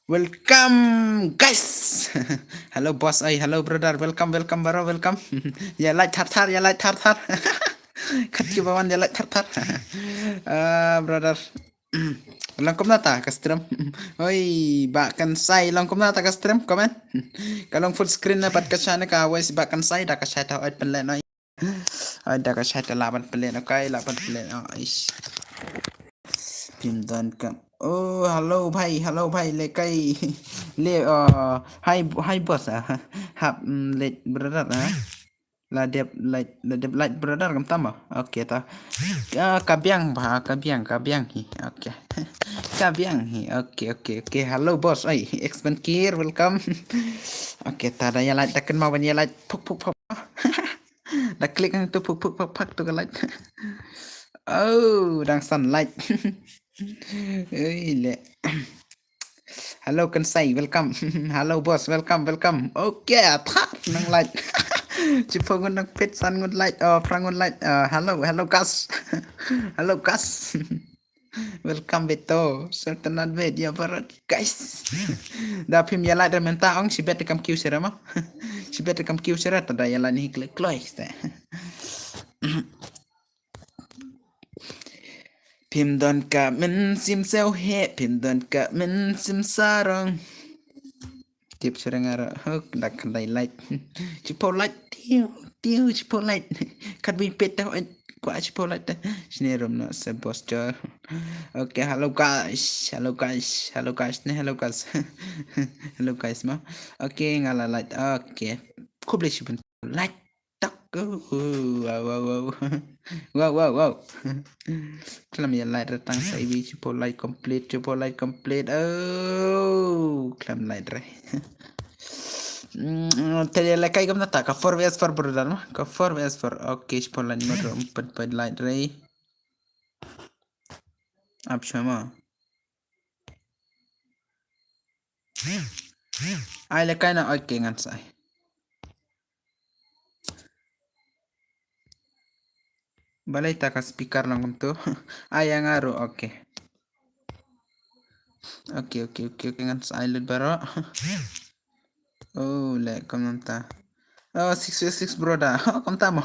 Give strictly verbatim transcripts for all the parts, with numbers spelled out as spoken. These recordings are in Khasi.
Welcome, guys. Hello, boss. Ai, hello, brother. Welcome, welcome, bro. Welcome. Ïa like thar thar, ïa like thar thar. Khat ki ba wan ïa like thar thar. Ah, brother. Long kumno ta ka stream? Oi, Bah Kansai, long kumno ta ka stream? Comment. Ka long full screen na bad ka shane ka voice Bah Kansai, da ka shai ta oi pynleh noi. Ai, da ka shai ta lah ban pynleh noi, kai lah ban pynleh noi. Ish. Phim don ka. Oh, hello bhai, hello bhai, le kai. Le, uh, hi, hi boss, ah. Hap, mm, late brother, ah. La dep like, la dep like brother, kam tam ba? Okay ta. Ah, ka biang ba, ka biang, ka biang hi. Okay. Ka biang hi. Okay, okay, okay. Hello boss. Ai, X one Care, welcome. Okay ta, da ïa like, da kynmaw ban ïa like. Phuk phuk phuk. Da click hangtu phuk phuk phuk phuk tu ka like. Oh, dang san like. Oi le. Hello Kansai, welcome. Hello boss, welcome, welcome. Okay, athar nang like. Shiphew ngut nang peit, san ngut like, uh, phra ngut like. Uh, hello, hello guys. Hello guys. Welcome beto. Sultanat Media Barat, guys. Da phim ïa like da mynta ong shibet kam kiew sera ma. Shibet kam kiew sera, ta da ïa like ni klik kloik ste. Phim don ka mynsiem siew heh, phim don ka mynsiem sarong. Tip syreng aro, hok, da khyndai like. Shiphew like, tiu, tiu, shiphew like. Kat byn peit ta, oi, kwah shiphew like ta. Shini rum no se boss jo. Okay, hello guys, hello guys, hello guys, ne hello guys. Hello guys ma. Okay, nga la like, okay. Khublei shibun. Like. Tak. Oh, wow, wow, wow. Wow, wow, wow. Khlem ïa like re tang sa iwi, shiphew like complete, shiphew like complete. Oh, khlem like re. Mm, te ïa like ai kam na ta, ka four V S four brother ma. Ka four V S four. Okay, shiphew like ma ro, empat ped like re. Ap shwa ma. Ai le kai na, okay, ngan sa ai. Balei ta ka speaker lang kumtu. Ai, ïa nga ruh, okay. Okay, okay, okay, okay, ngan sa ai lut baroh. Oh, le, kumno ta. Oh, six six six brother. Oh, kumta mo.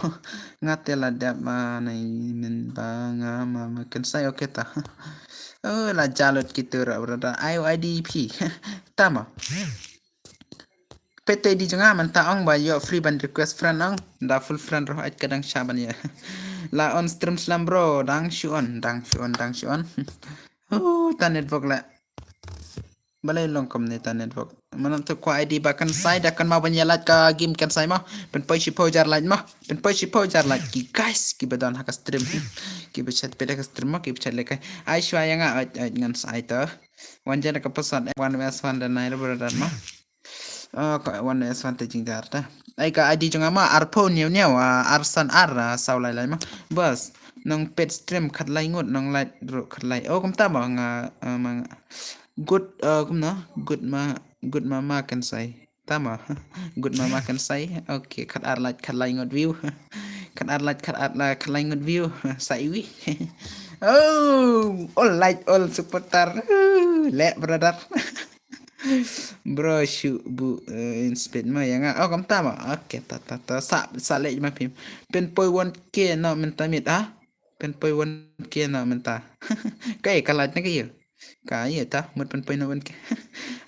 Nga te la dep ma nai min ba nga ma ma kan sai, okay ta. Oh, la jalut kitu ra brother. I O I D P. Ta mo. Pete di jong nga mynta ong ba ïoh free ban request friend ong. Da full friend roh ait ka dang sha ban ïa. La on stream slam bro, dang shu on, dang shu on, dang shu on. Oh, ta network la. Balei long kumne ta network. Mynta kwah I D ba kan sai, da kan ma ban ïa lait ka game kan sai ma. Pynpoi shiphew jar lait ma. Pynpoi shiphew jar lait ki guys, ki ba don ha ka stream. Ki ba chat pet ha ka stream ma, ki ba chat lekai. Ai shwa ïa nga, ai, ai ngan sai ta. Wan jan ka pasat, one versus one da nai brother ma. Oh, ka one versus one te jingjar ta. Ai ka I D jong nga ma, arphew hynñiew hynñiew, ah, ar san ar, ah, saw lai lai ma. Bas, nong pet stream khatlai ngut, nong lait ruh khatlai. Oh, kumta ma nga, ah, ma nga. Good, ah, kumno? Good ma, good mama kan sai. Ta ma. Good mama kan sai. Okay, khat ar lait khatlai ngut view. Khat ar lait khat ar la khatlai ngut view. Sa iwi. Oh, all like, all supporter. Le brother. Bro, shu bu, eh, in speed ma ïa nga. Oh, kumta ma. Okay, ta, ta, ta. Sa, sa leh ma phim. Pynpoi one K noh mynta miet, ah. Pynpoi one K noh mynta. Kai, ka lait na ka ïa. Ka ïa ta, mut pynpoi noh one K.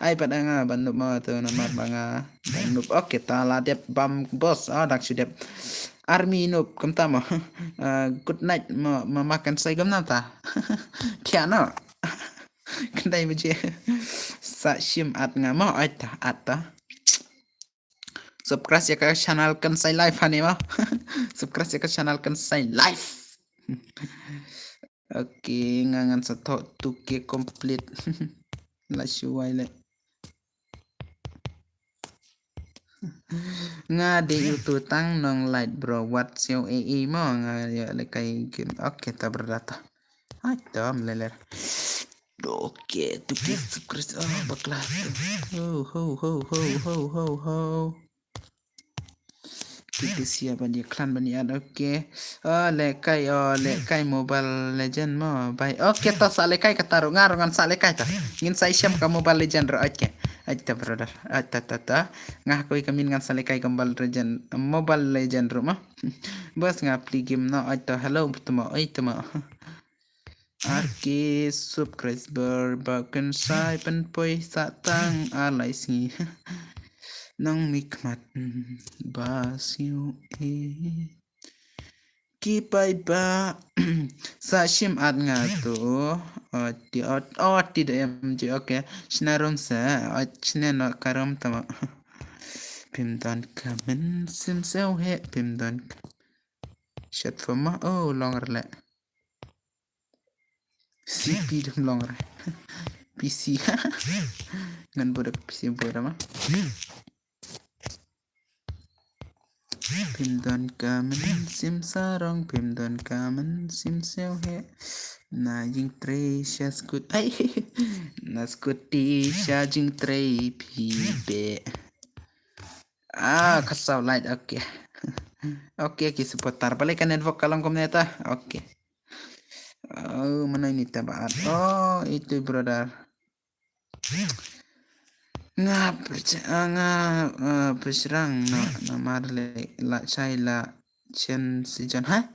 Ai pat nga ban nup ma tu namar ba nga ban nup. Okay, ta la dep bam boss. Ah, dak shu dep. Army nup, kumta ma. Ah, good night ma, ma makan sai kumta ta. Kia no. Khyndai baje. Sa shim at nga mo, ai ta, at ta. Subscribe ïa ka channel kan sai live hani mo. Subscribe ïa ka channel kan sai live. Okay, nga ngan sa thoh two K complete. La shu wai le. Nga dei u tu tang nong light bro, what show A E mo nga ïa le kai game. Okay, ta berdata. Hai, tam leler. Okay, tu ke subscribe. Oh, bakla tu. Ho, ho, ho. Kita siap ban ïa klan ban ïa, okay. Oh, lehkai, oh, lehkai Mobile Legend mo. Bai. Okay, to sa lehkai kata ruh, nga ruh ngan sa lehkai to. Ngin sa ïashem ka Mobile Legend ruh, okay. Ai ta brother. Ai ta ta ta. Nga koi ka min ngan sa lehkai ka Mobile Legend, Mobile Legend ruh mo. Bas nga play game no, ai ta hello, tama, ai tama. Ar ki subscriber ba kynsai pynpoi sa tang ar lai sngi. Nang mi khmat ba siew e. Ki paidbah sa shim at nga to. Oh, ti, oh, oh, ti da em ji, okay. Shna rum sa, oh, shna no ka rum tama. Phim don ka mynsiem siew he, phim don ka. Shet fama, oh, long rle. C P dum long re. P C. Ngan budak P C budak ma. Phim don ka mynsiem sarong, phim don ka mynsiem siew he. Na jingtrei sha scoot-, ai. Na scooty sha jingtrei phi be. Ah, ka saw light, okay. Okay, ki supporter. Balei ka network ka long kumne ta? Okay. Oh, mana ini ta ba at. Oh, itu brother. Nga percaya, nga, eh, pesrang na, na marle la chai la chen si jon, ha?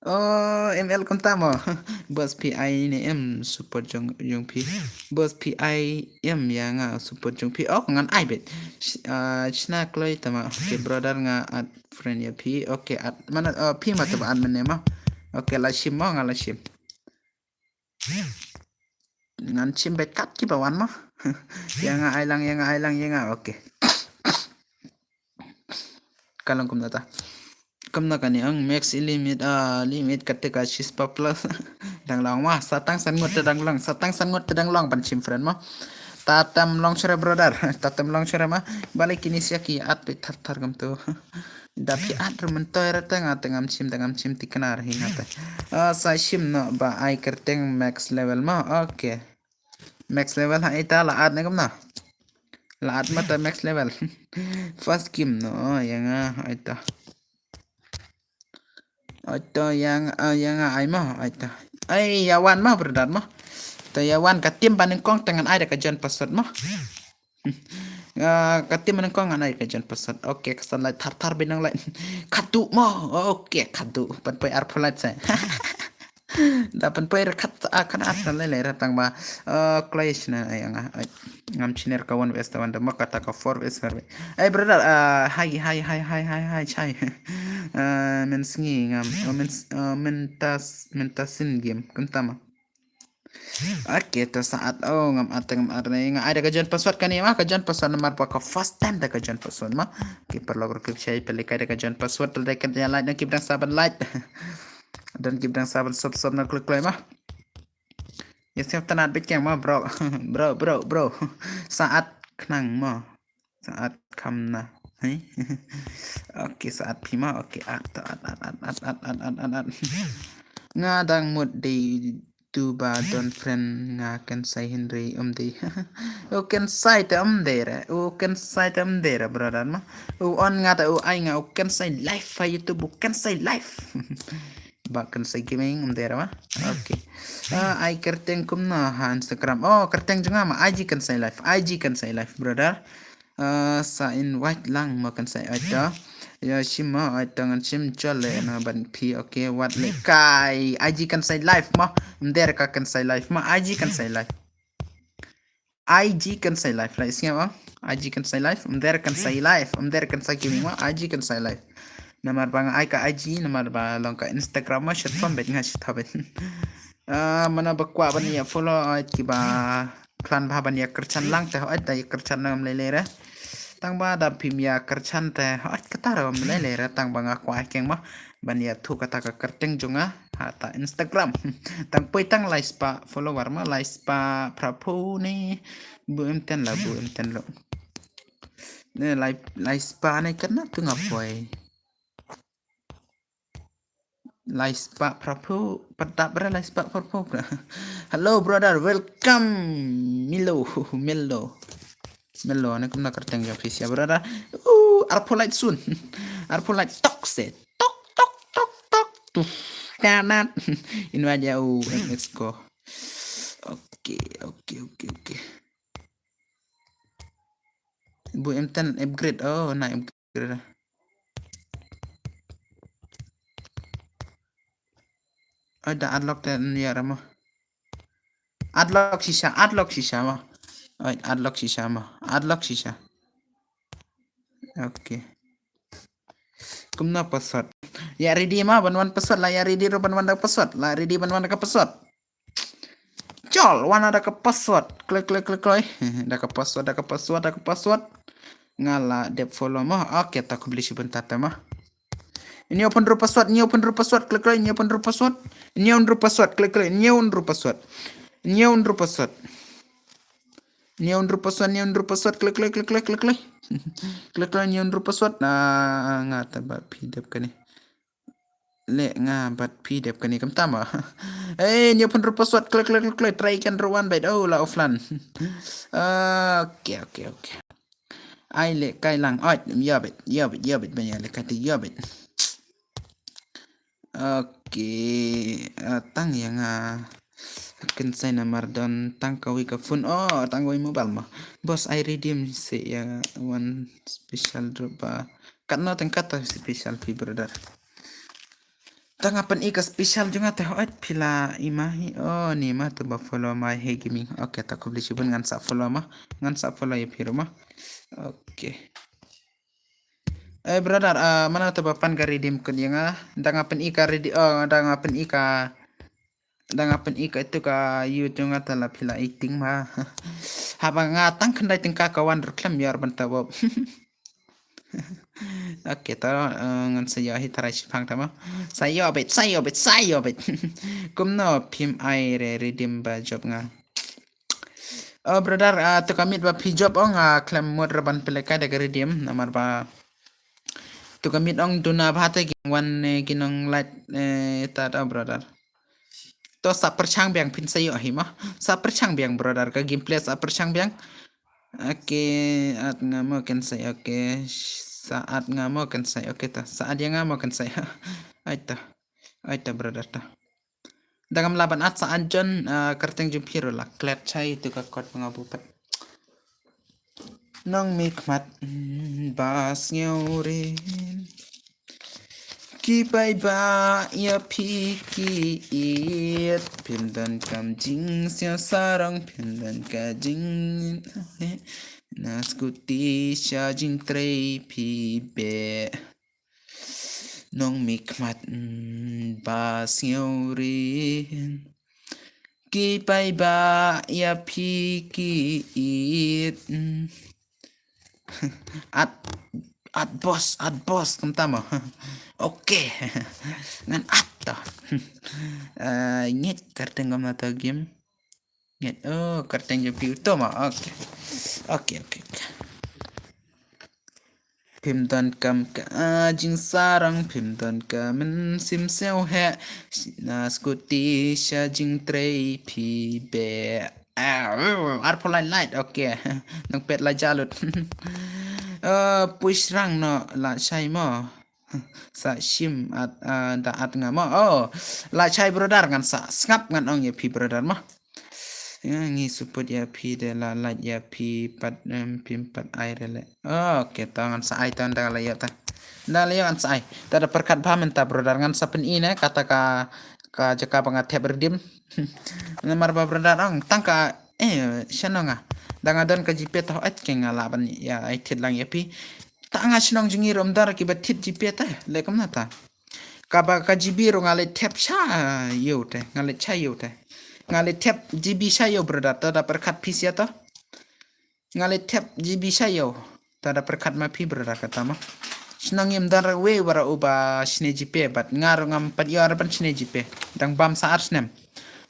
Oh, M L kumta mo. Boss P I ne em support jong, jong phi. Boss P I em ïa nga support jong phi. Oh, ngan ai bet. Sh-, ah, shna kloi tama. Okay, brother nga add friend ïa phi. Okay, add mana, oh, phi ma taba add mane ma. Okay, la shim mo, nga la shim. Ngan shim bet kat ki ba wan mo. Ïa nga ai lang, ïa nga ai lang, ïa nga. Okay. Ka long kumta ta. Kumta kane ang max limit, ah, limit kata ka shispah plus. Dang long ma, sa tang san ngut te dang long, sa tang san ngut te dang long ban shim friend mo. Tatam long shere brother, tatam long shere ma. Balei kine sia ki at pe thar thar kumtu. Da phi at ruh myntoi ra te nga te ngam shim, te ngam shim tikna ra hi nga te. Ah, sa shim noh ba ai kyrteng max level ma. Okay. Max level ha ita la at ne kumno. La at ma ta max level. First game no, ïa nga, ai ta. Ai ta ïa nga, ah, ïa nga ai ma, ai ta. Ai, ïa wan ma, brother ma. Ta ïa wan ka team ba nyngkong te ngan ai da ka join password ma. Ah, ka team ba nyngkong ngan ai da ka join password. Okay, ka san lai thar thar binang lai. Khatu ma. Okay, khatu. Pynpoi arphew lai sa. Da pynpoi ra khat, ah, khat ar na lei lei ra tang ba, eh, kloi shna ai nga, ai. Ngam shiner ka one versus one da ma kata ka four versus four. Ai brother, ah, hi, hi, hi, chai. Ah, men sngi ngam, oh, men s-, ah, men tas, men tasin game, kumta ma. Okay, ta saat, oh, ngam at, ngam at, nga ai da ka join password kane ma, ka join password namar ba ka first time da ka join password ma. Okay, paralok ruh ki shai peli kai da ka join password, da ka ïa like na ki ba dang sa ban like. Don ki ba dang sa ban sub sub na klik klik ma. Ïa sngewtynnat beit keiñ ma bro. Bro, bro, bro. Saat khnang ma. Saat kham na. Hei. Okay, saat phi ma. Okay, at, at, at. Nga dang mut dei tu ba don friend nga kynsai hynrei um dei. U kynsai te um dei re. U kynsai te um dei re brother ma. U on nga te u ai nga u kynsai live ha YouTube, u kynsai live. Ba kynsai gaming um dei re ma. Okay. Ah, ai kyrteng kumno ha Instagram. Oh, kyrteng jong nga ma I G kynsai live. I G kynsai live brother. Ah, sa invite lang ma kynsai, ai ta. Ïa shim ma, ai ta ngan shim jol le na ban phi, okay, wat le kai. I G kynsai live ma. Mder ka kynsai live ma, I G kynsai live. I G kynsai live, lai sngew ma. I G kynsai live, mder kynsai live, mder kynsai gaming ma, I G kynsai live. Namar ba nga ai ka I G, namar ba long ka Instagram ma, shit pom bet nga shit habet. Ah, mana ba kwah ban ïa follow, ah, ki ba klan ba ban ïa kyrchan lang te, hooid da ïa kyrchan lang ym lei lei re. Tang ba da phim ïa kyrchan te, hooid kata re ym lei lei re, tang ba nga kwah keiñ ma ban ïathuh kata ka kyrteng jong nga ha ta Instagram. Tang poi tang lai spah follower ma, lai spah phra phew ne, bu em ten la, bu em ten lo. Ne lai, lai spah ne kane tu nga poi. Lai spah phra phew, pat dap re lai spah phra phew. Hello brother, welcome. Milo, Milo. Milo, ne kumno kyrteng jong phi sia brother. Uh, arphew like soon. Arphew like tok se. Tok, tok, tok, tok. Tuf. Tanat. Invite ïa u M X ko. Okay, okay, okay, okay. Bu M ten upgrade. Oh, na upgrade. Oh, da unlock ten ya rama. Unlock shisha, unlock shisha ma. Oh, unlock shisha ma. Unlock shisha. Okay. Kumno password? Ïa ready ma ban wan password la, ïa ready ruh ban wan da password. La ready ban wan da ka password. Chol, wan da ka password. Klik, klik, klik, klik. Da ka password, da ka password, da ka password. Nga la dep follow ma. Okay, ta khublei shibun tata ma. Ini open ruh password, ini open ruh password, klik, klik, ini open ruh password. Ini open ruh password, klik, klik, ini open ruh password. Ini open ruh password. Ini open ruh password, ini open ruh password, klik, klik, klik, klik, klik, klik. Klik, klik, ini open ruh password. Ah, nga ta ba phi dep kane. Le nga bad phi dep kane kumta ma. Eh, ini open ruh password, klik, klik, klik, klik. Try again ruh wan bad. Oh, la offline. Okay, okay, okay. Ai le kai lang. Oi, ïa bad, ïa bad, ïa bad, ban ïa le kai te ïa bad. Okay, ah, tang ïa nga. Kin sai namar don tang kawei ka phone. Oh, tang kawei mobile ma. Boss, ai redeem se ïa one special drop ba. Katno tang kata special phi brother. Tang nga pyn-i ka special jong nga te, hooid phi la i ma hi. Oh, ni ma tu ba follow ma, Hey Gaming. Okay, ta khublei shibun, ngan sa follow ma. Ngan sa follow ïa phi ruh ma. Okay. Eh, brother, ah, mano tu ba pan ka redeem code ïa nga. Da nga pyn-i ka redeem, oh, da nga pyn-i ka, da nga pyn-i ka itu ka yu jong nga te la phi la acting ma. Haba nga tang khyndai tyngka ka wan ruh khlem ïoh ban ta bob. Okay, ta, eh, ngan sa ïoh hi tharai shipang ta ma. Sa ïoh bad, sa ïoh bad, sa ïoh bad. Kumno phim ai re redeem ba job nga. Oh, brother, ah, tu ka miet ba phi job ong, ah, khlem mut ruh ban pynlehkai da ka redeem namar ba tu ka miet ong duna bha te ki wan, eh, ki nonglait, eh, ta, oh, brother. To sa pyrshang biang, phin sa ïoh hi ma. Sa pyrshang biang brother, ka gameplay sa pyrshang biang. Okay, at nga mo kan sai, okay. Sa at nga mo kan sai, okay ta. Sa at ïa nga mo kan sai. Ai ta. Ai ta brother ta. Da ngam lah ban at sa at John, ah, kyrteng jong phi ruh la klet shai tu ka kot ba nga buh pat. Nongmihkhmat, mm, ba sngewrem. Ki paidbah ïa phi ki ïeit, phim donkam jingsngewsarong, phim donkam jing, na skuti sha jingtrei phi beh. Nongmihkhmat, mm, ba sngewrem. Ki paidbah ïa phi ki ïeit, mm. At, at boss, at boss, kumta mo. Okay. Ngan at to. Ah, ngeit kyrteng kumno to game. Ngeit, oh, kyrteng jong phi uto mo. Okay. Okay, okay, okay. Phim donkam ka, ah, jingsarong, phim donkam mynsiem sngewheh. Na skuti sha jingtrei phi beh. Ah, arphew lai lait, okay. Nang pet la jalut. Eh, push rang no la shai mo. Sa shim at, ah, da at nga mo. Oh, la shai brother, ngan sa sngap ngan ong ïa phi brother mo. Ïa ngi support ïa phi de la lait ïa phi pat, em, phim pat ai re le. Oh, okay, to ngan sa ai to, nda la ïoh ta. Nda la ïoh ngan sa ai. Ta da pyrkhat bha mynta brother, ngan sa pyn-i ne kata ka, ka jaka ba nga thep redeem. Namar ba brother ong tang ka, eh, shano nga. Da nga don ka GPay to, eh, ke nga lah ban ïa ai thied lang ïa phi. Ta nga shnong jong ngi ruh ym don ki ba thied GPay te, leh kumno ta. Kaba ka GB ruh nga leit thep sha ïew te, nga leit sha ïew te. Nga leit thep GB sha ïew brother, ta da pyrkhat phi sia ta. Nga leit thep GB sha ïew, ta da pyrkhat ma phi brother kata ma. Shnong ym don ruh wei wara uba shne GPay, bad nga ruh ngam pat ïoh ruh ban shne GPay. Dang bam sa ar snem.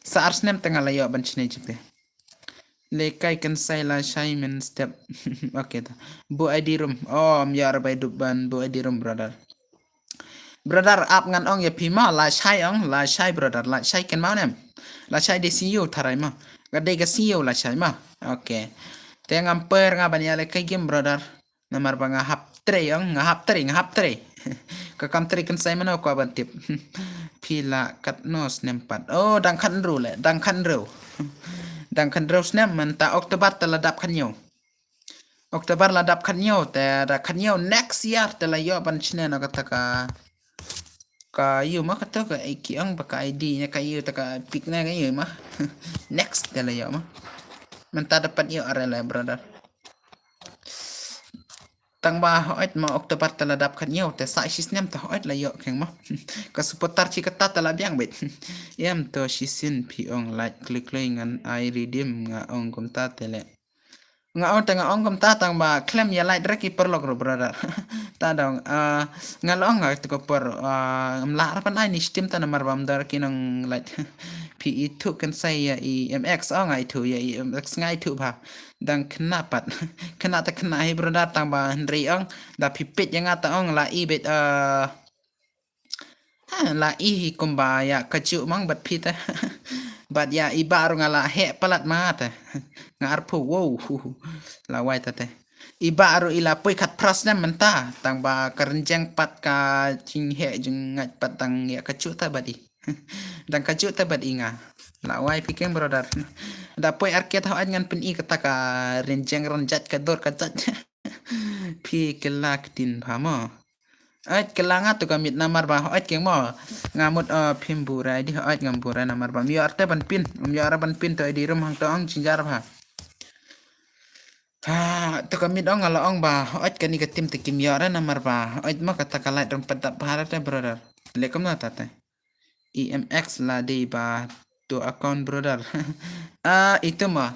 Sa ar snem te nga la ïoh ban shne GPay. Lehkai kan sai la shai mynstep. Okay ta. Buh ID room. Oh, ym ïoh ruh ba ïa dup ban buh ID room brother. Brother, ap ngan ong ïa phi ma, la shai ong, la shai brother, la shai kan ma nem. La shai de C E O tharai ma. Ka de ka C E O la shai ma. Okay. Te ngam per nga ban ïa lehkai game brother. Namar ba nga hap trei ong, nga hap trei, nga hap trei. Ka kam tri kynsai mano kwah ban tip. Phi la katno snem pat? Oh, dang khatnriew le, dang khatnriew. Dang khatnriew snem, mynta October te la dap khathynñiew. October la dap khathynñiew, te da khathynñiew next year te la ïoh ban shna noh kata ka, ka ïu ma kata ka, ai ki ong ba ka I D ne ka ïu, ta ka pic ne ka ïu ma. Next te la ïoh ma. Mynta da pat ïoh are le brother. Tang ba hooid ma October te la dap khathynñiew, te sa shi snem te hooid la ïoh kheng ma. Ka supporter shi katta te la biang beit. Em to shisien phi ong like klik klik ngan ai redeem, nga ong kumta te le. Nga ong te nga ong kumta tang ba khlem ïa like re ki paralok ruh brother. Ta dong, ah, nga la ong ha katu ka por, ah, ym lah re ban ai ni stem ta namar ba ym don re ki nong like. Phi ithuh kynsai ïa i M X? Oh, nga ithuh ïa i M X, nga ithuh bha. Dang khynnah pat. Khynnah te khynnah hi brother, tang ba hynrei ong da phi peit ïa nga te ong la i beit, ah, ah, la i hi kumba ïa kajuh mang bad phi te. Bad ïa i bah ruh nga la heh palat ma nga te. Nga arphew, wow. La wai ta te. I bah ruh i la poi khatphra snem mynta, tang ba ka rynjeng pat ka jingheh jingngeit pat dang ïa kajuh te bad i. Dang kajuh te bad i nga. La wai phi keng brother. Da poi arcade hooid ngan pyni kata ka rynjeng rynjait ka dur ka jait. Phi kylla ktien bha mo. Hooid kylla nga tu ka miet namar ba hooid keng mo. Nga mut, oh, phim buhrai di, hooid ngam buhrai namar ba ym ïoh re te ban pin. Ym ïoh re ban pin to i di rum hangto ong jynjar bha. Ha, to ka miet ong nga la ong ba hooid kane ka team te kim ïoh re namar ba hooid ma kata ka light rum pat dap bha re te brother. Le kumno ta te. I M X la dei ba to account brother. Ah, itu ma.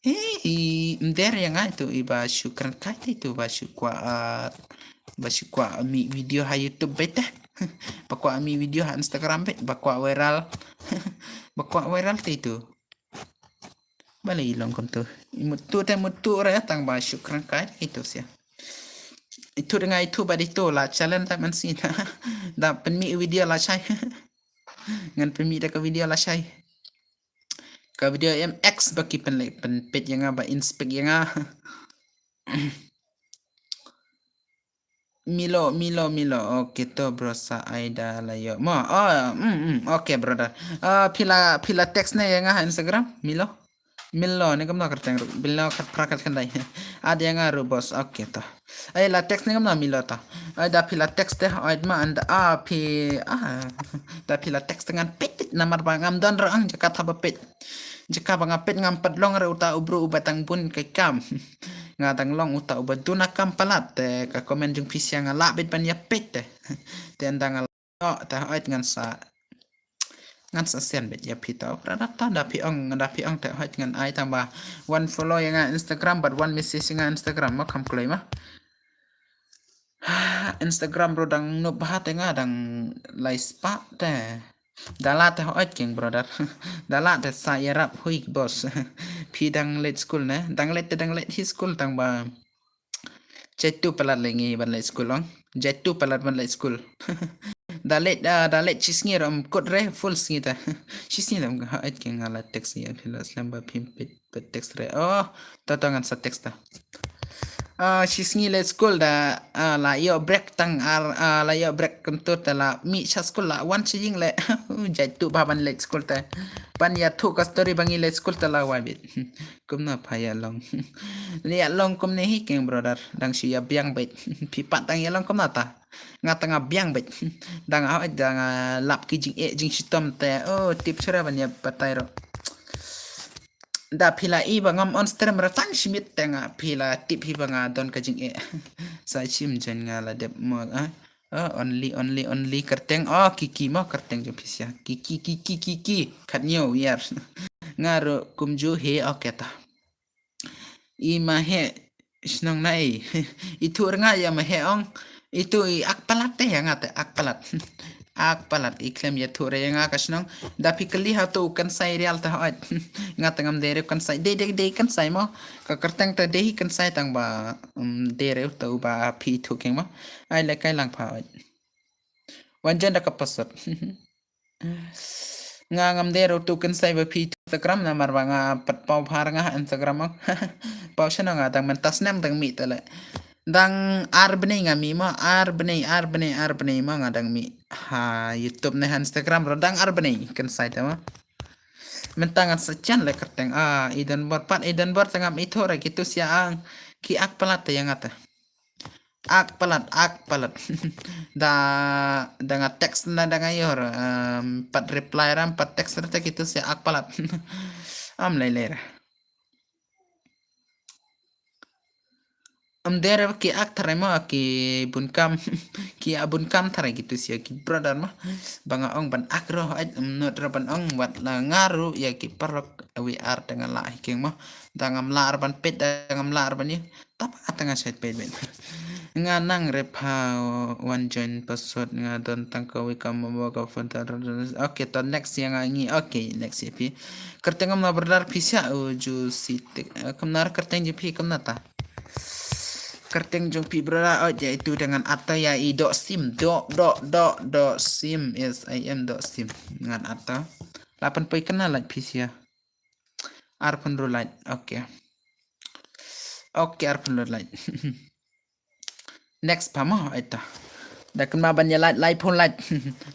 Hi, i, ym der ïa nga itu i ba shu kren kai te itu ba shu kwah, ah, ba shu kwah mih video ha YouTube beit te. Ba kwah mih video ha Instagram beit, ba kwah viral. Ba kwah viral te itu. Balei i long kumtu? I mut tu te mut tu re tang ba shu kren kai itu sia. Itu de nga itu ba di tu la challenge ta man si. Da pynmih video la shai. Ngan pynmih da ka video la shai. Ka video M X ba ki pynleh pynpeit ïa nga ba inspect ïa nga. Milo, Milo, Milo. Okay to bro, sa ai da la ïoh mo. Oh, mm, mm, okay brother. Ah, phi la, phi la text ne ïa nga ha Instagram, Milo? Milo ne kumno kyrteng ruh. Milo khatphra khatkhyndai. Add ïa nga ruh boss. Okay to. Ai la text ne kumno Milo to. Ai da phi la text te, ai ma ynda, ah, phi, ah, da phi la text te ngan peit peit namar ba ngam don re ang jaka ta ba peit. Jaka ba nga peit ngam pat long re uta u bru uba dang bun ka kam. Nga dang long uta uba duna kam palat te ka comment jong phi sia nga lah beit ban ïa peit te. Te ynda nga lah te hooid ngan sa, ngan sa send beit ïa phi to. Brother to da phi ong, da phi ong te hooid ngan ai tang ba wan follow ïa nga Instagram bad wan message ïa nga Instagram ma kham kloi ma. Instagram bro dang nop bha te nga dang lai spah te. Da la te hooid keng brother. Da la te sa ïarap hui boss. Phi dang leit school ne? Dang leit te dang leit hi school tang ba. Jaitu palat le ngi ban leit school ong. Jaitu palat ban leit school. Da leit, ah, da leit shi sngi rom kut re full sngi ta. Shi sngi rom hooid keng nga la text ïa phi la slem ba phim peit. Peit text re. Oh, to to ngan sa text ta. Ah, shi sngi leit school da, ah, la ïoh break tang ar, ah, la ïoh break kumtu te la mih sha school la wan sha ïing le. Jaitu bha ban leit school te. Ban ïathuh ka story ba ngi leit school te la wai beit. Kumno pha ïa long. Ïa long kumne hi keng brother. Dang shu ïa biang beit. Phi pat dang ïa long kumno ta. Nga ta nga biang beit. Dang hooid dang lap ki jingeh jingshitom te. Oh, tip shuh re ban ïa batai ruh. Da phi la i ba ngam on stream re tang shi miet te nga phi la tip hi ba nga don ka jingeh. Sa shim jon nga la dep mo, ah. Oh, only, only, only kyrteng. Oh, Kiki mo kyrteng jong phi sia. Kiki, Kiki, Kiki. Khatñiew ïar. Nga ruh kumjuh hi, okay ta. I ma heh shnong na i. Itu ringa ïa ma heh ong. Itu i ak palat te ïa nga te ak palat. Ak palat i khlem ïathuh re ïa nga ka shnong. Da phi kylli ha tu u kynsai rial te hooid. Nga te ngam dei re u kynsai. Dei dei dei kynsai mo. Ka kyrteng te dei hi kynsai tang ba, um, dei re u te u ba phi ithuh keng mo. Ai le kai lang pha hooid. Wan jan da ka pasot. Nga ngam dei re u tu kynsai ba phi ithuh Instagram namar ba nga pat paw bha re nga ha Instagram mo. Paw shano nga dang mynta snem dang mih te le. Dang ar bnei nga mih mo, ar bnei, ar bnei, ar bnei mo nga dang mih. Ha YouTube ne ha Instagram ruh dang ar bnei kan sai te mo. Mynta ngan sa jan leh kyrteng. Ah, Eden Bor pat, Eden Bor te ngam ithuh re, kitu sha ang. Ki ak palat te ïa nga te. Ak palat, ak palat. Da, da nga text na da nga ïoh re, em, pat reply ram, pat text re te kitu sha ak palat. Am lei lei re. Em der ki ak tharai mo ki bun kam, ki a bun kam tharai kitu sha ki brother mo. Ba nga ong ban ak ruh, ai, em, not ruh ban ong wat la nga ruh ïa ki paralok wi ar te nga lah hi keng mo. Da ngam lah ar ban peit, da ngam lah ar ban ïa. Tap at nga shait peit ben. Nga nang rep ha wan join password nga don tang ka wi kam mo ka phone ta. Okay, to next ïa nga ngi. Okay, next ïa phi. Kyrteng ngam na brother phi sha u ju si tik. Eh, kam na kyrteng ju phi kam na ta. Kyrteng jong phi brother, oh, ïa itu da ngan atta ïa i dot sim, dot, dot, dot, dot sim, S I M dot sim. Ngan atta. Lapan poi kena lait phi sha. Arphew hynriew lait. Okay. Okay, arphew hynriew lait. Next pa mo, aita. Da kynmaw ban ïa lait, lait phone lait.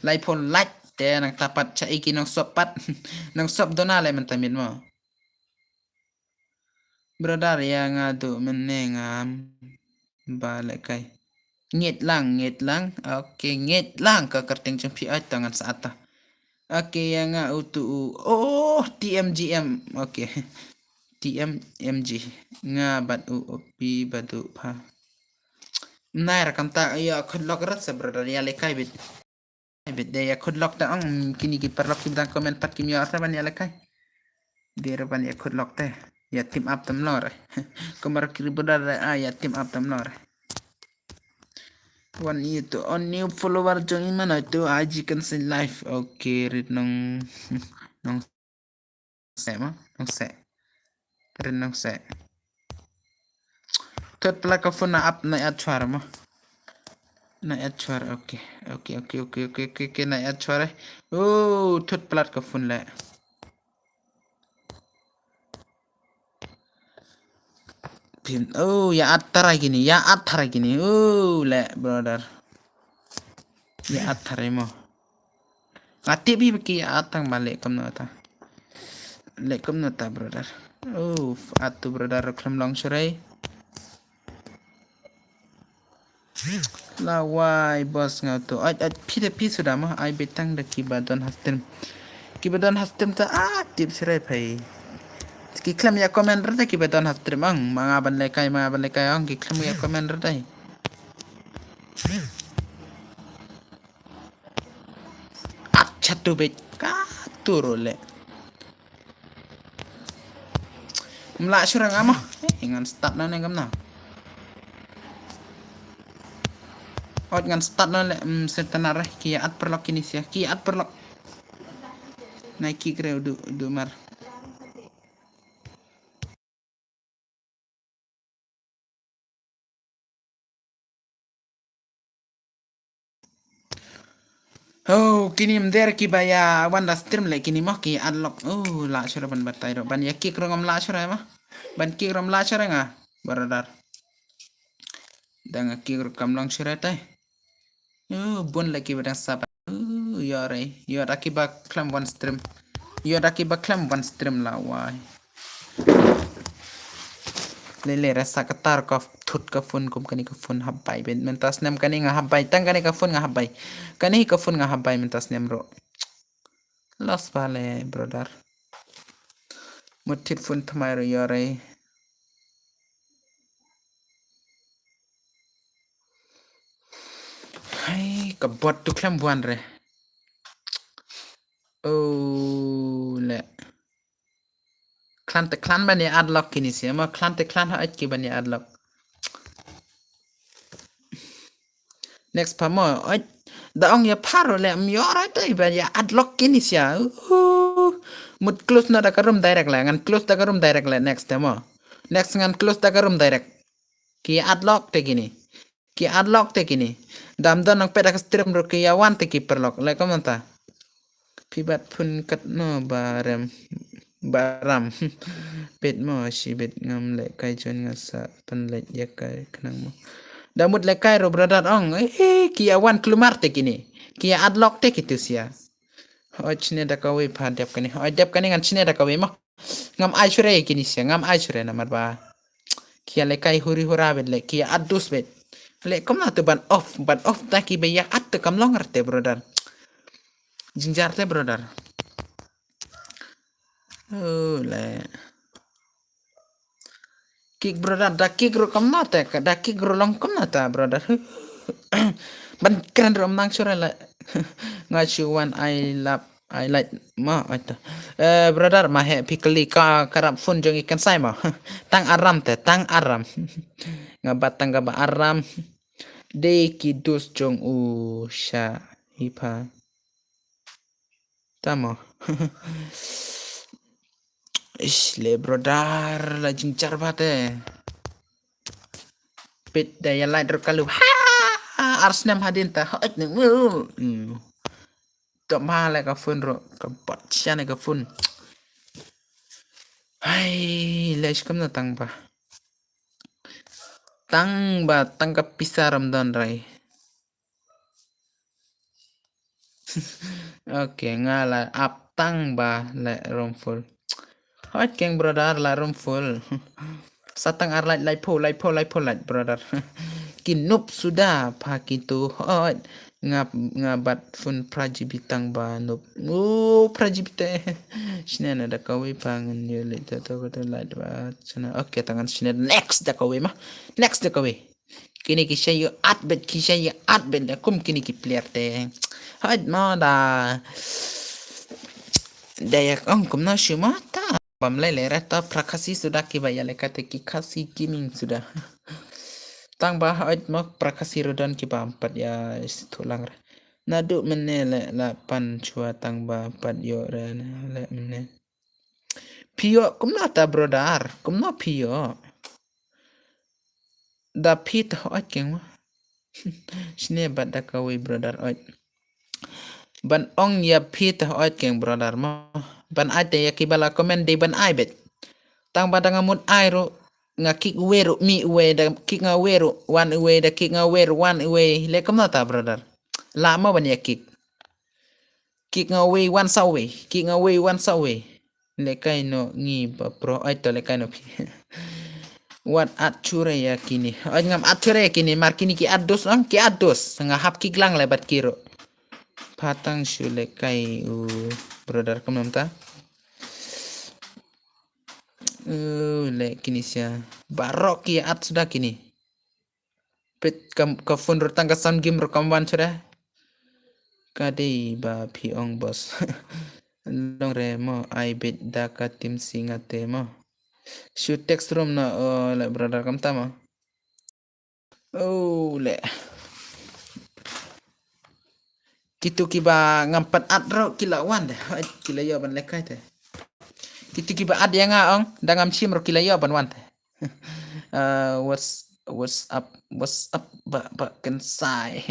Lait phone lait. Te nang tapat cha iki nang sop pat. Nang sop dona leh mynta miet mo. Brother ïa nga du mynne ngam ba leh kai. Ngeit lang, ngeit lang. Okay, ngeit lang ka kyrteng jong phi, ai to ngan sa atta. Okay, ïa nga utu u. Oh, T M G M. Okay. T M M G. Nga bad u, u pi bad u pha. Nai ra kam ta ïa khut lok rat sa brother ïa leh kai bit. Bit de ïa khut lok ta ong kini ki paralok ki bdang comment pat kim ïa ra ban ïa leh kai. De ra ban ïa khut lok te. Ïa team up tam lor. Kumar kiri brother, ah, ïa team up tam lor. Wan ïa tu on new follower jong i man ïa tu I G kan sing live. Okay, rit nong nong seh ma, nong seh. Rit nong seh. Thot pla ka phone na ap na ïa chwar ma. Na ïa chwar, okay. Okay, okay, okay, okay, okay, okay, na ïa chwar eh. Oh, thot pla ka phone le. Phin, oh, ïa at tharai kini, ïa at tharai kini. Oh, le, brother. Ïa at tharai mo. Nga tip hi ba ki ïa at tang ba leh kumno ta. Leh kumno ta, brother. Oh, at tu brother khlem long shurai. Lawai boss nga tu. Ai, ai, phi te phi suda mo. Ai betang da ki ba don ha stream. Ki ba don ha stream ta, ah, tip sirai phai. Ki khlem ïa comment rata ki ba don ha stream ang. Ma nga ban leh kai, ma nga ban leh kai ang. Ki khlem ïa comment rata. Acha tu bet ka tu role. Mla shurang ama. Eh, ngan start na ne gamna. Ot ngan start na le, mm, setenar eh. Ki at perlok kini sia. Ki at perlok. Nai ki kre du, du mar. Oh, kini mder ki ba ïa wan da stream le kini mo ki adlock. Oh, la shura ban batai ro. Ban ïa kick ro ngam la shura ma. Ban kick ro ngam la shura nga. Baradar. Dang kick ro kam long shura tai. Oh, bun le ki ba dang sap. Uh, ïa re, ïa da ki ba khlem wan stream. Ïa da ki ba khlem wan stream la wai. Lele rasa katar ka thut ka phone kum kani ka phone habai ben. Mentas nem kani nga habai. Tang kani ka phone nga habai. Kani ka phone nga habai mentas nem ro. Loss pale, brother. Mut thit phone thamai ro ïa re. Hai, ka bot tu khlem wan re. Oh, le. Klan te klan ban ïa adlock kini sia ma, klan te klan ha ki ban ïa adlock. Next pa mo, oi. Da ong ïa pharo le, mm, ïa ora te ban ïa adlock kini sia. Uh, mut close na da ka room direct le, ngan close da ka room direct le, next te mo. Next ngan close da ka room direct. Ki adlock te kini. Ki adlock te kini. Dam don nang peda ka stream ro ki ïa wan te ki perlok. Le comment ta. Phi bat phone katno ba rem. Baram. Peit mo, shibit ngam lehkai jon nga sa pynleit ïa ka khnang mo. Da mut lehkai ruh brother ong. Eh, ki ïa wan kulmar te kine. Ki ïa adlock te kitu sia. Hoi shne da kawei pha dep kane. Hoi dep kane ngan shne da kawei mo. Ngam ai shuh re kine sia, ngam ai shuh re namar ba ki ïa lehkai huri hura bet leh, ki ïa at dus bet. Leh kumno tu ban off, ban off ta kiba ïa at tu kam long re te brother. Jynjar te brother. Oh, leh. Kick brother, da kick ruh kumno te, da kick ruh long kumno ta brother. Ban kren ruh ym nang shuh re leh. Nga shu wan ai lap, ai lait mo, ai to. Eh, brother, ma heh phi kylli ka, ka rap phone jong i kan sai mo. Tang aram te, tang aram. Nga bat tang kaba aram. Dei ki dus jong u sha hi pha. Ta mo. Ish, leh brother, la jynjar bha te. Peit da ïa lait ruh ka lu. Ha! Ar snem hadien ta. Hoi ne. Hmm. To ma leh ka phone ruh. Ka bat sha ne ka phone. Hai, leh shi kumno tang ba. Tang ba, tang ka pisa ram don rai. Okay, nga la ap tang ba leh room full. Hoi keng brother, la room full. Sa tang ar lait, lait pho, lait pho, lait pho, lait brother. Ki noob suda pha kitu. Hoi nga, nga bat phone phra G B tang ba noob. Oh, phra G B te. Shne na da kawei pha ngan ïa leh to to to lait ba. Shne. Okay, tang ngan shne next da kawei ma. Next da kawei. Kine ki sha ïa at bet, ki sha ïa at bet da kum kine ki player te. Hait ma da. Da ïa ong kumno shu ma ta. Bam lei lei re ta pra Khasi suda kiba ïa leh kata ki Khasi gaming suda. Tang ba hait ma pra Khasi ruh don kiba ym pat ïa shu lang re. Naduh mynne leh la pan shuwa tang ba pat ïoh re leh mynne. Phi ïoh kumno ta brother, kumno phi ïoh? Da phi ta hoi keng ma. Shne bad da kawei brother oi. Ban ong ïa phi ta hoi keng brother ma. Ban ai te ïa kiba la comment dei ban ai bet. Tang ba da nga mut ai ruh nga kick wei ruh mi wei da kick nga wei ruh wan wei da kick nga wei ruh wan wei. Leh kumno ta brother. La ma ban ïa kick. Kick nga wei wan sa wei, kick nga wei wan sa wei. Leh kai no ngi ba pro ai to leh kai no phi. Wat at shuh re ïa kine. Ai ngam at shuh re ïa kine mar kine ki at dos ang, ki at dos. Nga hap kick lang leh bad ki ruh. Pha tang shu leh kai u brother kumno ta. U leh kine sia. Baroh ki at suda kine. Peit ka, ka phone ruh tang ka sound game ruh kam wan shuh re. Ka dei ba phi ong boss. Long re mo ai bet da ka team si nga te mo. Shu text room na o leh brother kam ta mo. O leh. Kitu kiba ngam pat at ruh ki la wan de. Hoi, ki la ïoh ban leh kai te. Kitu kiba at ïa nga ong da ngam shim ruh ki la ïoh ban wan te. Uh, what's what's up, what's up ba ba kan sai.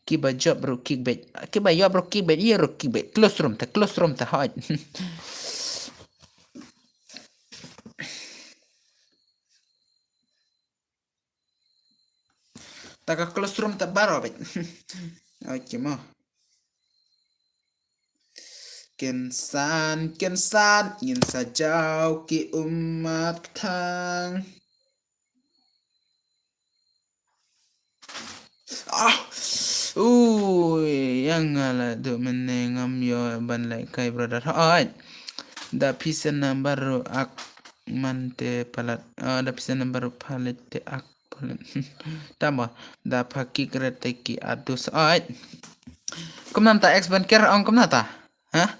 Kiba job ruh kick bet, kiba job ruh kick bet, ïa ruh kick bet. Close room te, close room te hoi. Ta ka close room ta baroh bet. Okay mo. Ken san, ken san, ngin sa jaw ki ummat thang. Ah, ui, ïa nga la duh mynne ngam ïoh ban leh kai brother. Hoi. Da pisa number ruh ak man te palat. Ah, da pisa number ruh palat te ak palat. Tama da pha kick re te ki at dos. Hoi. Kumno ta ex ban ker ong kumno ta? Ha?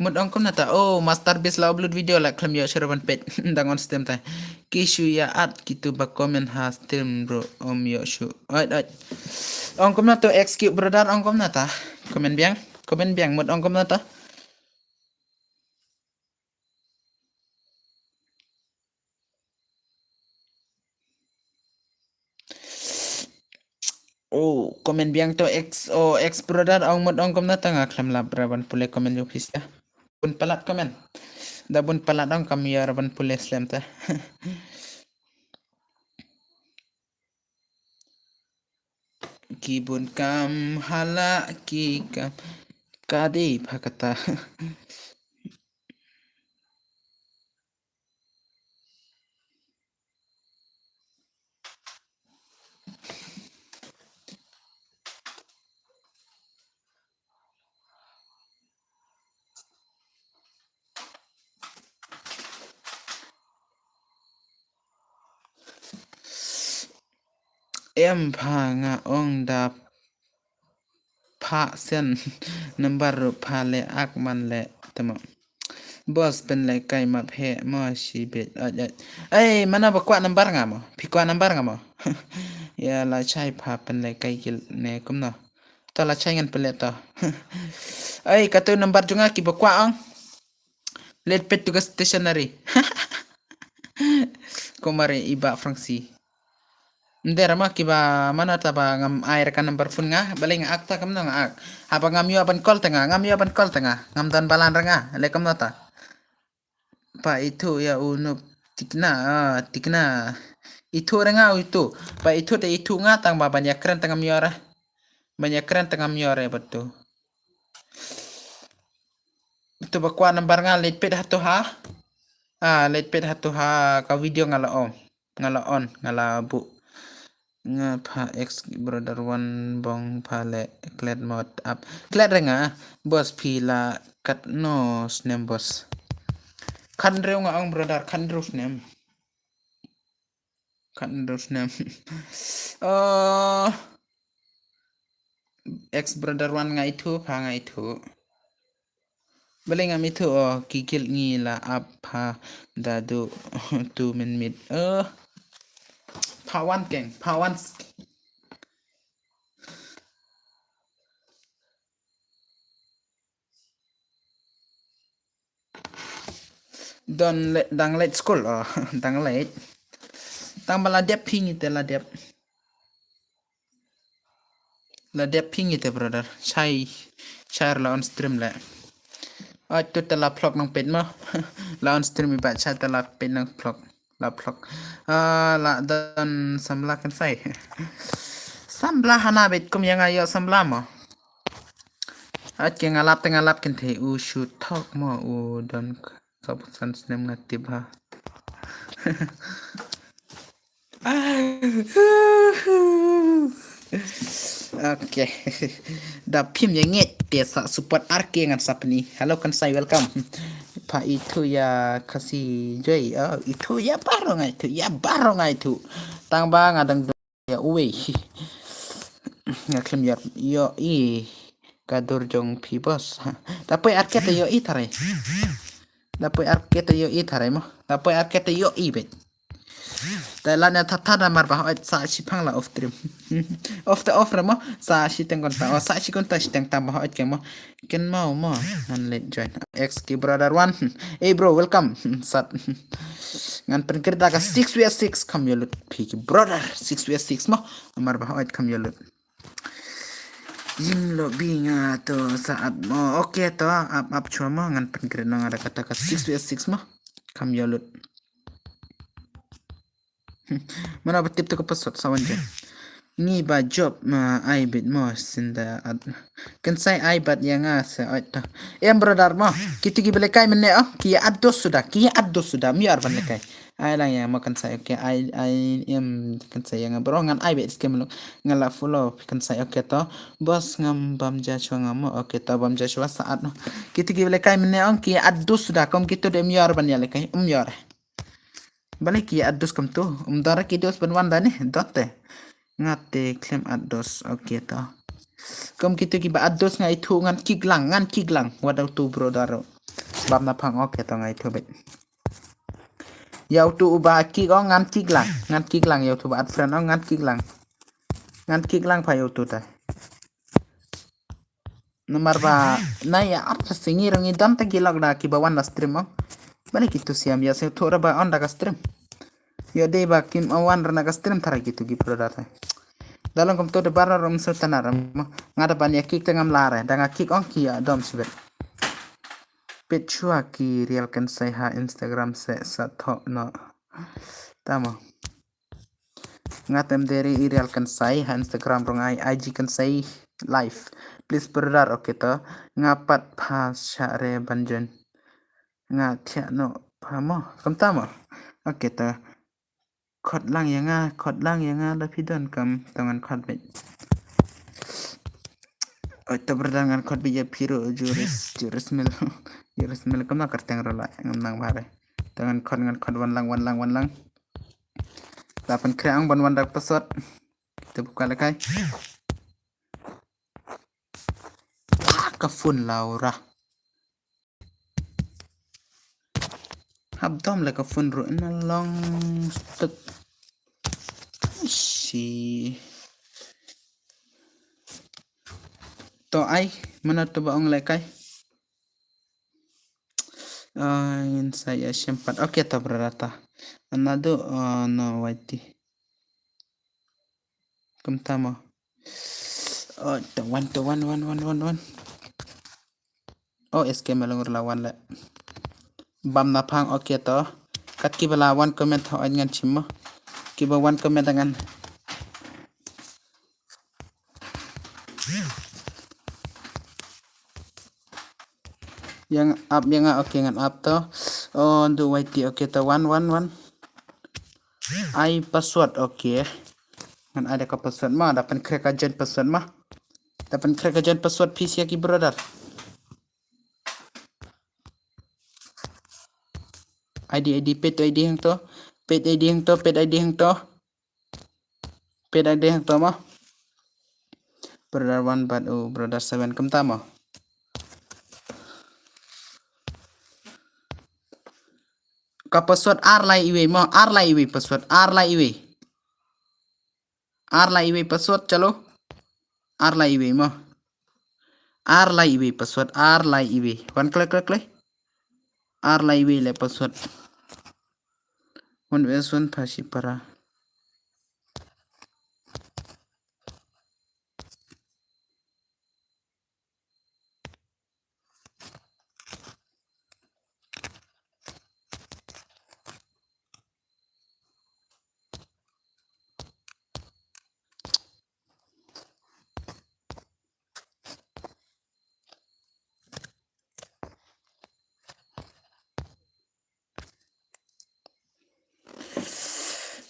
Mut ong kumno ta? Oh, Master Beast la upload video la khlem ïoh shuh ban peit. Dang on stream ta. Ki shu ïa at kitu ba comment ha stream bro. Ym ïoh shuh. Oi, oi. Ong kumno ta ex ki brother ong kumno ta? Comment biang. Comment biang mut ong kumno ta? Oh, comment biang to ex, oh, ex brother ong mut ong kumno ta nga khlem lap ra ban pule comment jong phi sia. Pun palat comment. Da bun palat ong kam ïoh ban pule slem te. Ki bun kam hala ki kam ka dei pha kata. Em pha nga ong da pha sen number ruh pha le ak man le temo. Boss pynlehkai map he mo shi bit. Ai ai. Ai mana ba kwah number nga mo. Phi kwah number nga mo. Ya la chai pha pynlehkai kil ne kumno. To la chai ngan pynleh to. Ai katu number jong nga ki ba kwah ong. Let pet tu ka stationery. Kumare iba Fransi. Nder ma ki ba mana ta ba ngam ai ra ka number phone nga, balei nga ak ta kamno nga ak. Haba ngam ïoh ban call ta nga, ngam ïoh ban call ta nga, ngam don balan ra nga, le kamno ta. Pa ithu ya u nup tikna, ah, tikna. Ithu ra nga u ithu. Pa ithu te ithu nga tang ba ban ïa kren ta ngam ïoh ra. Ban ïa kren ta ngam ïoh ra ba tu. Tu ba kwah number nga leit peit hato ha. Ah, leit peit hato ha ka video nga la on. Nga la on, nga la buh. Nga pha ex brother one bong pha le klet mot up. Klet re nga boss phi la katno snem boss. Khatnriew nga ong brother khatnriew snem. Khatnriew snem. Oh. Ex brother one nga ithu pha nga ithu. Balei ngam ithu o ki guild ngi la ap pha da du tu min mit. Eh. Pha wan keng, pha wan. Don le, dang leit skul o, dang leit. Tang ba la dep phi ngi te la dep. La dep phi ngi te brother. Chai, chai la on stream le. Oi tu te la vlog nang peit mo. La on stream i ba chai te la peit nang vlog. La vlog. Ah, la don samla kan sai. Samla hana beit kum ïa nga ïoh samla mo. Ait ke nga lap te nga lap kin the u shu thok mo u don k-, sop san snem nga tip ha. Okay. Da phim ïa ngeit te sa support ar ke ngan sa pyni. Hello kan sai welcome. Pha ithu ïa Khasi joi. Oh, ithu ïa baroh nga ithu ïa baroh nga ithu. Tang ba nga dang ïa uwei. Nga khlem ïa ïoh i ka dur jong phi boss. Da poi arket ïoh i tharai. Da poi arket ïoh i tharai mo. Da poi arket ïoh i bet. Da la na tha tha da mar ba hoi sa shi phang la off stream. Off ta off re mo. Sa shi teng kon ta. Oh, sa shi kon ta shi teng ta ba hoi ke mo. Ken mau mo. Nan let join. Ex ki brother one. Hey bro, welcome. Sat. Ngan pynkir da ka six v six kam ïoh lut phi ki brother. Six v six mo. Mar ba hoi kam ïoh lut. Yim lo bi nga to sa ap mo. Okay to ap ap chua mo ngan pynkir nang ada kata ka six v six mo. Kam ïoh lut. Mana ba tip tu ka password sa wan je. Ngi ba job ma ai bit mo sinda at. Kan sai ai bat ïa nga sa ait ta. Em brother mo. Kitu ki bele kai mene oh. Ki ados suda. Ki ados suda. Mi ar ban le kai. Ai lang ïa mo kan sai okay. Ai ai em kan sai ïa nga bro ngan ai bit skem lo. Nga la follow kan sai okay to. Boss ngam bam ja chwa ngam mo okay to bam ja chwa sa at no. Kitu ki bele kai mene ong ki ados suda kom kitu de mi ar ban ïa le kai. Um ïa. Balei ki adus kam tu. Um dara ki dus ban wan da ni. Dot te. Nga te khlem adus. Okay to. Kum kitu ki ba adus nga ithu ngan kik lang. Ngan kik lang. Wadaw tu bro daro. Bam na phang okay to nga ithu bet. Ïa utu uba kik ong ngan kik lang. Ngan kik lang ïa utu ba ad friend ong ngan kik lang. Ngan kik lang pha ïa utu ta. Namar ba na ïa ar ta singi rong i dam ta ki lok da ki ba wan da stream ong. Bale ki tu siam ïa se tu ra ba on da ka stream. Ïa dei ba kim wan ra na ka stream thara ki tu ki pro da ta. Da long kum tu da bar rom su ta na rom. Nga da ban ïa kik ta ngam lare da nga kik ong ki ïa dom sibet. Peit shuwa ki reel kynsai ha Instagram se sa thoh noh. Tamo. Nga tem deri i reel kynsai ha Instagram rong ai I G kynsai live. Please brother, okay to. Nga pat pha sha re ban join. Nga thiah noh pha mo. Kumta mo. Okay to. Khot lang ïa nga, khot lang ïa nga la phi don kam to ngan khot beit. Oi to brother ngan khot beit ïa phi ruh juris, juris mil. Juris mil kam na kyrteng ruh la ngam nang bare. To ngan khot ngan khot wan lang wan lang wan lang. La pynkhreh ang ban wan dak password. To buka lekai. Ah, ka phone Laura. Hap dom le ka phone ruh na long stuk. Shi. To ai, mana to ba ong lekai. Ah, ngin sa ïa shem pat. Okay, to brother ta. Another, uh, no, waiti. Kumta mo. Oh, to wan, to wan, wan, wan, wan, wan. Oh, S K Malung ruh la wan le. Bam na phang, okay to. Kat kiba la wan comment ha oi ngan chim mo. Kiba wan comment ngan. Ïa nga ap, ïa nga, okay ngan ap to. Oh, ndu waiti, okay to, wan, wan, wan. Ai password, okay. Ngan ai da ka password ma, da pynkhreh ka join password ma. Da pynkhreh ka join password phi sha ki brother. I D, I D, peit I D hangto. Peit I D hangto, peit I D hangto. Peit I D hangto mo. Brother one bad u brother seven kumta mo. Ka password ar lai iwei mo, ar lai iwei password, ar lai iwei. Ar lai iwei password, chalo. Ar lai iwei mo. Ar lai iwei password, ar lai iwei. Wan kle, kle, kle. Ar lai iwei le password. Wan wes wan pha shi para.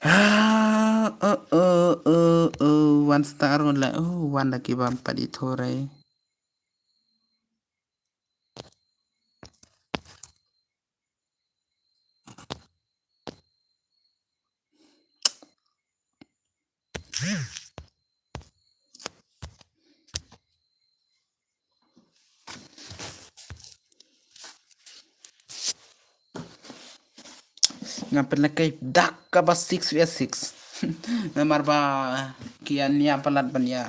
Ah, oh, oh, oh, oh, one star one la, oh, one la ki bam padi thorai. Nga pynlehkai dak kaba six vs six. Namar ba ki ïa nia palat ban ïa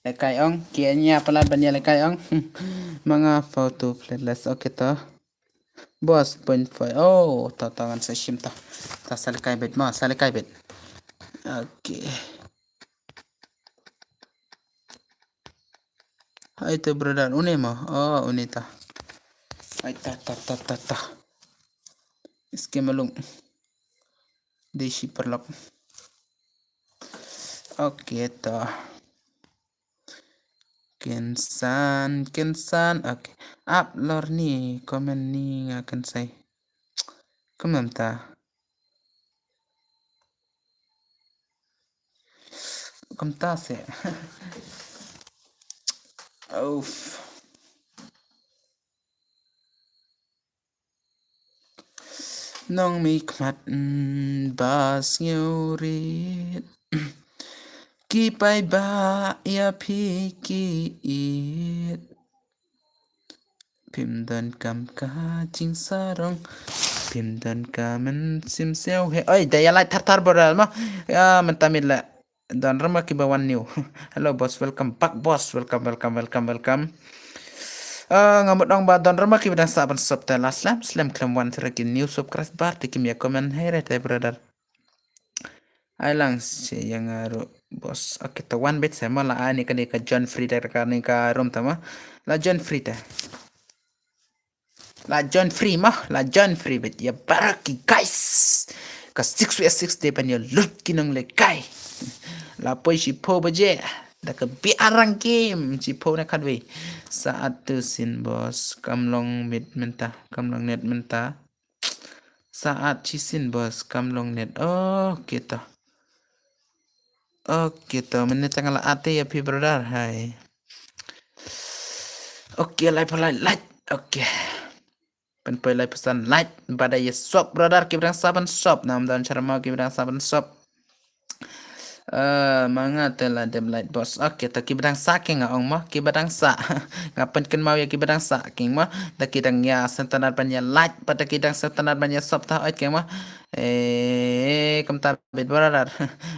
lehkai ong, ki ïa nia palat ban ïa lehkai ong. Ma nga photo playlist, okay to. Boss point five. Oh, to to ngan sa shim to. To sa lehkai bet ma, sa lehkai bet. Okay. Hai to brother, une mo. Oh, une to. Hai to to to to to. Iske malung. Dei shi paralok. Okay to. Kynsan, kynsan. Okay. Ap lor ni comment ni nga kynsai. Kumta. Kumta se. Uff. Nongmihkhmat, mm, ba sngewrit. Ki paidbah ïa phi ki ïeit. Phim donkam ka jingsarong. Phim donkam mynsiem siaw he. Oi, da ïa like thar thar brother ma. Ïa mynta mih la. Don rama kiba wan new. Hello boss, welcome back boss. Welcome, welcome, welcome, welcome. Ah, nga mut ong ba don rama kiba dang sah ban sub te la slem slem khlem wan shuh ki new subscriber te kim ïa comment hei re te brother. Ai lang shi ïa nga ruh boss. Okay, to wan bit se ma la ai ni kane ka join free te ka ni ka room te ma. La join free te. La join free mo, la join free beit ïa baroh ki guys. Ka six v six dei ban ïa lut ki nongleh kai. La poi shiphew baje da ka biang game shiphew na khatwei. Sa at tu sien boss, kam long net mynta, kam long net mynta. Sa at shisien boss, kam long net. Okay to. Okay to, mynta nga la at ïa phi brother, hai. Okay, lai phi lai, like. Okay. Pynpoi lai phew san like, bad ïa sub brother, kiba dang sah ban sub, namar don sharma kiba dang sah ban sub. Eh, ma nga te la dep like boss. Okay, to kiba dang sah ki nga ong mo, kiba dang sah. Nga pynkynmaw ïa kiba dang sah ki mo, da ki dang ïa sngewtynnat ban ïa like, bad da ki dang sngewtynnat ban ïa sub ta oi ki mo. Eh, kumta beit brother.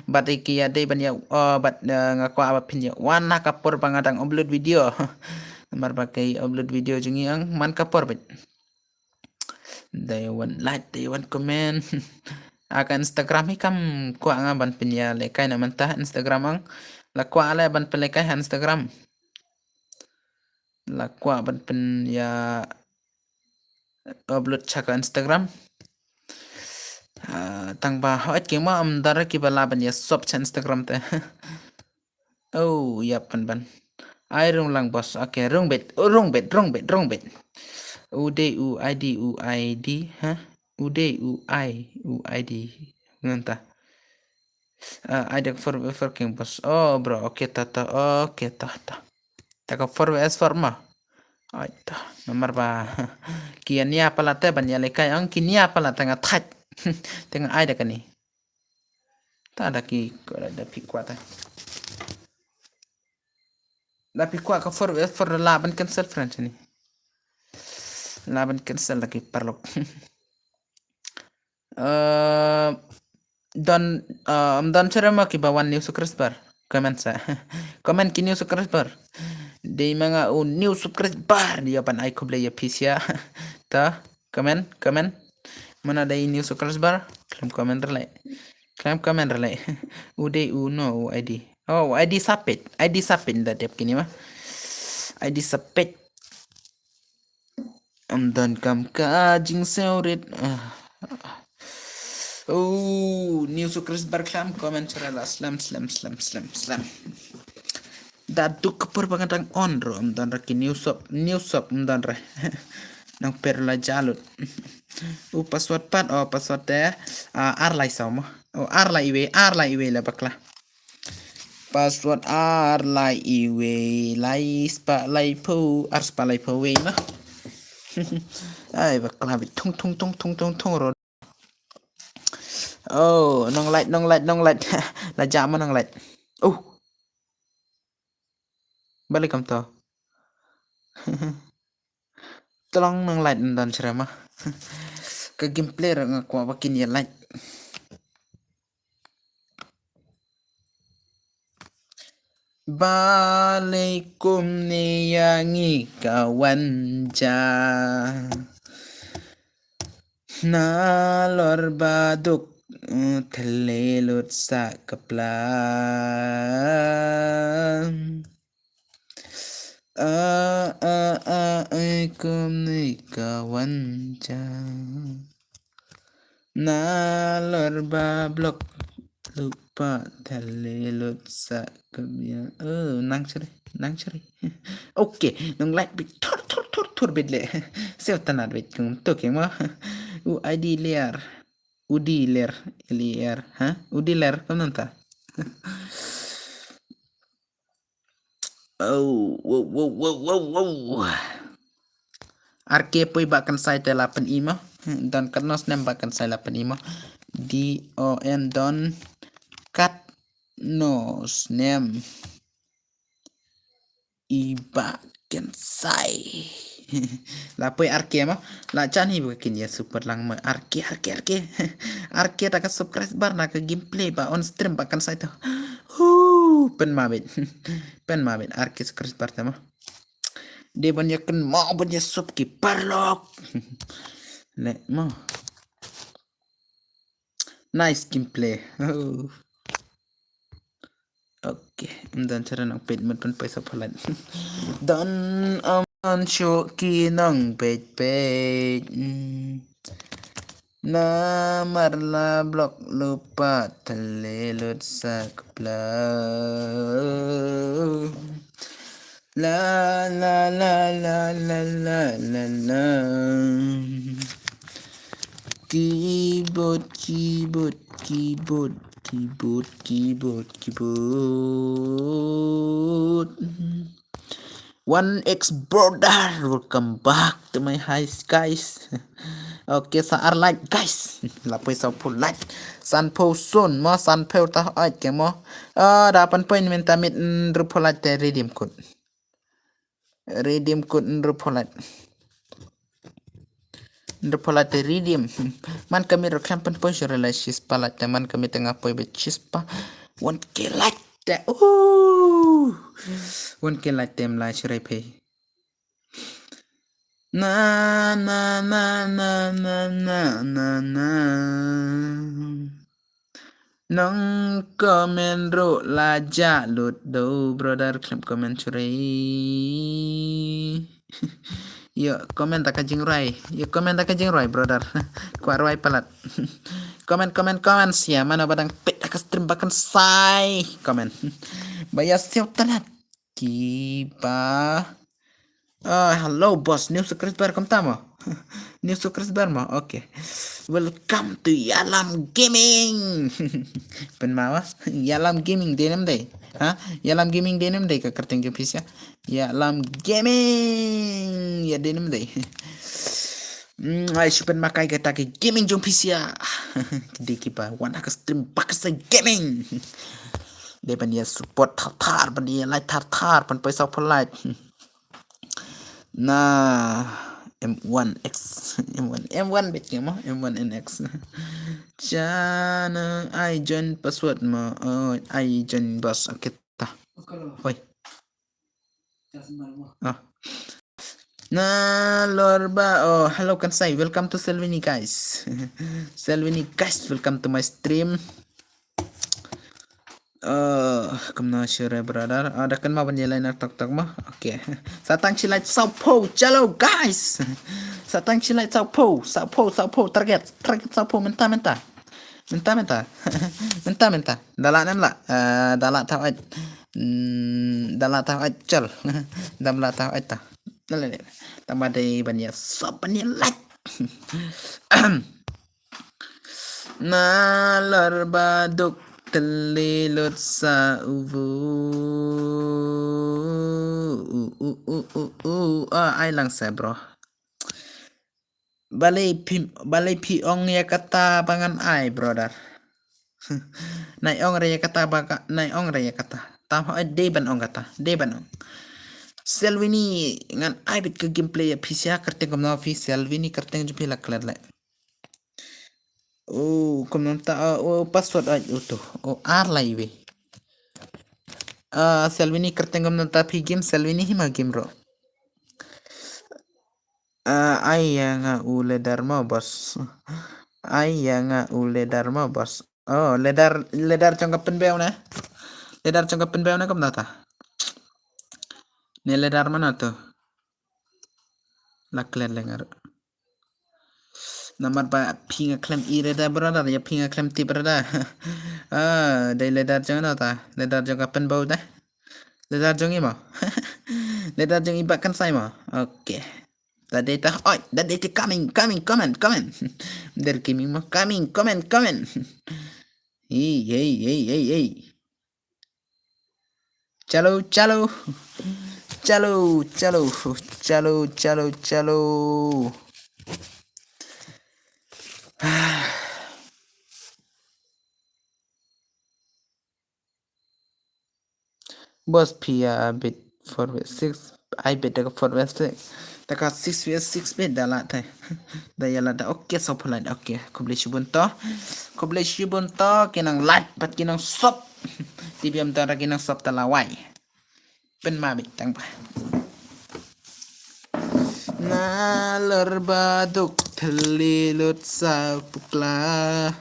Bad ïa ki ïa dei ban ïa, oh, bad, eh, nga kwah ba phin ïa wan ha ka por ba nga dang upload video. Namar ba ka upload video jong ngi ong man ka por beit. Dei wan like, dei wan comment. Ha ka Instagram hi kam kwah nga ban pynïalehkai na mynta Instagram ang. La kwah leh ban pynlehkai ha Instagram. La kwah ban pynïa upload sha ka Instagram. Ah, tang ba hooid ki ma am dara kiba lah ban ïa sub sha Instagram te. Oh, ïa pynban. Ai rung lang boss. Okay, rung beit. Oh, rung beit, rung beit, rung beit. U D U I D, U I D, ha? U D U I, U I D. Nanta. Ah, ai dak for for king boss. Oh, bro. Okay, ta ta. Okay, ta ta. Ta ka for S for ma. Ai ta. Namar ba ki nia pala te ban ïalehkai ang ki nia pala te nga thait. Te nga ai dak ni. Ta da ki, da phi kwah ta. Da phi kwah ka for, for la ban cancel friend ni. La ban cancel da ki paralok. Eh, don, eh, am don sharma kiba wan new subscriber. Comment sa. Comment ki new subscriber. Dei ma nga u new subscriber. Ïa ban ai khublei ïa phi sha. Ta. Comment, comment. Mano dei new subscriber? Khlem comment re leh. Khlem comment re leh. U dei u no u I D. Oh, u I D sa peit. I D sa peit da dep kini ma. I D sa peit. Am don kam ka jingsngewrit. Ah. Oh, new subscriber khlem comment sha la slem, slem, slem, slem, slem. Da duk ka por ba nga dang on ruh, ym don re ki new sub, new sub ym don re. Nang per la jalut. U password pat, oh, password te, ah, ar lai saw mo. Oh, ar lai iwei, ar lai iwei la bakla. Password ar lai iwei, lai spah lai phew, ar spah lai phew wei mo. Ai, bakla beit thung, thung, thung, thung, thung, thung ruh. Oh, nong light, nong light, nong light. La jam nong light. Oh. Balik kam to. Tolong nong light ndan shrama. Ka gameplay ra nga kwah ba kin ïa light. Balei kumne ïa ngi ka wan ja. Nalor ba duk, eh, thylli lut sa ka pla. Ah, ah, ah, eh, kumne ka wan ja. Nalor ba block lupa thylli lut sa ka bia. Oh, nang sri, nang sri. Okay, nong light beit thur, thur, thur, thur beit leh. Sngewtynnat beit kum to ki ma. U I D ler. U D ler, L E R, ha? U D ler, kumno ta? Oh, wow, wow, wow, wow, wow. Ar ke poi ba kan sai te la pyn-i mo. Don katno snem ba kan sai la pyn-i mo. D O N don katno snem. I ba kan sai. La poi ar ke mo. La chan hi ba kin ïa super lang mo. Ar ke, ar ke, ar ke. Ar ke ta ka subscriber na ka gameplay ba on stream ba kan sai to. Hu, pynma beit. Pynma beit ar ke subscriber ta mo. Dei ban ïa kynmaw ban ïa sub ki paralok. Leh mo. Nice gameplay. Oh. Okay, ym don shuh nang peit mut pynpoi sa phalat. Don, um, An shu ki nong peit peit. Namar la block lypa tylli lut sa ka pla. La la la la la la la la. Keyboard, keyboard, keyboard, keyboard, keyboard, keyboard. One X brother, welcome back to my house, guys. Okay, sa ar like, guys. La poi sa pho like. San pho sun mo, san pho ta ai ke mo. Ah, da pan poi ni minta mit, mm, rup pho like te redeem code. Redeem code, mm, rup pho like. Rup pho like te redeem. Man ka mit ro khlem pan poi shu re like shispah like te man ka mit nga poi bet shispah. One K like te. Ooh. One K like te mla shu re phe. Na, na, na, na. Nong comment ruh la jah lut do, brother, khlem comment shuh re. Yo, comment da ka jingrwai. Yo, comment da ka jingrwai, brother. Kwah rwai palat. Comment, comment, comment. Sia mano ba dang peit da ka stream ba kan sai. Comment. Ba ïa siew talat. Kiba. Ah, hello boss, new subscriber kumta mo? New subscriber mo? Okay. Welcome to Yalam Gaming. Pynmaw, ah? Yalam Gaming dei ne ym dei? Ha? Yalam Gaming dei ne ym dei ka kyrteng jong phi sia? Yalam Gaming. Ïa dei ne ym dei? Hmm, ai shu pynmakai kata ka gaming jong phi sia. Ki dei kiba wan ha ka stream ba ka sa gaming. Dei ban ïa support thar thar, ban ïa like thar thar, ban poi sa pho like. Na M one X, M one, M one bet ke mo, M one N X. Chana ai join password mo, oh, ai join boss, okay ta. Oi. Ah. Na lor ba, oh, hello Kansai, welcome to Selvini guys. Selvini guys, welcome to my stream. Uh, kumno shuh re brother. Ah, da kan ma ban ïa lai na tok tok ma. Okay. Sa tang shi like saw pho, chalo guys. Sa tang shi like saw pho, saw pho, saw pho, target, target saw pho, mynta, mynta. Mynta, mynta. Mynta, mynta. Da lah ne ym lah. Eh, da lah thaw ait. Hmm, da lah thaw ait, chal. Da ym lah thaw ait ta. Lale, lale. Tang ba dei ban ïa sub, ban ïa like. Na lor ba duk tylli lut sa u vu. U, u, u, u, u. Ah, ai lang sa, bro. Balei phi, balei phi ong ïa kata ba ngan ai, brother? Nai ong re ïa kata ba ka, nai ong re ïa kata. Tam ha dei ban ong kata, dei ban ong. Selvini ngan ai bit ka gameplay ïa phi sia, kyrteng kumno phi Selvini, kyrteng jong phi la klet le. Oh, kumno ta, oh, password ai uto. Oh, ar lai we. Ah, Selvini kyrteng kumno ta phi game, Selvini hi ma game ro. Ah, ai ïa nga u ladder mo boss. Ai ïa nga u ladder mo boss. Oh, ladder, ladder jong ka pynbew na. Ladder jong ka pynbew na kumno ta. Ne ladder mano to. La klet lengar. Namar ba phi nga khlem i re da brother, ïa phi nga khlem tip re da. Ah, dei ladder jong no ta. Ladder jong ka pynbew da. Ladder jong i mo. Ladder jong i ba Kansai mo. Okay. Da dei ta, oi, da dei ta coming, coming, comment, comment. Der gaming mo, coming, comment, comment. Hey, hey, hey, hey, hey. Chalo, chalo. Chalo, chalo, chalo, chalo, chalo. Boss phi ïa bit four versus six. Ai bit da ka four versus six. Da ka six versus six bit da lah te. Da ïa lah da. Okay, so polite. Okay. Khublei shibun to. Khublei shibun to. Ki nang like bad ki nang sub. Ti biam to da ki nang sub ta la wai. Pynma bit tang ba. Na lor ba duk tylli lut sa pukla.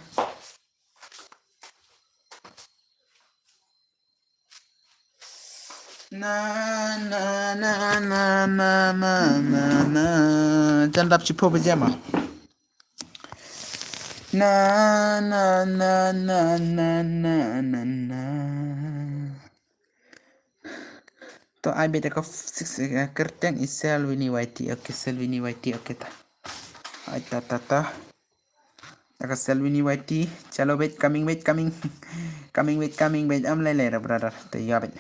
Na na na na na na na na. Jan dap shiphew baje ma. Na na na na na na na na. To ai bit ka six, eh, kyrteng i Selwini Y T. Okay, Selwini Y T. Okay ta. Ai ta ta ta. Ka Selwini Y T. Chalo bit, coming bit, coming. Coming bit, coming bit. Am lai lai ra brother. Te ya bit.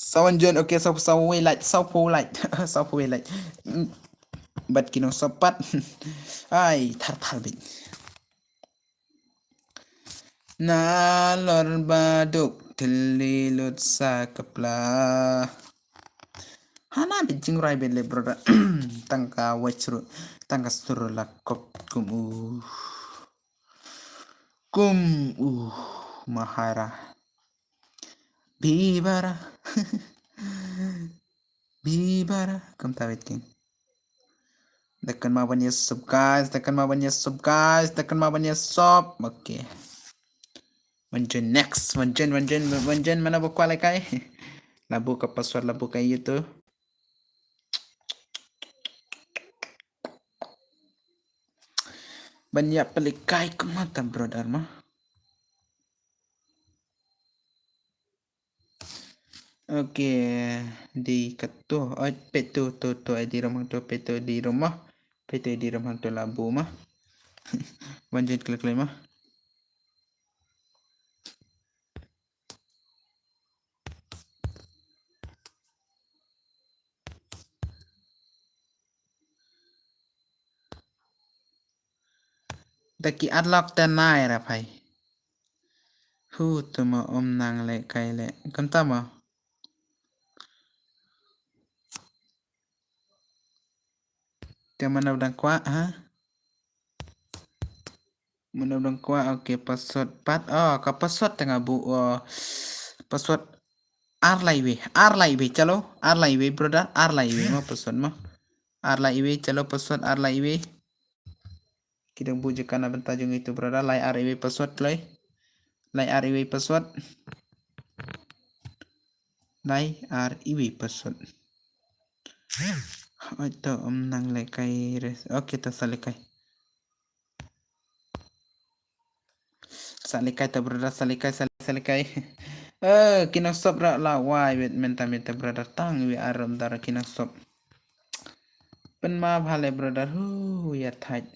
Sawan jon, okay, saw saw we light, saw po light, saw po we light. Mm. Bat kino sapat. Ai, thar thar bit. Nalor baduk thili lut sa kapla. Hana bit jingrai bit le brother. Tangka wachru, tangka suru la kop kum u. Kum u mahara. Bibara. Bibara. Kam tawit king. Tekan ma ban ya sub guys, tekan ma ban ya sub guys, tekan ma ban ya sub. Okay. Wan jon next, wan jon, wan jon, wan jon mana ba kwalai kai. Labu ka password, labu ka itu. Ban ya pelikai kemata brother ma. Okay, di ketu. Oh, petu tu tu di rumah tu, petu di rumah. Petu di rumah tu labu ma. Banjir klik lima. Da ki atlok te nai ra phai. Hu tu ma um nang le kai le. Kam ta ma. Te mana dang kwah ha. Mano dang kwah, okay, password pat. Oh, ka password tengah bu, oh, password ar lai we, ar lai we, chalo, ar lai we, brother, ar lai we, ma password ma. Ar lai we, chalo, password ar lai we. Ki dang bu jaka na bynta jong itu, brother, lai ar we password lai. Lai ar we password. Lai ar we password. Oi to, um nang le kai res. Okay, ta sa le kai. Sa le kai ta brother, sa le kai, sa le, sa le kai. Eh, ki nang sop ra la wai wet menta menta brother tang wi aram dara ki nang sop. Pen ma bha le brother hu ya thait.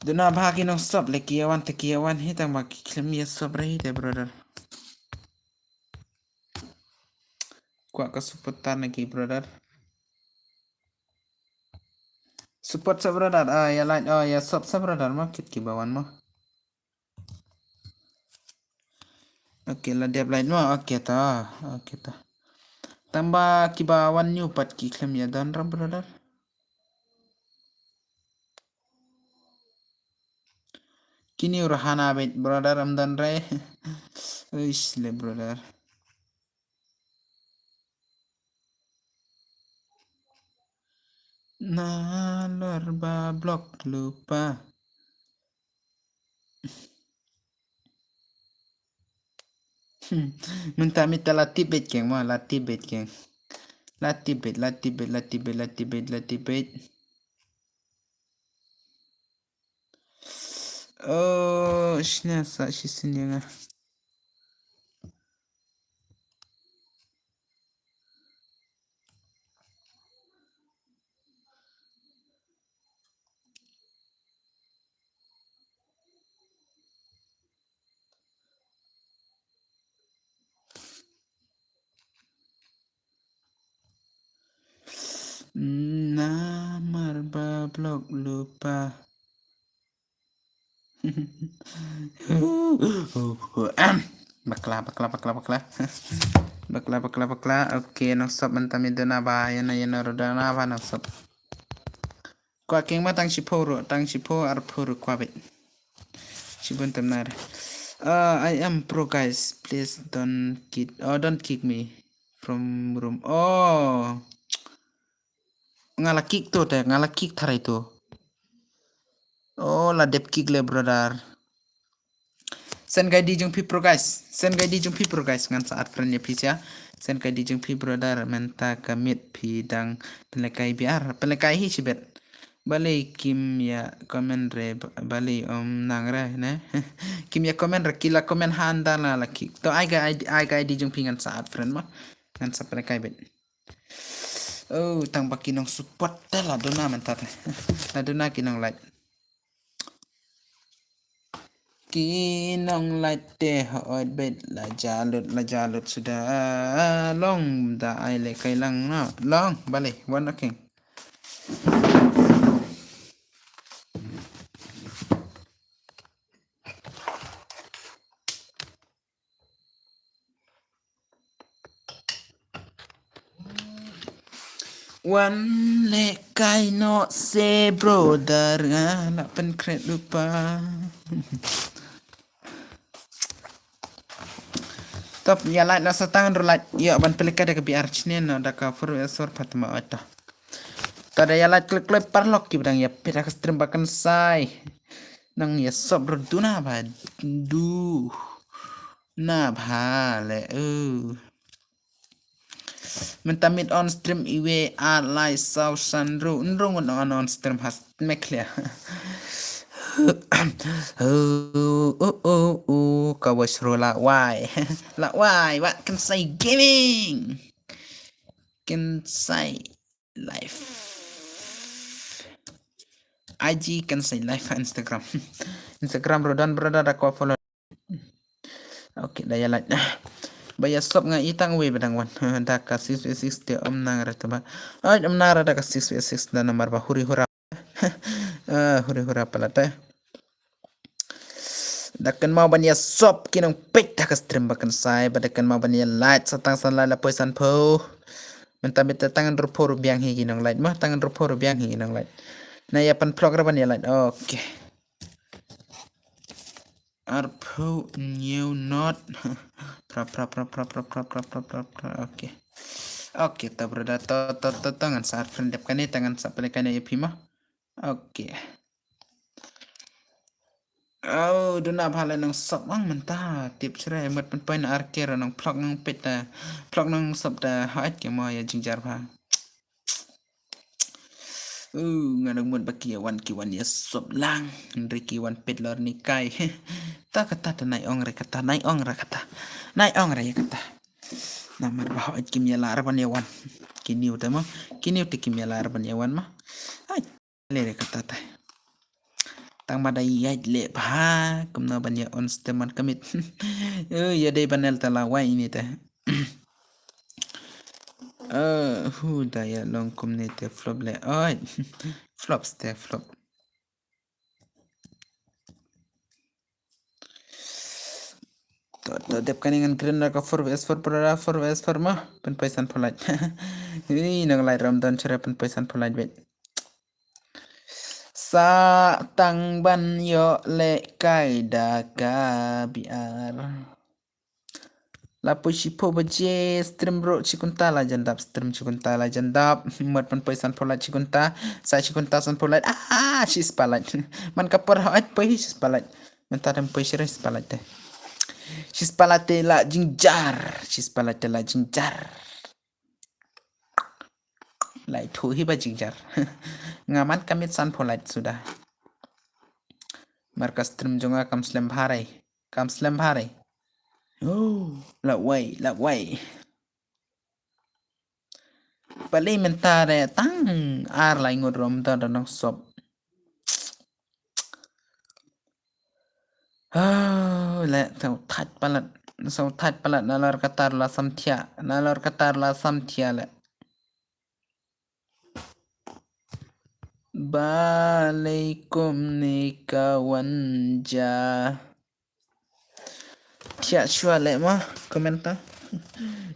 Duna bha ki nang sop le ki awan te ki awan hi tang ma ki khlem ya sop ra hi te brother. Kwah ka support tar na ki brother. Support sa brother, ah, ya like, oh, ya sub sa brother ma kit ki ba wan ma. Okay, la dep like ma, okay ta, okay ta. Tang ba ki ba wan new pat ki khlem ya don ra brother. Kini ur hana bit brother am don re. Uish le brother. Nalor ba block lupa. Mynta mynta la tip bit keng ma, la tip bit keng. La tip bit, la tip bit, la tip bit, la tip bit, la tip bit. Oh, shna sa shi sin ya nga. Namar ba block lupa. Bakla, bakla, bakla, bakla. Bakla, bakla, bakla. Okay, nang sop mynta mi dona ba, yana, yana, rodana ba nang sop. Kwah keng ma tang shiphew ruh, tang shiphew arphew ruh kwah bit. Shibun tamnar. Uh, I am pro guys, please don't kick, oh, don't kick me from room. Oh. Nga la kick to te, nga la kick tharai to. Oh, la dep kick le brother. Send ka ID jong phi bro guys. Send ka ID jong phi bro guys. Ngan sa add friend ïa phi sha. Send ka ID jong phi brother. Mynta ka miet phi dang pynlehkai biar. Pynlehkai hi shibit. Balei kim ïa comment re, balei ym nang re ne. Kim ïa comment re, ki la comment hangta la la ki. To ai ka ID, ai ka ID jong phi ngan sa add friend mo. Ngan sa pynlehkai beit. Oh, tang ba ki nong support te la duna mynta te. La duna ki nong like. Ki nong like te hooid beit, la ja lut, la ja lut suda. Long da ai lehkai lang na. Long, balei, wan okay. Wan lehkai noh se brother, nga la pynkhreh lypa. Top, ïa like noh sa tang ruh like, ïa ban pynlehkai da ka biar chnen noh da ka four S four pat ma oi to. To da ïa like klik klik paralok kiba dang ïa peit ha ka stream ba kynsai. Nang ïa sop ruh duna ba duna ba le. Oh. Mynta miet on stream iwei ar lai saw san ruh. Nrung on on stream has mek lia. Oh, oh, oh, oh, ka wai sru la wai. La wai, wat kynsai gaming. Kynsai live. I G kynsai live ha Instagram. Instagram ruh don brother da ko follow. Okay, da ïa like. Ba ïa sop nga i tang wei ba dang wan. Da ka six v six te ym nang ra te ba. Ai, ym nang ra da ka six v six da namar ba huri hura. Ah, huri hura palat eh. Da kynmaw ban ïa sop ki nong peit ha ka stream ba kynsai, ba da kynmaw ban ïa like sa tang san like la poi san phew. Mynta mynta tang ruh phew ruh biang hi ki nong like ma, tang ruh phew ruh biang hi ki nong like. Na ïa pan phlok ra ban ïa like. Okay. Arphew new not. Pra pra pra pra pra pra pra pra pra pra. Okay. Okay, ta brother, to to to to ngan sa friend dep kane, ta ngan sa play kane ïa phi ma. Okay. Oh, duna bha le nong sop ang mynta tip chre mut pyn pyn ar ke ro nong phlok nong pit ta. Phlok nong sop ta hait ke mo ïa jingjar bha. Uh, nga dang mut ba ki wan ki wan ïa sop lang. Hynrei ki wan pit lor ni kai. Ta kata ta nai ong re kata, nai ong re kata. Nai ong re kata. Namar ba hooid kim ïa lar ban ïa wan. Ki niu te mo. Ki niu te kim ïa lar ban ïa wan mo. Ai, le re kata ta. Tang ma da ïaid le bha kumno ban ïa on stem man kamit. Eh, ïa dei ban el ta la wai ini te. Eh, hu da ïa long kumne te flop le. Oi. Flop ste flop. To, to dep kane ngan green ra ka four v four para four v four ma. Pyn poi san pholait. Ui, nang lai ram don chre pyn poi san pholait wait. Sa tang ban ïoh lehkai da ka biar. La poi shiphew baje stream ruh shi kynta la jan dap, stream shi kynta la jan dap. Mut pyn poi san pholait shi kynta. Sa shi kynta san pholait. Ah, shi spalait. Man ka por hooid poi shi spalait. Mynta dang poi shi spalait te. Shi spalait te la jingjar. Shi spalait te la jingjar. Lai thu hi ba jingjar. Nga man kamit san pholait suda. Mar ka stream jong nga kam slem bha re. Kam slem bha re. Oh, la wai, la wai. Balei mynta re tang ar lai ngut rom da da nong sop. Oh, le tau thait palat. Sau thait palat na lor katar la samthia. Na lor katar la samthia le. Balei kumne ka wan ja. Thiah shuwa le ma comment ta.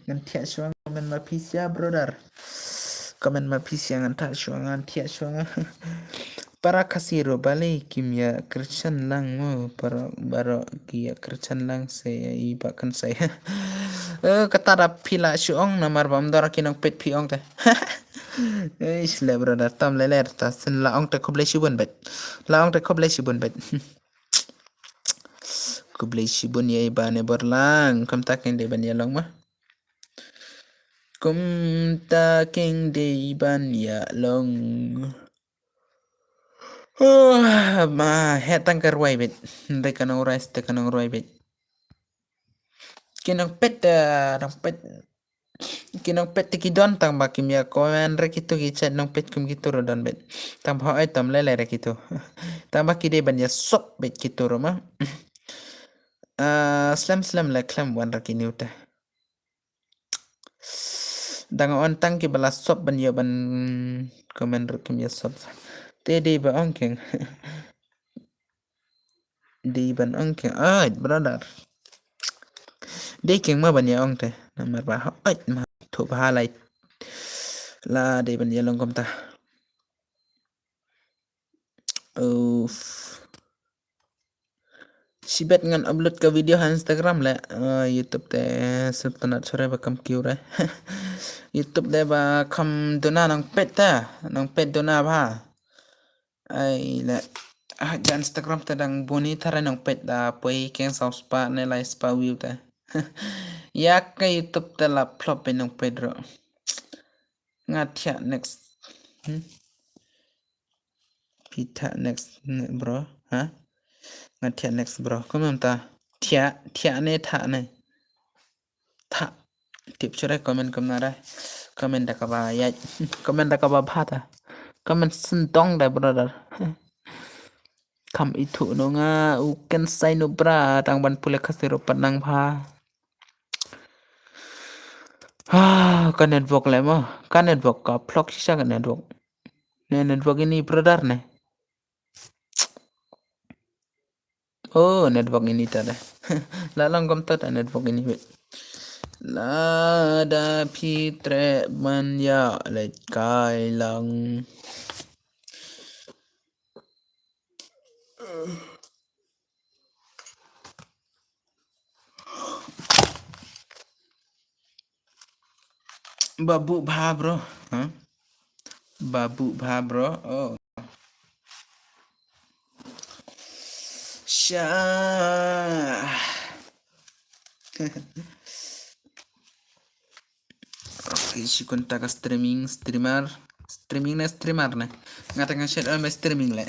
Ngan thiah shuwa comment ma phi sia brother. Comment ma phi sia ngan thiah shuwa ngan thiah shuwa nga. Para Khasi ruh balei kim ïa kyrchan lang mo para baro ki ïa kyrchan lang se i ba kan sai. Eh, kata da phi la shu ong namar ba ym dor ki nong peit phi ong te. Eish le brother tam le le ta sin la ong te khublei shibun bet. La ong te khublei shibun bet. Khublei shibun ïa i Bah Neborlang. Kumta keiñ dei ban ïa long ma. Kumta keiñ dei ban ïa long. Huh, ma heh tang ka rwai beit. Dei ka nongrwai, dei ka nongrwai beit. Ki nongpeit, eh, nongpeit. Ki nongpeit te ki don tang ba kim ïa comment re kitu ki chat nongpeit kum kitu ruh don beit. Tang ba hooid tam lei lei re kitu. Tang ba ki dei ban ïa sop beit kitu ruh ma. Ah, slem slem lei khlem wan re ki new te. Dang on tang ki ba la sop ban ïoh ban comment ruh kim ïa sop. Te dei ba ong keiñ. Dei ban ong keiñ. Ai, brother. Dei keiñ ma ban ïa ong te. Namar ba hooid ma thuh ba lai. La dei ban ïa long kumta. Uff. Shibit ngan upload ka video ha Instagram leh. Eh, YouTube te sngewtynnat shuh re ba kham kiew re. YouTube te ba kham duna nongpeit te. Nongpeit duna bha. Ai leh. Ah, ha Instagram te dang bun hi tharai nongpeit da poi keiñ saw spah ne lai spah view te. Ïa ka YouTube te la flop ïa nongpeit ruh. Nga thiah next. Hmm? Phi thiah next ne bro, ha? Nga thiah next bro. Kumno mynta? Thiah, thiah ne thah ne? Thah. Tip shuh re comment kumno re. Comment da kaba ïaid. Comment da kaba bha ta. Comment sngewdong da brother. Kham ithuh noh nga u Kensai Nubra tang ban pule Khasi ruh pat nang bha. Ah, ka network leh mo. Ka network ka flop shisha ka network. Ne network ini brother ne. Oh, network ini ta de. La long kumta ta network ini beit. Lada phi treh ban ïa leit kai lang. Babu bha bro, ha? Babu bha bro. Oh. Sha. Okay, shi kumta ka streaming, streamer, streaming ne streamer ne. Nga tang shet, oh, me streaming leh.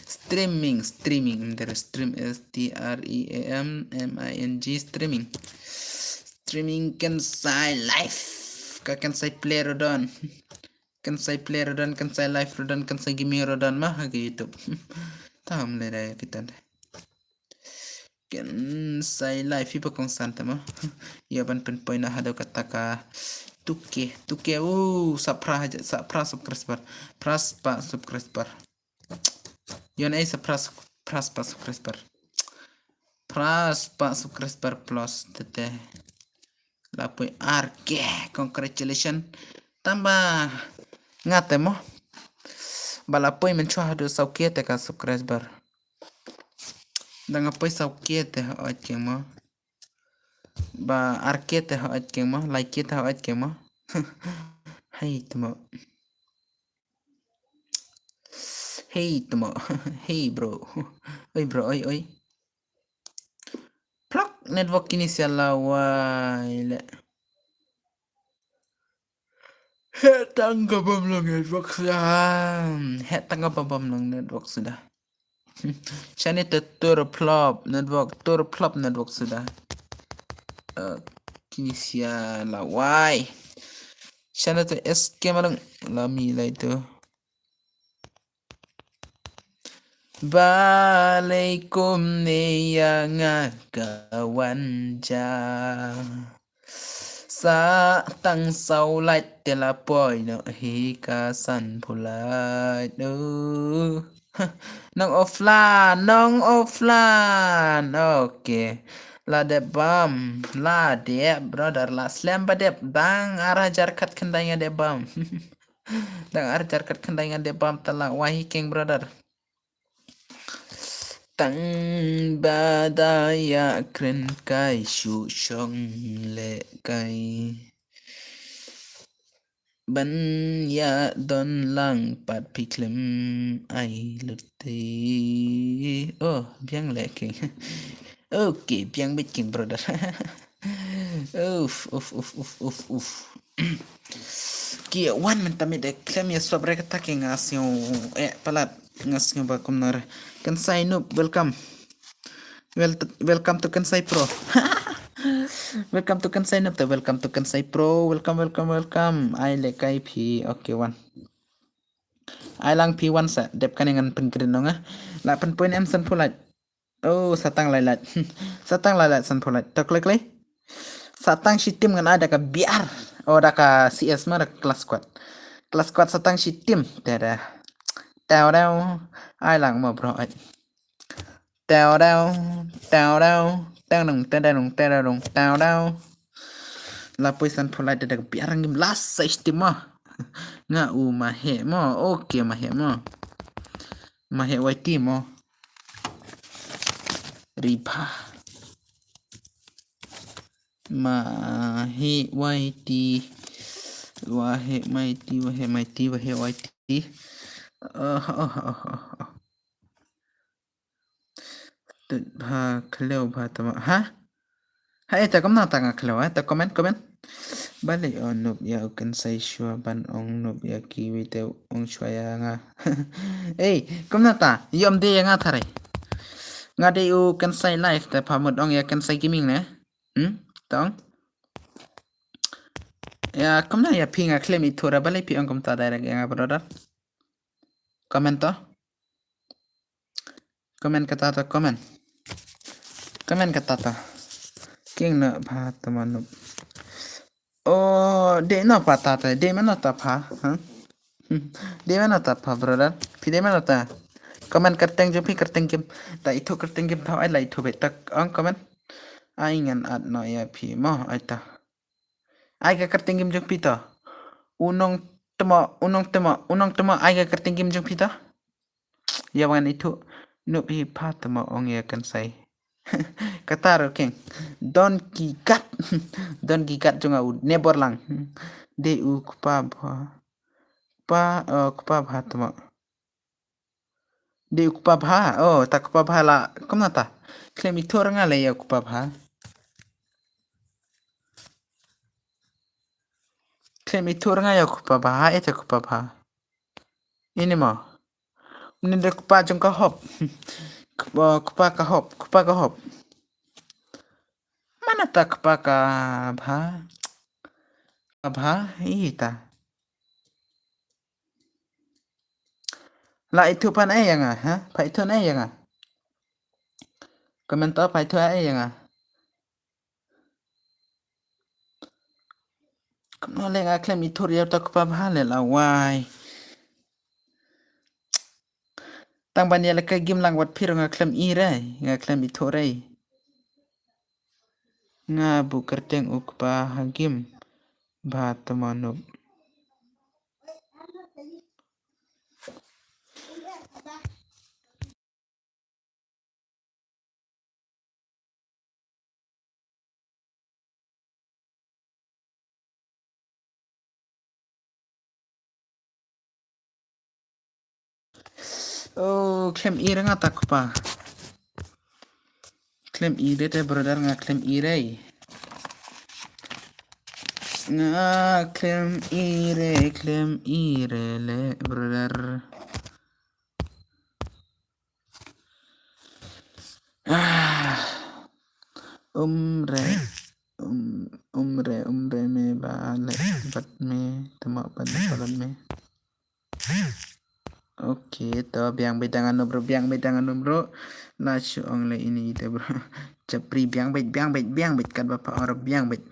Streaming, streaming. There is stream, S T R E A M M I N G, streaming. Streaming Kensai live. Ka Kensai play ruh don. Kensai play ruh don, Kensai live ruh don, Kensai gaming ruh don ma ha ka YouTube. Tam leh da kita de. Kensai live hi ba kongsan te mo. Ïa ban pynpoi na haduh kata ka two K, two K, uh, sa phra haja, sa phra subscriber. Phra spah subscriber. Ïa na sa phra, phra spah subscriber. Phra spah subscriber plus te te. La poi ar K, congratulations. Tang ba nga te mo. Ba la poi mynshuwa haduh saw K te ka subscriber. Da nga poi saw K te hooid keiñ mo. Ba ar K te hooid keiñ mo, lai K te hooid keiñ mo. Hei te mo. Hei te mo. Hei bro. Oi bro, oi, oi. Plak network kine sia lawai leh. Heh tang ka bym long network suda. Heh tang ka bym long network suda. Shane te tur plop network, tur plop network suda. Eh, kine sia lawai. Shane te S K malung lami lai tu. Balei kumne ïa nga ka wan ja. Sa tang saw lait te la poi noh hi ka san phew lait. Uh. Nong offline, nong offline. Okay. La dep bam, la dep brother, la slem ba dep dang ar hajar khatkhyndai nga dep bam. Dang ar hajar khatkhyndai nga dep bam te la wai hi keiñ brother. Tang ba da ïa kren kai shu shong leh kai. Ban ïa don lang pat phi khlem ai lut te. Oh, biang leh keiñ. Okay, biang beit king brother. Uf, uf, uf, uf, uf, uf. Ki wan mynta mynta khlem ïa sop re kata ki nga sngew, eh, palat nga sngew ba kumno re. Kynsai Noob, welcome. Wel-, welcome to Kynsai Pro. Welcome to Kynsai Noob, welcome to Kynsai Pro. Welcome, welcome, welcome. Ai le kai phi. Okay, wan. Ai lang phi wan sa dep kane ngan pynkreh nong ah. La pynpoint em san pulait. Oh, satang lai lait. Satang lai lait san pulait. Tok lek lek. Satang shi tim ngan ai da ka B R. Oh, da ka C S ma da ka class squad. Class squad satang shi tim. Te da. Tao dao. Ai lang mo bro ai. Tao dao. Tao dao. Tao dong, tao dong, tao dong, tao dao. La poi san pulait da ka B R ngim las sa shi tim mo. Nga u ma he mo. Okay, ma he mo. Ma he wai tim mo. Riba. Ma he wai ti. Wa he mai ti, wa he mai ti, wa he wai ti. Oh, oh, oh, oh, oh. Tut bha khleo bha tama. Ha? Ha, eh, ta kamna ta nga khleo, eh, ta comment, comment. Balei o Noob ïa u Kynsai shuwa ban ong Noob ïa kiwi te ong shuwa ïa nga. Ei, kamna ta, ïom de ïa nga thare. Nga dei u Kynsai live te pha mut ong ïa Kynsai gaming ne. Hmm? Tong. Ïa, kamna ïa phi nga khlem ithuh ra balei phi ong kumta direct ïa nga brother. Comment to. Comment kata to, comment. Comment kata to. King na pha tama Noob. Oh, de no pa ta ta, de mano ta pha, ha? Hmm. De mano ta pha, brother. Phi de mano ta. Comment kyrteng jong phi kyrteng game. Ta ithuh kyrteng game thaw ai la ithuh beit ta ong comment. Ai ngan add noh ïa phi mo ai ta. Ai ka kyrteng game jong phi to. U nongtmo, u nongtmo, u nongtmo ai ka kyrteng game jong phi to. Ïa wan ithuh. Noob hi pha tmo ong ïa Kynsai. Kata ruh keng. Don ki gat. Don ki gat jong nga u nebor lang. Dei u kpa bha. Kpa, oh, kpa bha tmo. Dei u kpa bha. Oh, ta kpa bha la. Kumno ta? Khlem ithuh ra nga lei ïa u kpa bha. Khlem ithuh ra nga ïa u kpa bha, eh, ta kpa bha. Ini mo. Mni de kpa jong ka hop. Kpa, kpa ka hop, kpa ka hop. Mana ta kpa ka bha. Ka bha, ita. La ithuh pan ai ïa nga, ha? Pha ithuh ai ïa nga. Comment to pha ithuh ai ïa nga. Kumno le nga khlem ithuh ïa ta kpa bha le la wai. Tang ban ïa la ka game lang wat phi ruh nga khlem i re, nga khlem ithuh re. Nga buh kyrteng u kpa ha game bha tmo Noob. Oh, khlem i re nga ta kpa. Khlem i re te brother nga khlem i re. Nga khlem i re, khlem i re le brother. Ah. Um re, um, um re, um re me ba le bat me tama ban palat me. Okay, to biang beit da nga Noob bro, biang beit da nga Noob bro. La shu ong le ini ite bro. Chapri biang beit, biang beit, biang beit kat ba pa or biang beit.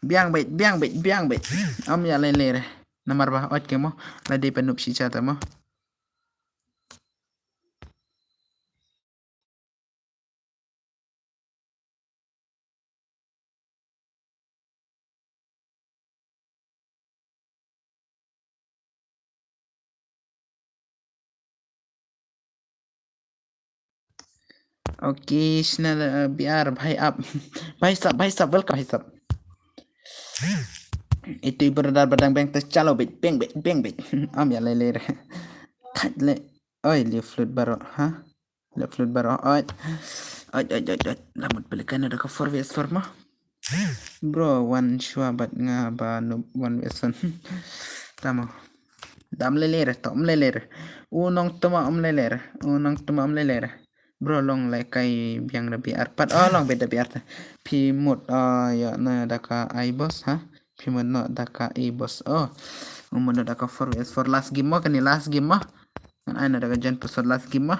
Biang beit, biang beit, biang beit. Am ya le le re. Namar ba ot ke mo. La dei pa Noob shi cha ta mo. Okay, shna, uh, B R, bhai up. Bhai sab, bhai sab, welcome, bhai sab. Itu brother badang beng te chalo beit, beng beit, beng beit. Am ya le le re. Khat le. Oi, le flute baroh, ha? Le flute baroh, oi. Ait, ait, ait, ait. Lamut balik kan ada ka four versus four mo. Bro, wan shwa bat nga ba noob one versus one. Tamo. Dam lele re, tom lele re. U nong tuma om lele re. U nong tuma om lele re. Bro, long lai kai biang da biar pat. Oh, long beda biar ta. Pi mut, oh, ya na da ka ai boss, ha? Pi mut no da ka ai boss. Oh, u mut da ka four versus four last game mo, kani last game mo. Ngan ai na da ka jen episode last game mo.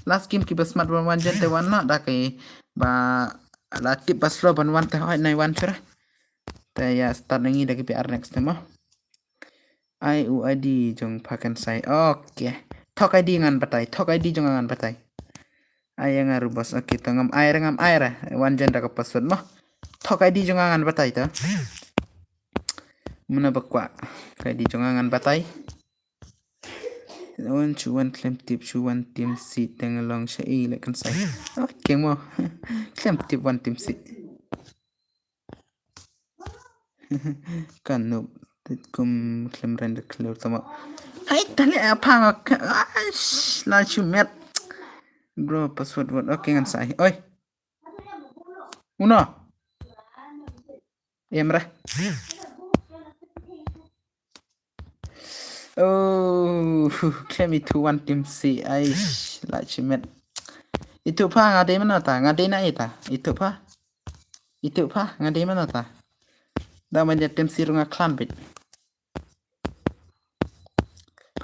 Last game ki ba smat wan wan jen te wan no da ki ba la tip ba slow ban wan te hoi nai wan chura. Te ya start nangi da ki biar next te mo. Ai u I D jong phakan sai. Okay. Thok I D ngan batai. Thok I D jong ngan batai. Ai nga rubos. Okay, to ngam ai ra ngam ai ra. Wan jen da ka password mo. Thok I D jong ngan batai to. Muna bakwa. Thok I D jong ngan batai. Wan chu wan klem tip chu wan tim si teng long sha i le kan sai. Oh, keng mo. Klem tip wan tim si. Kan nup tit kum klem ren de klem tama. Hai tale apa ngak. Aish, la chu met. Bro, password word. Okay, ngan sai. Oi. Uno. Em re. Oh, klem itu wan tim si. Aish, la chu met. Itu pa nga dei mana ta, nga dei na ita. Itu pa. Itu pa nga dei mana ta. Da man ja tim si runga klan bit.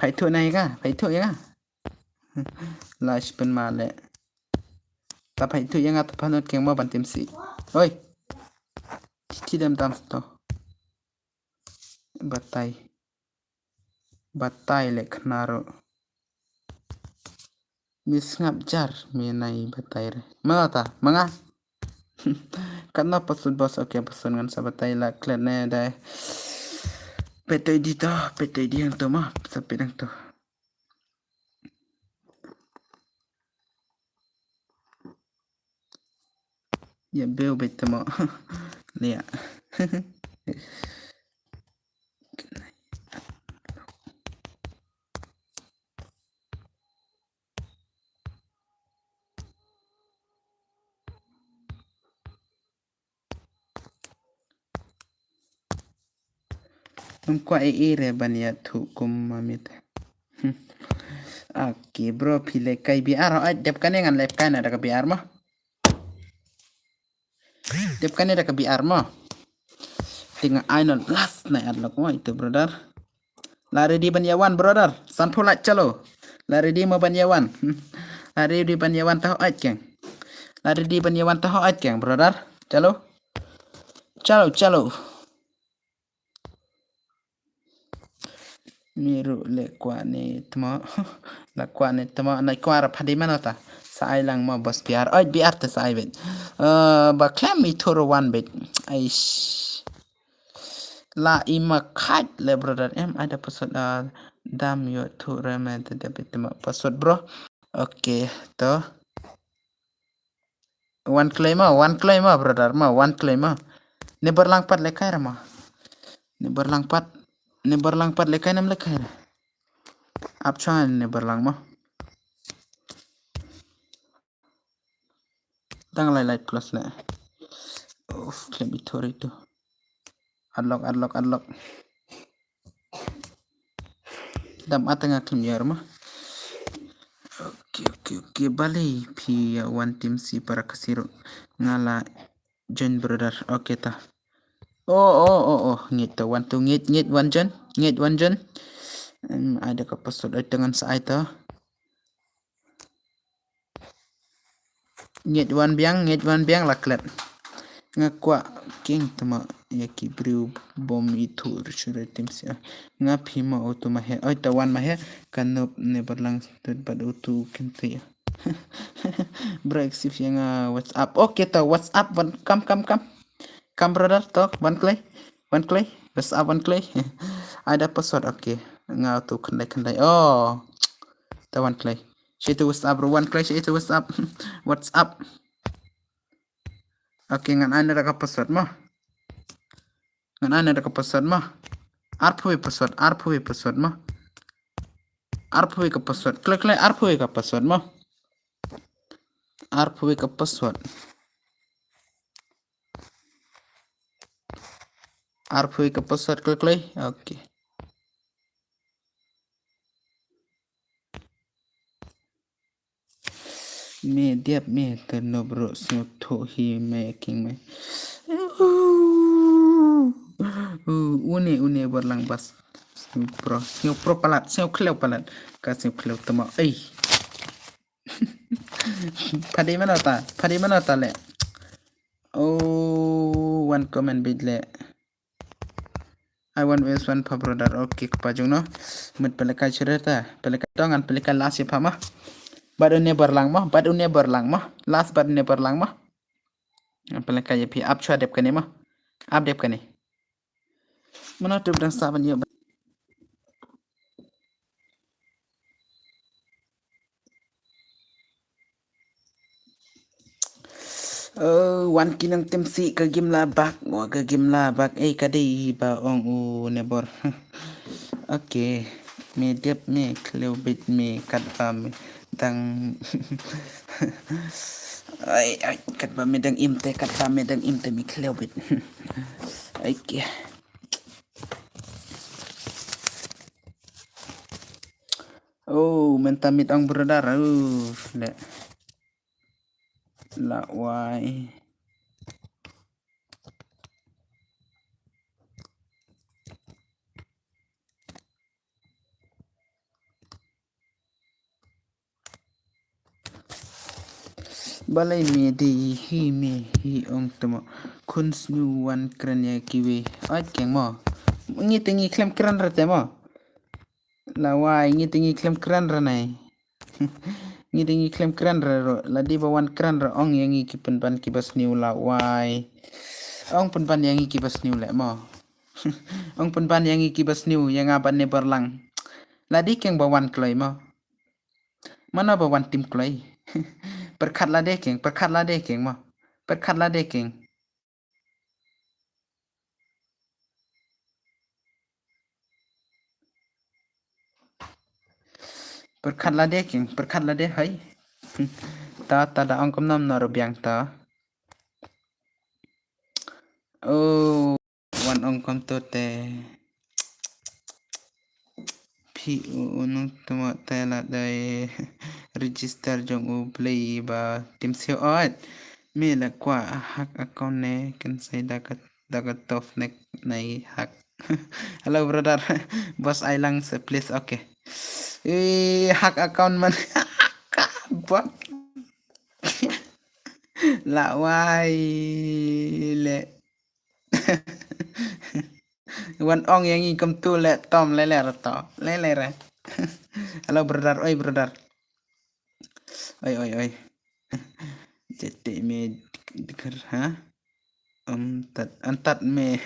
Phai tu na ika, phai tu ika. La spen male. Ta phai tu yang ta panut keng mo ban tim si. Oi. Ti dem tam sto. Batai. Batai le khnaro. Mi sngap jar mi nai batai re. Mala ta, manga. Katno password boss, okay, password ngan sa batai la klet ne dai. Petoi di to, petoi di yang to ma, sa pedang to. Ya beu bet tamo. Lia. Ngam kwah i i re ban ïathuh kum ma mit. Hmm. Okay, bro, phi leh kai B R, oh, ai, dep kane ngan leh kai na da ka B R ma. Dep kane da ka B R ma. Tinga ai non last na adlock ma itu, brother. La ready ban ïawan, brother. Sanphew lait, chalo. La ready mo ban ïawan. Hmm. La ready ban ïawan, taho ait keng. La ready ban ïawan, taho ait keng, brother. Chalo. Chalo, chalo. Ni ruh leh kwah ni tmo. La kwah ni tmo. Na kwah ra phadi mano ta. Sa ai lang mo boss B R. Oi, B R te sa ai bet. Eh, ba klem i thur wan bet. Aish. La i ma khait le, brother. Em, ada password, ah, dam yo thur me te debit tmo password, bro. Okay, to. Wan klei ma, wan klei ma, brother ma, wan klei ma. Ne berlang pat lekai ra ma. Ne berlang pat, ne berlang pat lekai nam lekai ra. Ap chuan ne berlang ma. Dang lai lai plus ne. Uf, klem i thori tu. Unlock, unlock, unlock. Dam ata nga klem ïar ma. Okay, okay, okay. Balei phi wan tim si para kasiro. Nga la join, brother. Okay ta. Oh, oh, oh, oh. Ngit ta wan tu, ngit, ngit wan join. Ngit wan join. Em, ada ka password ai tangan sa ai ta. Ngeit wan biang, ngeit wan biang la klet. Nga kwah keng tama ïa ki briew bym ithuh shuh re tim sia. Nga phi ma utu ma he. Oi, ta wan ma he. Ka nup ne barlang stud bad utu kynti. Bro, exif ïa nga WhatsApp. Okay, ta WhatsApp wan, kam, kam, kam. Kam, brother, to wan klei. Wan klei. WhatsApp wan klei. Ada password, okay. Nga utu khyndai khyndai. Oh. Ta wan klei. Shi tu WhatsApp ruh wan klei, shi tu WhatsApp. WhatsApp. Okay, ngan ai na da ka password mo. Ngan ai na da ka password mo. Arphew wei password, arphew wei password mo. Arphew wei ka password. Klei klei arphew wei ka password mo. Arphew ka password. Arphew ka password klik klik. Okay. Me diap me te no bro sngewthuh hi me king me. Une une barlang bas. Sngew pro, sngew pro palat, sngew khlem palat. Ka sngew khlem tama. Ei. Padi mana ta? Padi mana ta le? Oh, one comment bit le. I want wes one pa brother. Okay, kpa jong no. Mut pelaka chureta. Pelaka tongan pelaka last ya pa ma. Bad une barlang ma. Bad une barlang ma. Last bad une barlang ma. Pelaka ya pi up chua dep kane ma. Up dep kane. Mana tu dang saban ya. Oh, wan ki nang tim si ka gim la bak, wa ka gim la bak, eh, ka dei ba ong u nebor. Okay, me dep me khlem bit me kat ba me dang. Ai, ai, kat ba me dang im te, kat ba me dang im te me khlem bit. Okay. Oh, mynta mit ong brother. Oh, le. La wai. Balei me dei hi me hi ong temo. Khun snu wan kren ya kiwi. Oi keng mo. Ngi te ngi khlem kren ra te mo. La wai ngi te ngi khlem kren ra nai. Ngi te ngi khlem kren ra ro. La di ba wan kren ra ong ya ngi ki pynban ki ba sniw la wai. Ong pynban ya ngi ki ba sniw le mo. Ong pynban ya ngi ki ba sniw ya nga ban ne barlang. La di keng ba wan kloi mo. Mano ba wan tim kloi. Perkhat la de keng, perkhat la de keng mo. Perkhat la de keng. Perkhat la de keng, perkhat la de hai. Ta ta da ong kum nam na rubiang ta. Oh. Wan ong kom to te. Phi u nung tuma te la dai register jong u blei ba tim sio ot. Me la kwa hak account ne kan sai da ka da ka tof ne nai hak. Hello brother. Boss ai lang se please okay. Eh hak account man. Ka bot. La wai le. Wan ong yang i kum tu le tom le le to le le re. Hello brother, oi brother. Oi oi oi. Jete me dikar ha. Antat antat me.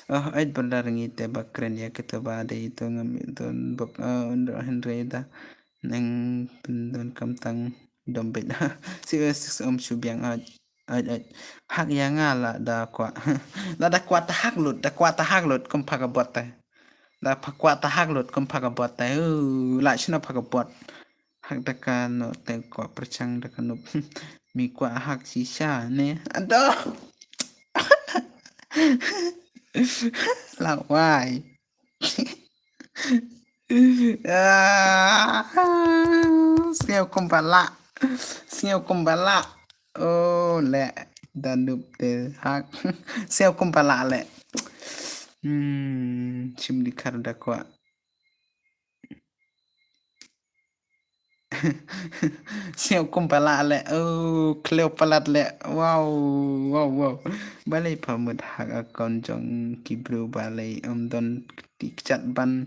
Oh oi brother ngi te bakren ya kita ba de itu ngam itu bok uh, undo henre da nang pendon kamtang dombet. Si six om subiang oi. Ait ait. Hak ya nga la da kwah. La da kwah ta hak lut, da kwah ta hak lut kum pha ka bot tai. Da pha kwah ta hak lut kum pha ka bot tai. Uh, la shna pha ka bot. Hak da ka no te kwah perchang da ka nup. Mi kwah hak shisha ne. Aduh. La wai. Ah, sngew kum ba lah. Sngew kum ba lah. Oh, le. Da nup te hak. Sngew kum ba lah le. Hmm, chim di kar da kwah. Sngew kum ba lah le. Oh, khlem palat le. Wow, wow, wow. Balei pha mut hak account jong ki bru balei um don ki kjat ban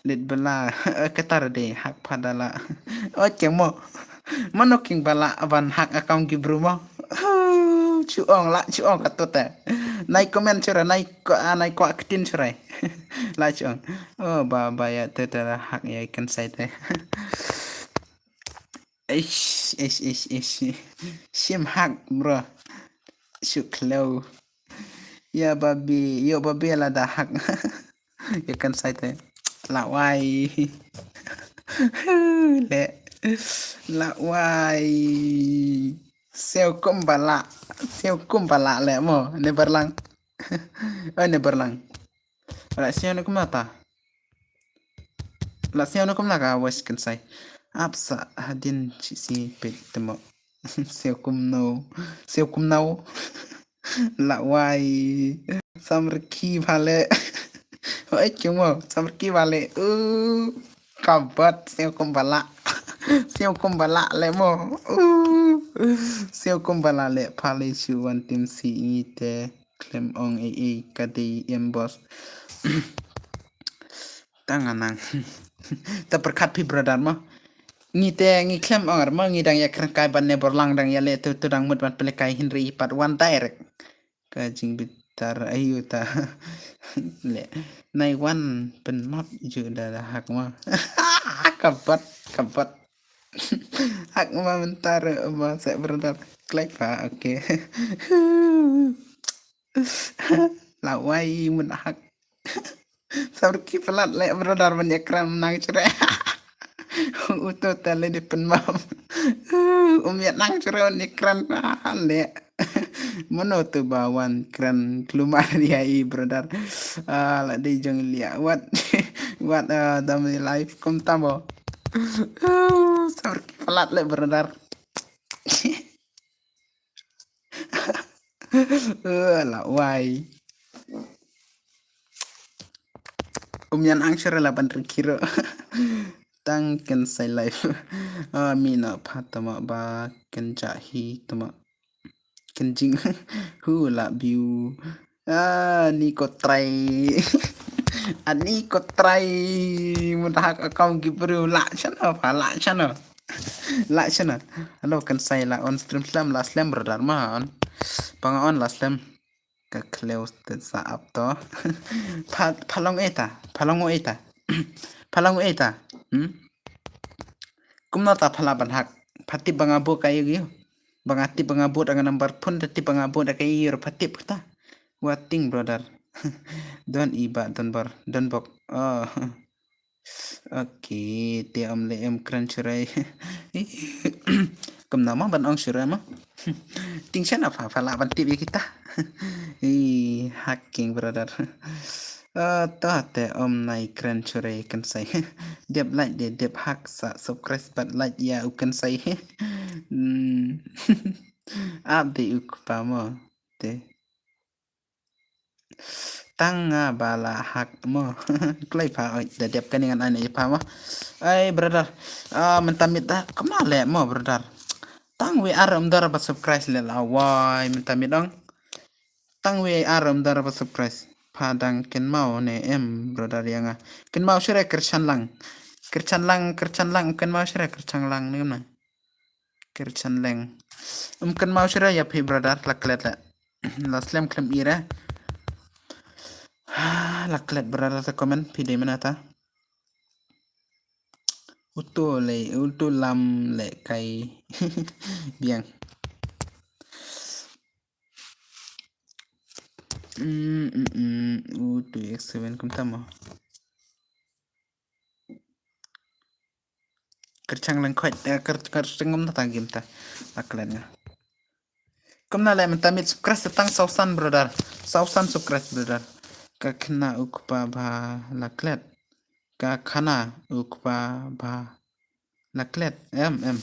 lit bala. Katar de hak pha da lah. Oh, kemo. Mano king ba lah ban hak account ki bru mo. Chu ong lah, chu ong katut eh. Nai comment chura, nai ko, nai ko aktin chura. Lah chu ong. Oh, ba, ba ya te te lah hak ya kan sai te. Eish, eish, eish, eish. Shim hak, bro. Shuk low. Ya babi, yo babi la da hak. Ya kan sai te. La wai. Le. La wai. Siew kum ba lah. Siew kum ba lah leh mo. Never lang. Oi, never lang. Lah siew ne kum ta. Lah siew ne kum la ka wes kan sai. Ap sa hadien chi si pet temo. Siew kum no. Siew kum no. Lah wai. Samrki bale. Oi, chung mo. Samrki bale. Uh. Kabat siew kum ba lah. Siew kum ba lah leh mo. Uh. Siew kum ba lah leh pale shu wan tim si ngi te. Khlem ong ei ei ka dei em boss. Tang anang. Ta pyrkhat phi brother mo. Ngi te ngi khlem ong ar mo ngi dang ïa kren kai ban ne bor lang dang ïa leh tu tu dang mut ban pele kai hynrei pat wan direct. Ka jingbitar ayu ta. Leh. Nai wan pynmap ju da da hak mo. Kabat, kabat. Hak ma mynta re ma se brother. Klik pa, okay. Lawai mun hak. Sabr ki pelat leh brother ban ïa kren nang chre. Uto ta leh di pynmap. Um ïa nang chre wan ïa kren leh. Mano tu ba wan kren klumar ïa i brother. Ah, la dei jong lia. Wat, wat, ah, dam live kum tamo. Ah, sabr ki pelat leh brother. Ah, la wai. Um yan ang shara la ban rikiro. Tang kan sai live. Ah, mi na pha tama ba kan ja hi tama. Kan jing hu la biu. Ah, ni ko trai. Ah, ni ko trai. Mun hak account ki bru la chana pa la chana. La chana. Hello kan sai la on stream slam la slam brother ma on. Pang on la slam. Ka khleu te sa ap to. Pha phalong eta. Phalong eta. Phalong eta. Hmm? Kumno ta phala ban hak. Phatip banga bo ka yu. Banga tip banga bo da number phone da tip banga bo da ka yu phatip ta. Waiting brother. Don iba don bar don bok. Oh. Okay, te om le em kren churai. Kumno ma ban ong churai ma. Ting shen apa phala ban tip ya kita. Ih, hacking brother. Ah, to te om nai kren churai kan sai. Dep like de dep hak sa subscribe bat like ya u kan sai. Hmm. Ap de u kpa mo. Te. Tang nga ba la hak mo. Kloi pha oi da dep kani ngan ai na pha mo. Ai brother. Ah, mynta mit da. Kumno le mo brother. Tang wi ar um dar ba subscribe le la wai mynta mit dong. Tang wi ar um dar ba subscribe. Pha dang kin mau ne em brother yang ah. Kin mau shure kerchan lang. Kerchan lang, kerchan lang, kin mau shure kerchan lang ni kumna. Kerchan leng. Um kan mau shira ya phi brother la klet la. La slem klem ira. La klet brother ta comment phi dei mana ta. Uto le uto lam le kai. Biang. Mm, mm, mm. Uto X seven kum tamo. Kerchang leng khot, eh, ker ker sengum ta tang gim ta. La klet nga. Kumna le mynta mit subscribe tang sausan brother. Sausan subscribe brother. Ka khana u kpa ba la klet. Ka khana u kpa ba la klet. Em em.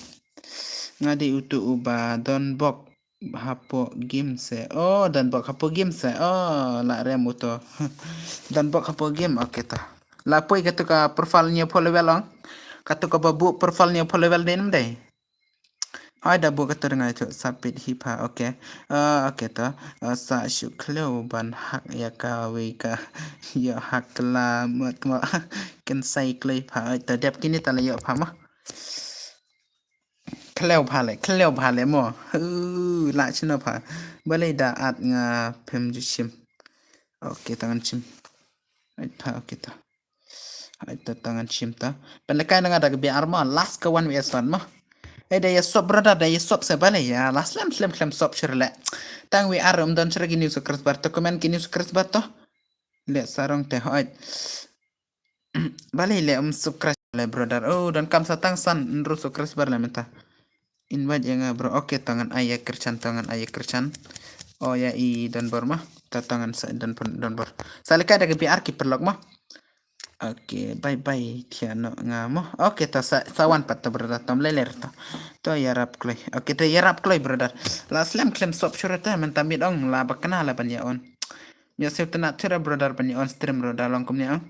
Nga di utu uba don bok. Hapoh game se. Oh, don bok hapoh game se. Oh, la rem uto. Don bok hapoh game. Okay ta. La poi katu ka profile nia follow long. Katu ka babu profile nia follow den dei. Hai da bu katu dengan itu sapit hipa. Okay. Ah, okay ta. Ah, sa shu kleu ban hak ya ka wei ka. Ya hak la mat ma. Ken sai klei pa. Ai ta dep kini ta la yo pa ma. Khleu bha le, khleu bha le mo. Hu, la chino pha. Balei da at nga phem ju shim. Okay, tangan shim. Ai pha, okay ta. Ai ta tangan shim ta. Pen lekai na nga da ka bi ar mo. Last ka one wi son mo. Eh, da ya sop brother, da ya sop se balei ya. Last lem, lem, lem sop shirle. Tang wi ar um don shirle ki news kres bar to. Comment ki news kres bar to. Le sarong te hoi. Balei le um subscribe le brother. Oh, don kam sa tang san nru subscribe bar le mynta. Invite ïa nga bro. Okay, to ngan ai ïa Krishan, to ngan ai ïa Krishan. Oh ïa i Donbor ma. To to ngan sa Don Donbor. Sa lehkai da ka B R ki paralok ma. Okay, bye bye thiah noh nga mo. Okay, to sa sa wan pat to brother, to ym lei lei to. To ïarap kloi. Okay, to ïarap kloi brother. La slem khlem sop shuh te mynta miet ong la ba kane la ban ïa on. Ïa siew tynat shuh brother ban ïa on stream brother long kumne ong.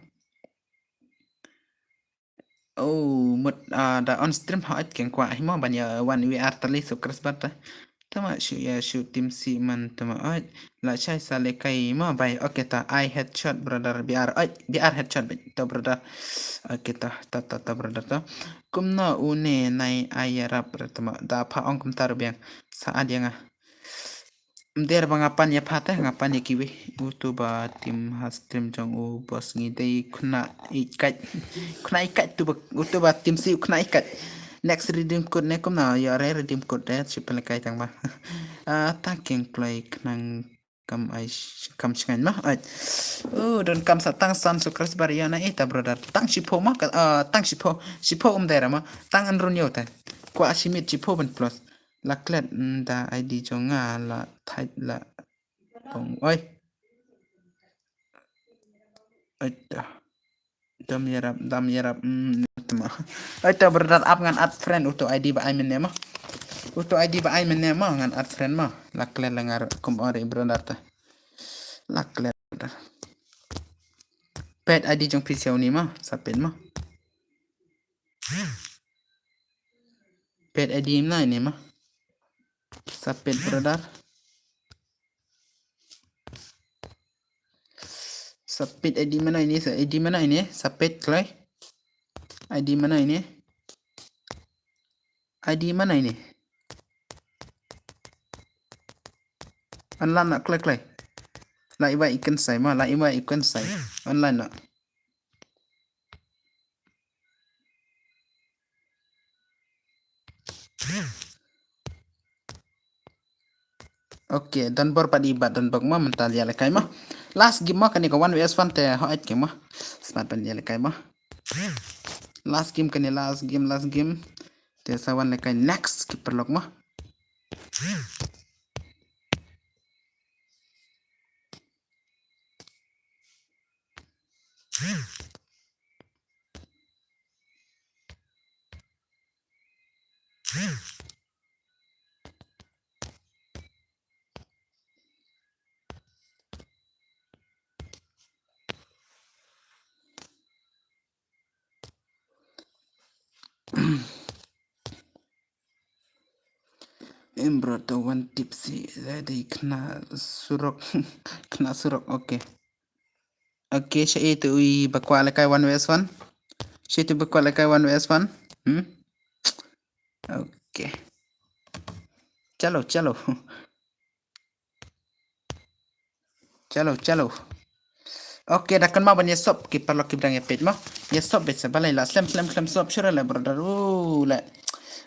Oh, mut ah, da on stream ha ait keng kwah hi mo ban ïa wan V R tali so Chris Bata. Tama shu ïa shu tim si man tama ait. La chai sa lehkai mo bai. Okay, to ai headshot brother B R. Ait B R headshot bai. To brother. Okay, to to to to brother to. Kumno une nai ai ïarap brother tama da pha ong kumta ruh biang. Sa ad ïa nga. Mder ba nga pan ïa pha te nga pan ïa kiwei. Utu ba tim ha stream jong u boss ngi dei khna ikat. Khna ikat tu ba utu ba tim si u khna ikat. Next redeem code ne kumna ïa re redeem code de shi pynlehkai tang ba. Ah, tang keng kloi khnang kam ai sh- kam shngain ma. Ai. Oh, don kam sa tang san su kras bar ïa na ita brother. Tang shipho ma ka ah, tang shipho. Shipho um dera ma. Tang an run ïa te. Kwa shimit shipho ban plus. La klet mm, da I D jong nga la thait la bong. Oi. Oi ta. Dam yarap, dam yarap. Mm, tama. Oi ta brother ap ngan add friend uto I D ba ai mene ma. Uto I D ba ai mene ma ngan add friend ma. La klet la ngar kum ori brother ta. La klet. Pet I D jong pisiau ni ma. Sapet ma. Pet I D mana ini ma. Sapet brother. Sapet I D mana ini? Sa I D mana ini? Sapet kloi. I D mana ini? I D mana ini? Online na kloi kloi. La iwa ikan sai ma, la iwa ikan sai. Online na. Okay, don bor padi bat don bok ma mental ya lekai ma. Last game ma kani ka one vs one te ho et game ma. Smart ban ya lekai ma. Last game kani last game last game. Te sa wan lekai next keeper lock ma. Em bro to wan tipsy ready khna surok khna surok okay. Okay, sha itu ui bakwa lekai one vs one. Sha itu bakwa lekai one vs one. Hmm? Okay. Chalo, chalo. Chalo, chalo. Okay, da kan ma ban ya sop ki parlok ki bdang ya pet ma. Ya sop bet sa balai la slem slem slem sop shura la brother. Uh, la.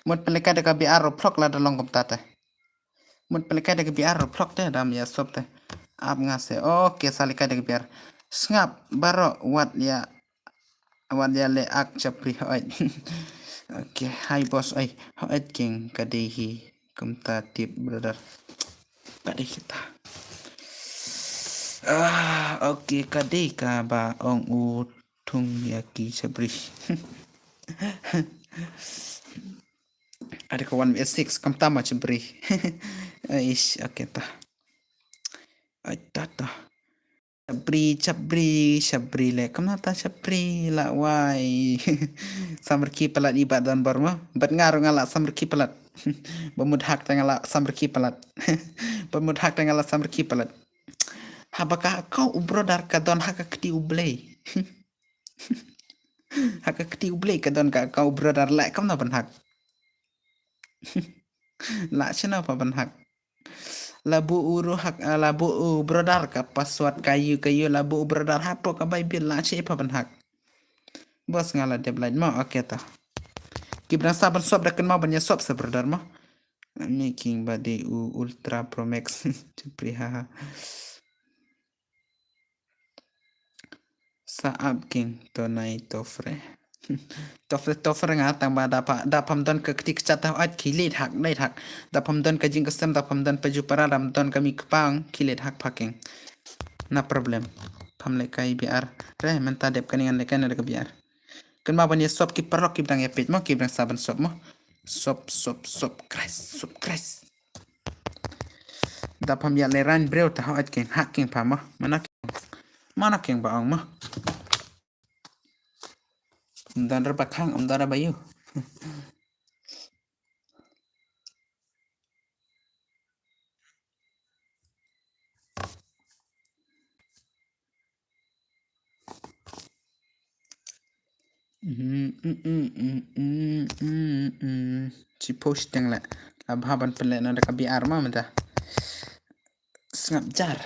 Mut pelekai da ka B R ro plok la da long kum tata. Mut pelekai da ka B R ro plok te dam ya sop te. Ap nga se. Okay, sa lekai da ka B R. Sngap baro wat ya Wan dia le ak chapri hoi. Okay, hi boss oi. Hoi king ka dei hi kumta tip brother. Ka dei kita. Ah, okay, ka dei ka ba ong u thung ya ki chapri. Ada ka one S six kumta ma chapri. Ish, okay ta. Ai ta ta. Chapri, chapri, chapri le. Kamna ta chapri la wai. Samrki palat i bat don bor ma. Bat nga ru nga la samrki palat. Ba mut hak ta nga la samrki palat. Ba mut hak ta nga la samrki palat. Haba ka kau u brother ka don haka kti u blei. Haka kti u blei ka don ka kau u brother le kamna ban hak. La chena pa ban hak. Labu uru hak ah, labu u brother ka password kayu kayu labu u brother hapo ka bai bil la che pa ban hak. Bos nga la dep lain ma okay ta. Ki brang sa ban sop da kan ma ban ya sop sa brother ma. Ni king badi u ultra pro max. Chupri ha ha. Sa ap king to nai to fre. Tof tof rnga tang ba da pha da pham don ka kti kchat ta ait ki leit hak leit hak. Da pham don ka jingkasem da pham don pa ju para da pham don ka mi kpang ki leit hak phaking. Na problem. Pham le kai biar. Re menta dep kani ngan le kai na da ka biar. Kan ma ban ya sop ki parok ki bdang ya pet mo ki bdang saban sop mo. Sop sop sop Christ sop Christ. Da pham ya le ran breu ta hak king hak king pham mo. Mana king. Mana king ba ong mo. Ym don re ba khang, ym don re ba ïu. Chi post teng le. La bha ban pynleh na da ka B R ma mynta. Sngap jar.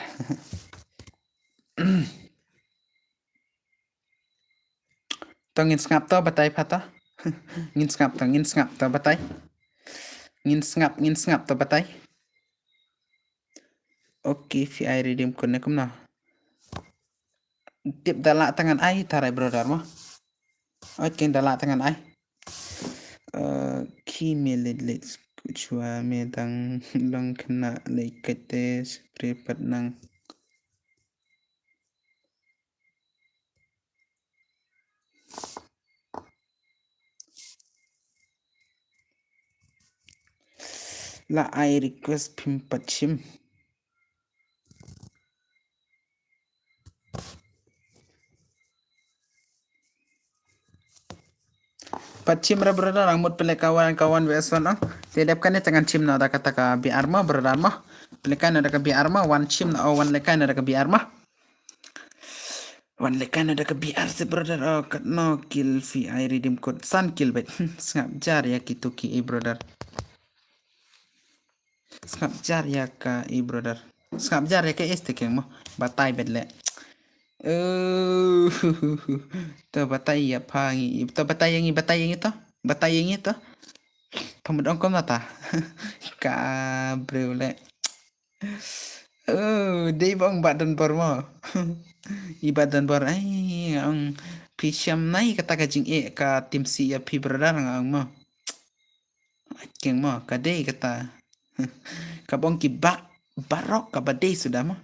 To ngin sngap to batai pha to. Ngin sngap to, ngin sngap to batai. Ngin sngap, ngin sngap to batai. Ok, phi ai redeem code ne kumno. Tip da lah tangan ai tharai brother mo. Ok, da lah tangan ai. Eh, ki me leit leit kuchwa me dang long khynnah leit kate spray pat nang. La ai request phim pat shim. Pat shim ra brother, ang mut pele ka one ka one V S one ang. Te dep kane tangan shim na da kata ka B R ma brother ma. Pele ka na da ka B R ma, one shim na o one le ka na da ka B R ma. Wan le ka na da ka B R se brother, oh, katno kill phi ai redeem code san kill bet. Sngap jar ïa ki tu ki e brother. Sngap jar ïa ka e brother. Sngap jar ïa ka este keng mo. Batai bet le. Eh, to batai ïa pha ngi, to batai ïa ngi, batai ïa ngi to. Batai ïa ngi to. Phamut ong ko mata. Ka breu le. Oh, dei bong ba don bor mo. I ba don bor ai ong phi sham nai kata ka jing e ka tim si ïa phi brother nga ong mo. Keng mo ka dei kata. Ka bong ki ba barok ka ba dei suda mo.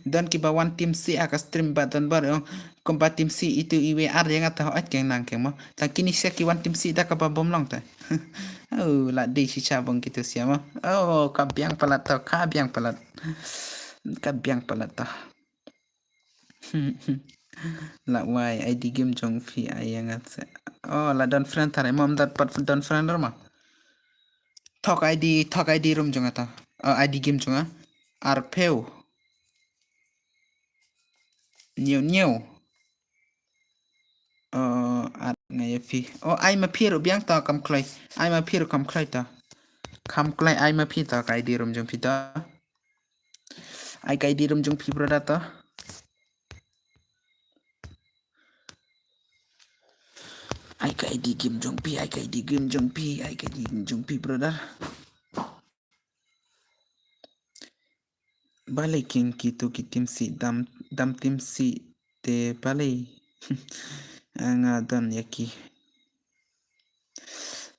Don ki ba wan tim si a ka stream ba don bor ong. Kumba tim si itu iwe ar ïa nga ta hot keng nang keng mo. Tang kini sia ki wan tim si da ka ba bom long ta. Oh, la dei shisha bong kitu sia mo. Oh, ka biang palat ta, ka biang palat. Ka biang palat ta. La wai I D game jong phi ai ïa nga se. Oh, la don friend tare mo, ym dat pat don friend ma. Thok I D, thok I D room jong ata. Oh, I D game jong a. Arpeu. Niu niu. Oh, at nga ïa phi. Oh, ai ma phi ruh biang ta kam kloi. Ai ma phi ruh kam kloi ta. Kam kloi ai ma phi ta ka I D room jong phi ta. Ai ka I D room jong phi brother ta. Ai ka I D game jong phi, ai ka I D game jong phi, ai ka I D game jong phi brother. Balei king kitu ki tim si dam, dam tim si te balei. Nga don ïa ki.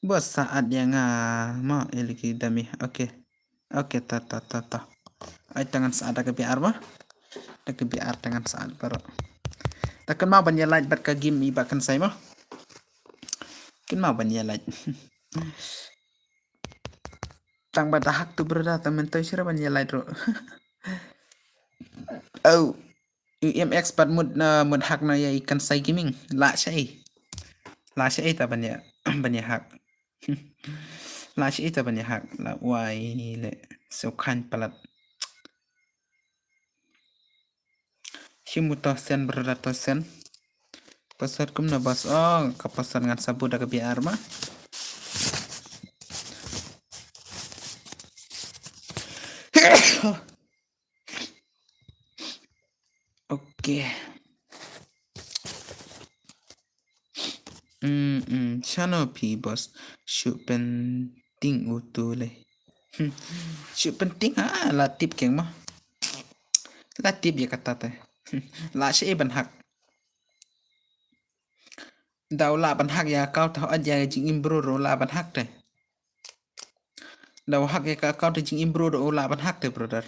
Bos sa at ïa nga ma ili ki dami. Okay. Okay, ta ta ta ta. Ai tangan sa at da ka B R ma. Da ka B R tangan sa at baroh. Da kan ma ban ïa like bad ka game i ba kan sai ma. Kan ma ban ïa like. Tang ba da hak tu brother ta mentoi sira ban ïa lai dro. Oh. U M X pat mut na mut hak na ïa i kan sai gaming. La shai. La shai ta ban ïa ban ïa hak. La shai ta ban ïa hak. La wai le. So kan palat. Himu to sen brother to sen. Password kumno bos? Oh, ka password ngan sabu da ka B R ma. Okay. Mm, mm, shano phi bos shu penting utu le. Hmm. Shu penting ha la tip keng ma. La tip ïa kata te. Hmm. La shi ban hak. Da u lah ban hack ïa ka account, hooid ïa ka jingim bro ruh u lah ban hack te. Da u hack ïa ka account te jingim bro ruh u lah ban hack te, brother.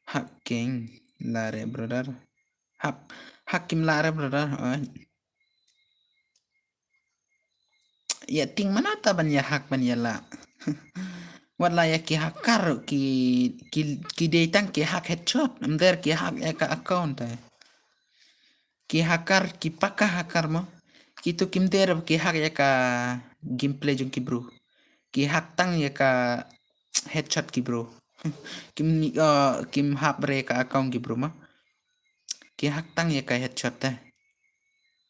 Hacking la re, brother. Hack, hack kim lah re, brother. Hooid. Ïa tieng mano ta ban ïa hack ban ïa lah. Wat la ïa ki hacker ki, ki, ki dei tang ki hack headshot. Ym der ki hack ïa ka account te. Ki hacker, ki paka hacker mo. Kitu kim der ki hack ïa ka gameplay jong ki bro. Ki hack tang ïa ka headshot ki bro. Kim, uh, kim hack re ka account ki bro mo. Ki hack tang ïa ka headshot te.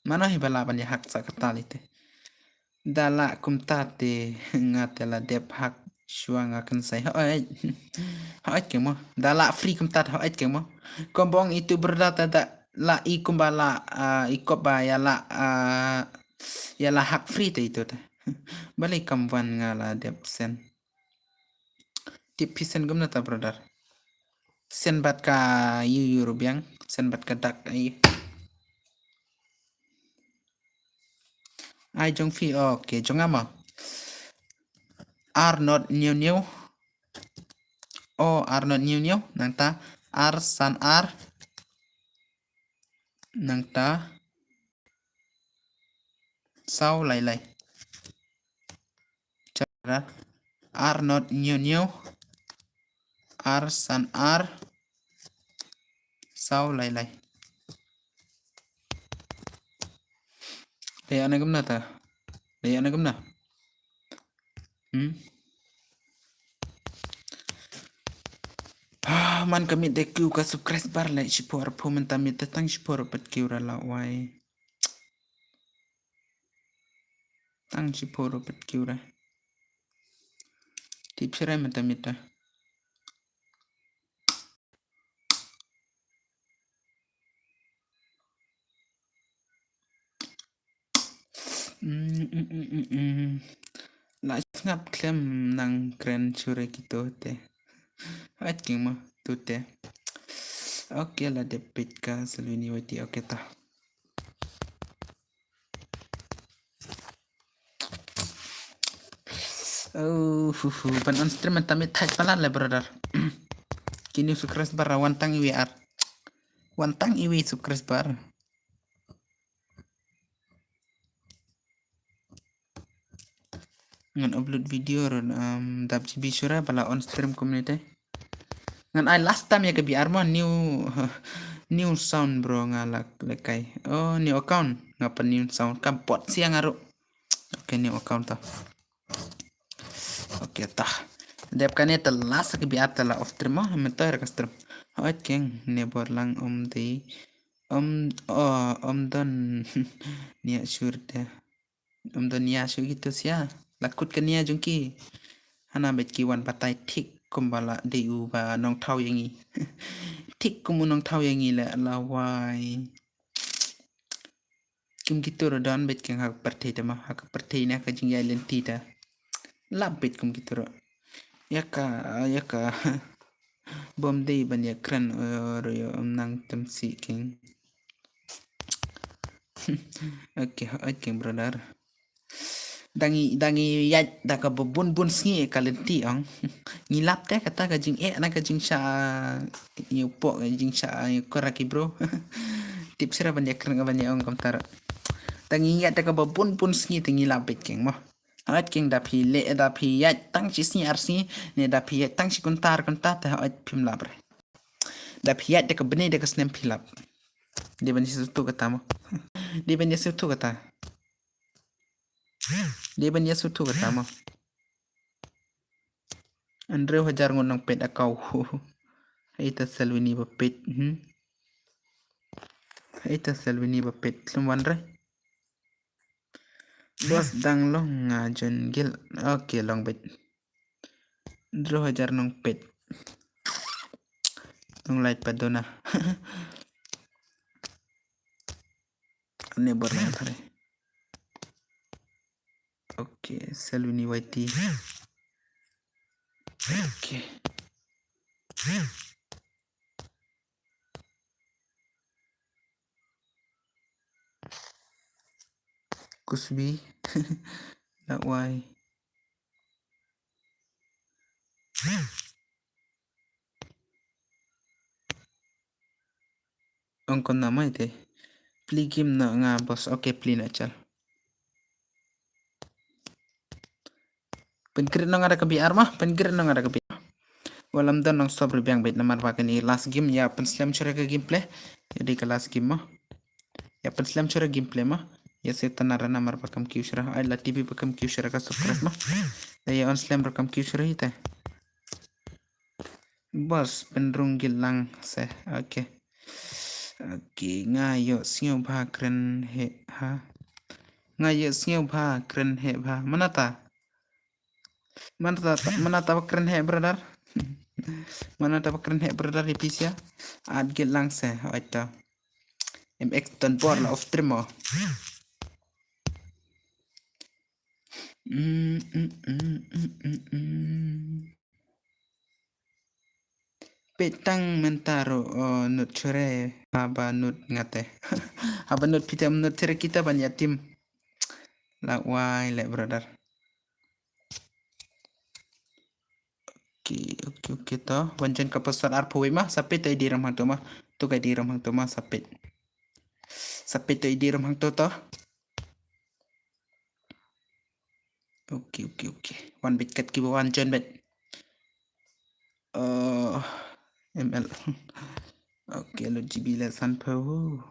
Mano hi ba lah ban ïa hack sa kata lei te. Da lah kumta te nga te la dep hack shuwa nga kynsai. Hooid. Hooid keng mo. Da lah free kumta te hooid keng mo. Kumba ong itu brother te da lah i kumba lah, ah, i kop ba ïa lah, ah, ïa lah hack free te itu te. Balei kam wan nga la dep send. Tip phi send kumno ta brother. Send bad ka U U ruh biang, send bad ka dak ai. Ai jong phi, okay, jong nga mo. Ar not hynñiew hynñiew. O, ar not hynñiew hynñiew, nangta ar san ar. Nangta saw lai lai. Chara ar not hynñiew hynñiew, ar san ar, saw lai lai. Dei ane kumna ta. Dei ane kumna. Hmm. Ah, man ka miet da kiew ka subscriber leh shiphew arphew mynta miet da tang shiphew ruh pat kiew ra la wai. Tang shiphew ruh pat kiew ra. Tip shirai mynta miet da. Mm, mm, mm, mm, mm. La sngap khlem nang kren shuh re kito te. Hooid keng mo tu te. Okay, la dep peit ka Salwini Waiti, okay ta. Oh, hu, hu. Ban on stream mynta miet thait palat le brother. Ki new subscriber wan tang iwei ar. Wan tang iwei subscriber. Ngan upload video ruh, um, dap G B shuh re ba la on stream kumne te. Ngan ai last time ïa ka B R mo, new, new sound bro, nga la lehkai. Oh, new account, nga pat new sound, kam pat siang aru. Okay, new account ta. Okay ta. Dep kane te last ka B R te la off stream mo, mynta ka stream. Hooid keng, ne bor lang um dei. Um, oh, um don. Nia sure te. Um don nia shu gitu sia. La kut ka nia jong ki. Hana beit ki wan batai thik kumba la dei u ba nongthaw ïa ngi. Thik kum u nongthaw ïa ngi la la wai. Kum kitu ruh don beit keng ha ka pyrthei te ma, ha ka pyrthei ne ka jingïaid lynti te. Lap beit kum kitu ruh. Ïa ka, ïa ka. Bym dei ban ïa kren, eh, ruh ïa um nang temsi keng. Okay, okay, brother. Da ngi, da ngi ïaid da kaba bun bun sngi ka lynti ong. Ngi lap te kata ka jingeh na ka jingshah ïa u pok, ka jingshah ïa u kora ki bro. Tip sira ban ïa kren ban ïa ong kumta ruh. Da ngi ïaid da kaba bun bun sngi te ngi lap beit keng mo. Hooid keng da phi leh da phi ïaid tang shi sngi ar sngi ne da phi ïaid tang shi kynta ar kynta te hooid phim lap re. Da phi ïaid da ka bnai da ka snem phi lap. Dei ban ïa sngewthuh kata mo. Dei ban ïa sngewthuh kata. Dei ban ïa sngewthuh kata mo. Hynriew hajar ngut nang peit account. Ita Salwini ba peit. Hmm. Ita Salwini ba peit. Lum wan re. Bos dang long nga jon gil. Okay, long beit. Hynriew hajar nang peit. Nang lait padona. Ane bor lang thare. Okay, Salwini Waiti. Okay. Kusbi. Lawai. Ong kon na mai te. Pli gim na nga boss. Okay, pli na chal. Pynkrit no nga da ka B R ma, pynkrit no nga da ka B R. Walam don nong stop ri biang bit namar ba kani last game ya pynslem chura ka gameplay. Jadi ka last game ma. Ya pynslem chura gameplay ma. Ya se tanara namar ba kam kiu chura. Ai la T V ba kam kiu chura ka subscribe ma. Ya on slem ba kam kiu chura ita. Boss, pynrung git lang se. Okay. Okay, nga ïoh sngew bha kren he ha. Nga ïoh sngew bha kren he bha. Manata? Manata, manata ba kren he brother? Manata ba kren he brother ipisia? At git lang se. Oita. M X ton bor la off stream mo. Mm, mm, mm, mm, mm, mm. Peit tang mynta ruh, oh, nud chore, haba nud ngate. Haba nud phi te nud chore kita ban ïa tim. Lawai le brother. Okay, okay, okay to. Wan jon ka pasal arphew wei ma, sa peit to I D ram hangto ma. To ka I D ram hangto ma, sa peit. Sa peit to I D ram hangto to. Okay, okay, okay. Wan bit kat ki ba wan jon bit. Uh, M L. Okay, lo G B le sanphew.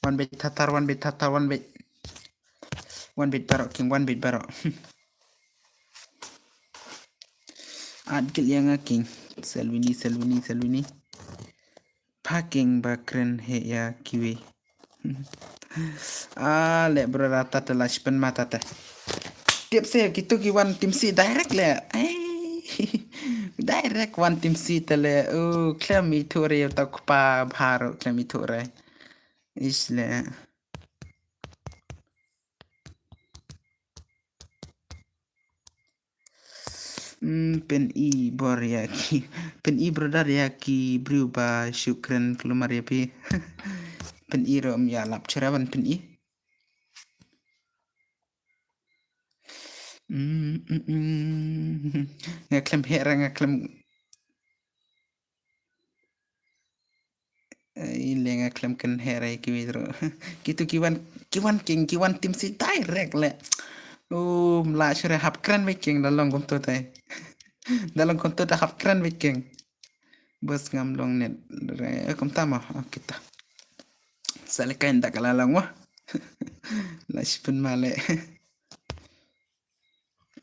Wan bit thatar, wan bit thatar, wan bit. Wan bit baroh king, wan bit baroh. At gil ïa nga king. Selvini, Selvini, Selvini. Pha king ba kren he ïa kiwi. Ah, le brother ta te la spen mata te. Tip se kitu ki wan tim si direct le. Ai. Direct wan tim si te le. Oh, klem i thure ta kpa bharo klem i thure. Ish le. Mm, pyn i bor ïa ki, pyn i brother ïa ki briew ba shu kren kulmar ïa phi. Pyn i ruh ym ïalap chura ban pyn i. Mm, mm, mm. Nga khlem heh ra nga khlem. Ai, le nga khlem kynheh re kiwi tru. Kitu ki wan, ki wan king, ki wan tim si direct le. Um, la shure hap kren beit king da long kumtu te. Da long kumtu da hap kren beit king. Bos ngam long net re, eh, kumta ma. Okay ta. Sa le kain da ka la long ma. La shipun ma le.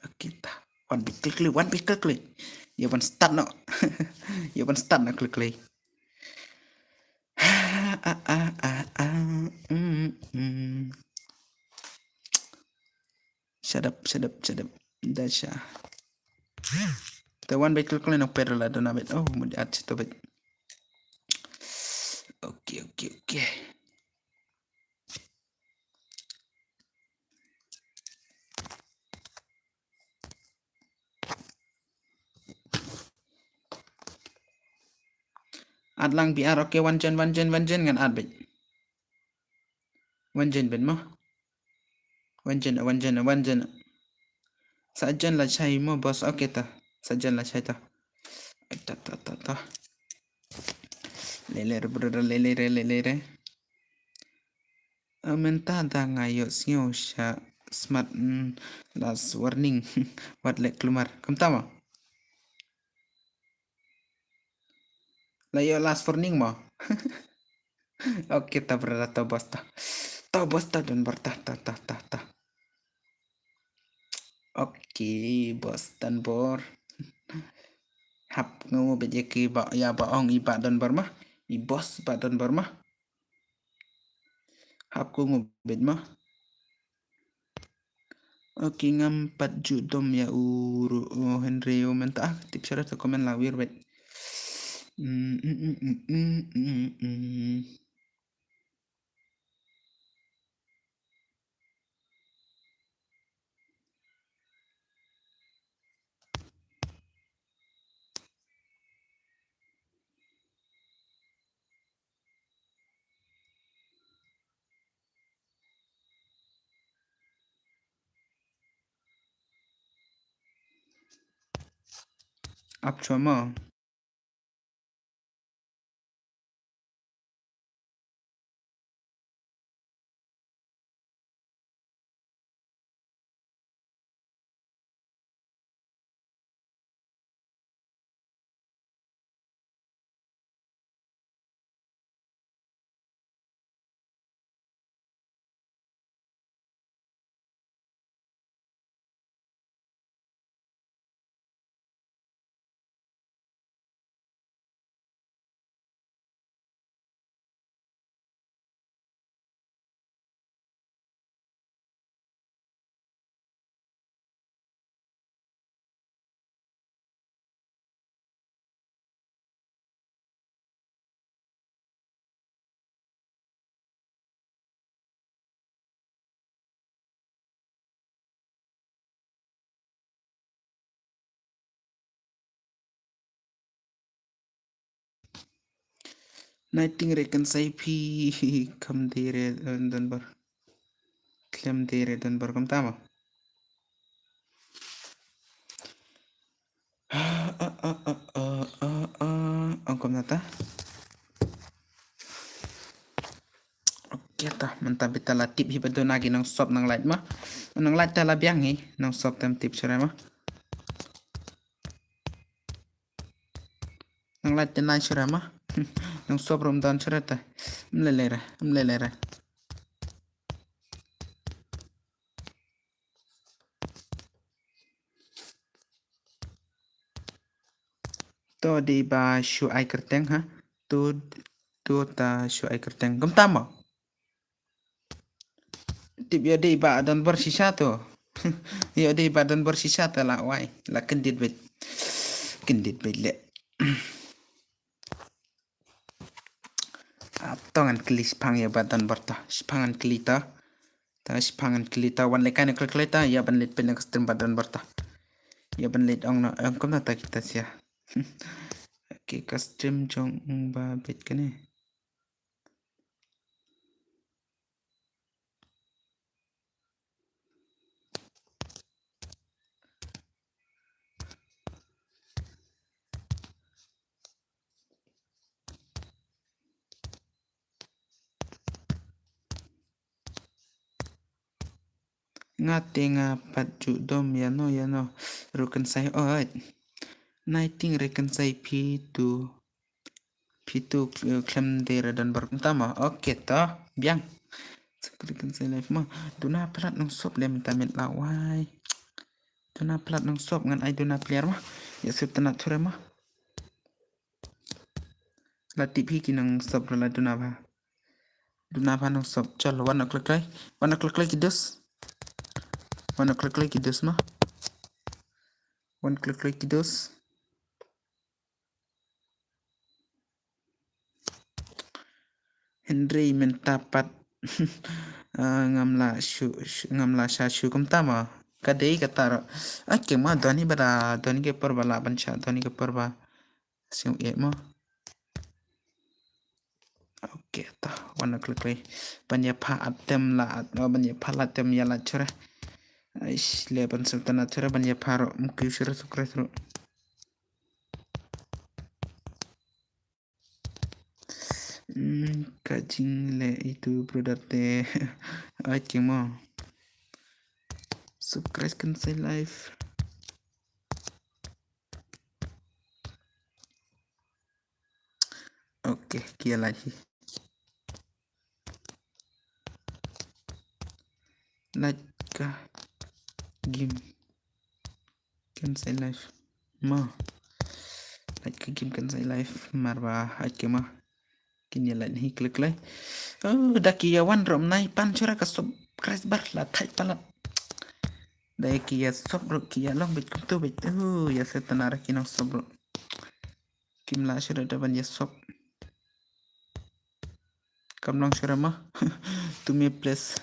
Okay ta. Wan bit klik klik, wan bit klik klik. Ya wan start no. Ya wan start no klik klik. Ah, ah, ah, ah, mm, mm. Shut up, shut up, shut up. Dasha. Te wan bit klik klik no pedal la dona bit. Oh, mudi at to bit. Okay, okay, okay. At lang B R, okay, wan jen, wan jen, wan jen ngan at bit. Wan jen bit mo. Wan jen, wan jen, wan jen. Sa jen la chai mo, boss, okay ta. Sa jen la chai ta. Ta, ta, ta, ta. Lele re, brother, lele re, lele re. Mynta da nga ïoh sngew sha smat, mm, last warning. Wat leh kulmar. Kumta mo? La ïoh last warning mo? Okay, ta brother, ta boss ta. Ta boss ta don bor ta, ta, ta, ta, ta. Okay, boss don bor. Hap ngu bit ïa ki ba, ïa ba ong i ba don bor ma. I boss ba don bor ma. Hap ku ngu bit ma. Okay, ngam pat ju dom ïa u ru, u Henry u mynta ah, tip shuwa ta comment la wir bit. Mm, mm, mm. Ap chwa mo. Nai ting re kan sai phi kham de re, eh, don bar. Khlem de re don bar kumta mo. Ah, ah, ah, ah, ah, ah, ah. Ong kumta ta. Okay ta, mynta bita la tip hi ba duna ki nongsop nang lait ma. Nang lait ta la biang hi, nongsop tem tip shuh re ma. Nang lait ta nai shuh re ma. Nongsop rum don shuh re ta. Mle le re, mle le re. To dei ba shu ai kyrteng ha. To, to ta shu ai kyrteng. Kumta mo. Tip ïoh dei ba don bor shisha to. Ïoh dei ba don bor shisha to la wai. La kyndit beit. Kyndit beit le. Ah, to ngan kylli shiphang ïa ba don bor to. Shiphang ngan kylli to. To shiphang ngan kylli to. Wan leit kai na kylli kylli to. Ïa ban leit peit na ka stream ba don bor to. Ïa ban leit ong na, ong kumno ta kita sia. Okay, ka stream jong ba beit kane. Nga te nga pat ju dom ïa no ïa no ruh kan sai ot. Nai ting re kan sai phi tu. Phi tu, eh, khlem de re don bor kumta mo. Okay to biang. Suk re kan sai live mo. Duna plat nongsop le mynta mynta la wai. Duna plat nongsop ngan ai duna player mo. Ïa sut tana thure mo. La tip hi ki nongsop la duna ba. Duna ba nongsop. Chal wan na khlek khlek. Wan na khlek khlek ki dus. Wan na khlek khlek ki dus mo. Wan khlek khlek ki dus. Hynrei mynta pat, ah, ngam lah shu, shu, ngam lah shah shu kumta mo. Ka dei kata ruh. Ai ki mo don hi ba da, don hi ka por ba lah ban shah, don hi ka por ba. Shu eh mo. Okay, to wan na khlek khlek. Ban ïa pha atem la at, oh, ban ïa pha la atem ïa la chura. Aish, le ban sultan at chura ban ïa pha ruh, mukyu chura sukre ruh. Hmm, ka jing le itu brother te. Ai ki mo. Subscribe kan sai live. Okay, ki ïa lait hi. Lait ka game kan sai live. Ma. Lait ka game kan sai live. Mar ba hait ki ma. Kin ïa lait hi klik lait. Oh, da ki ïa wan rom nai pan chura ka sop kres bar la thait palat. Da ki ïa sop ruh ki ïa long bit kumtu bit. Oh, ïa setana ra ki nongsop ruh. Kim lah shuh da ban ïa sop. Kam long shuh ma. To me please.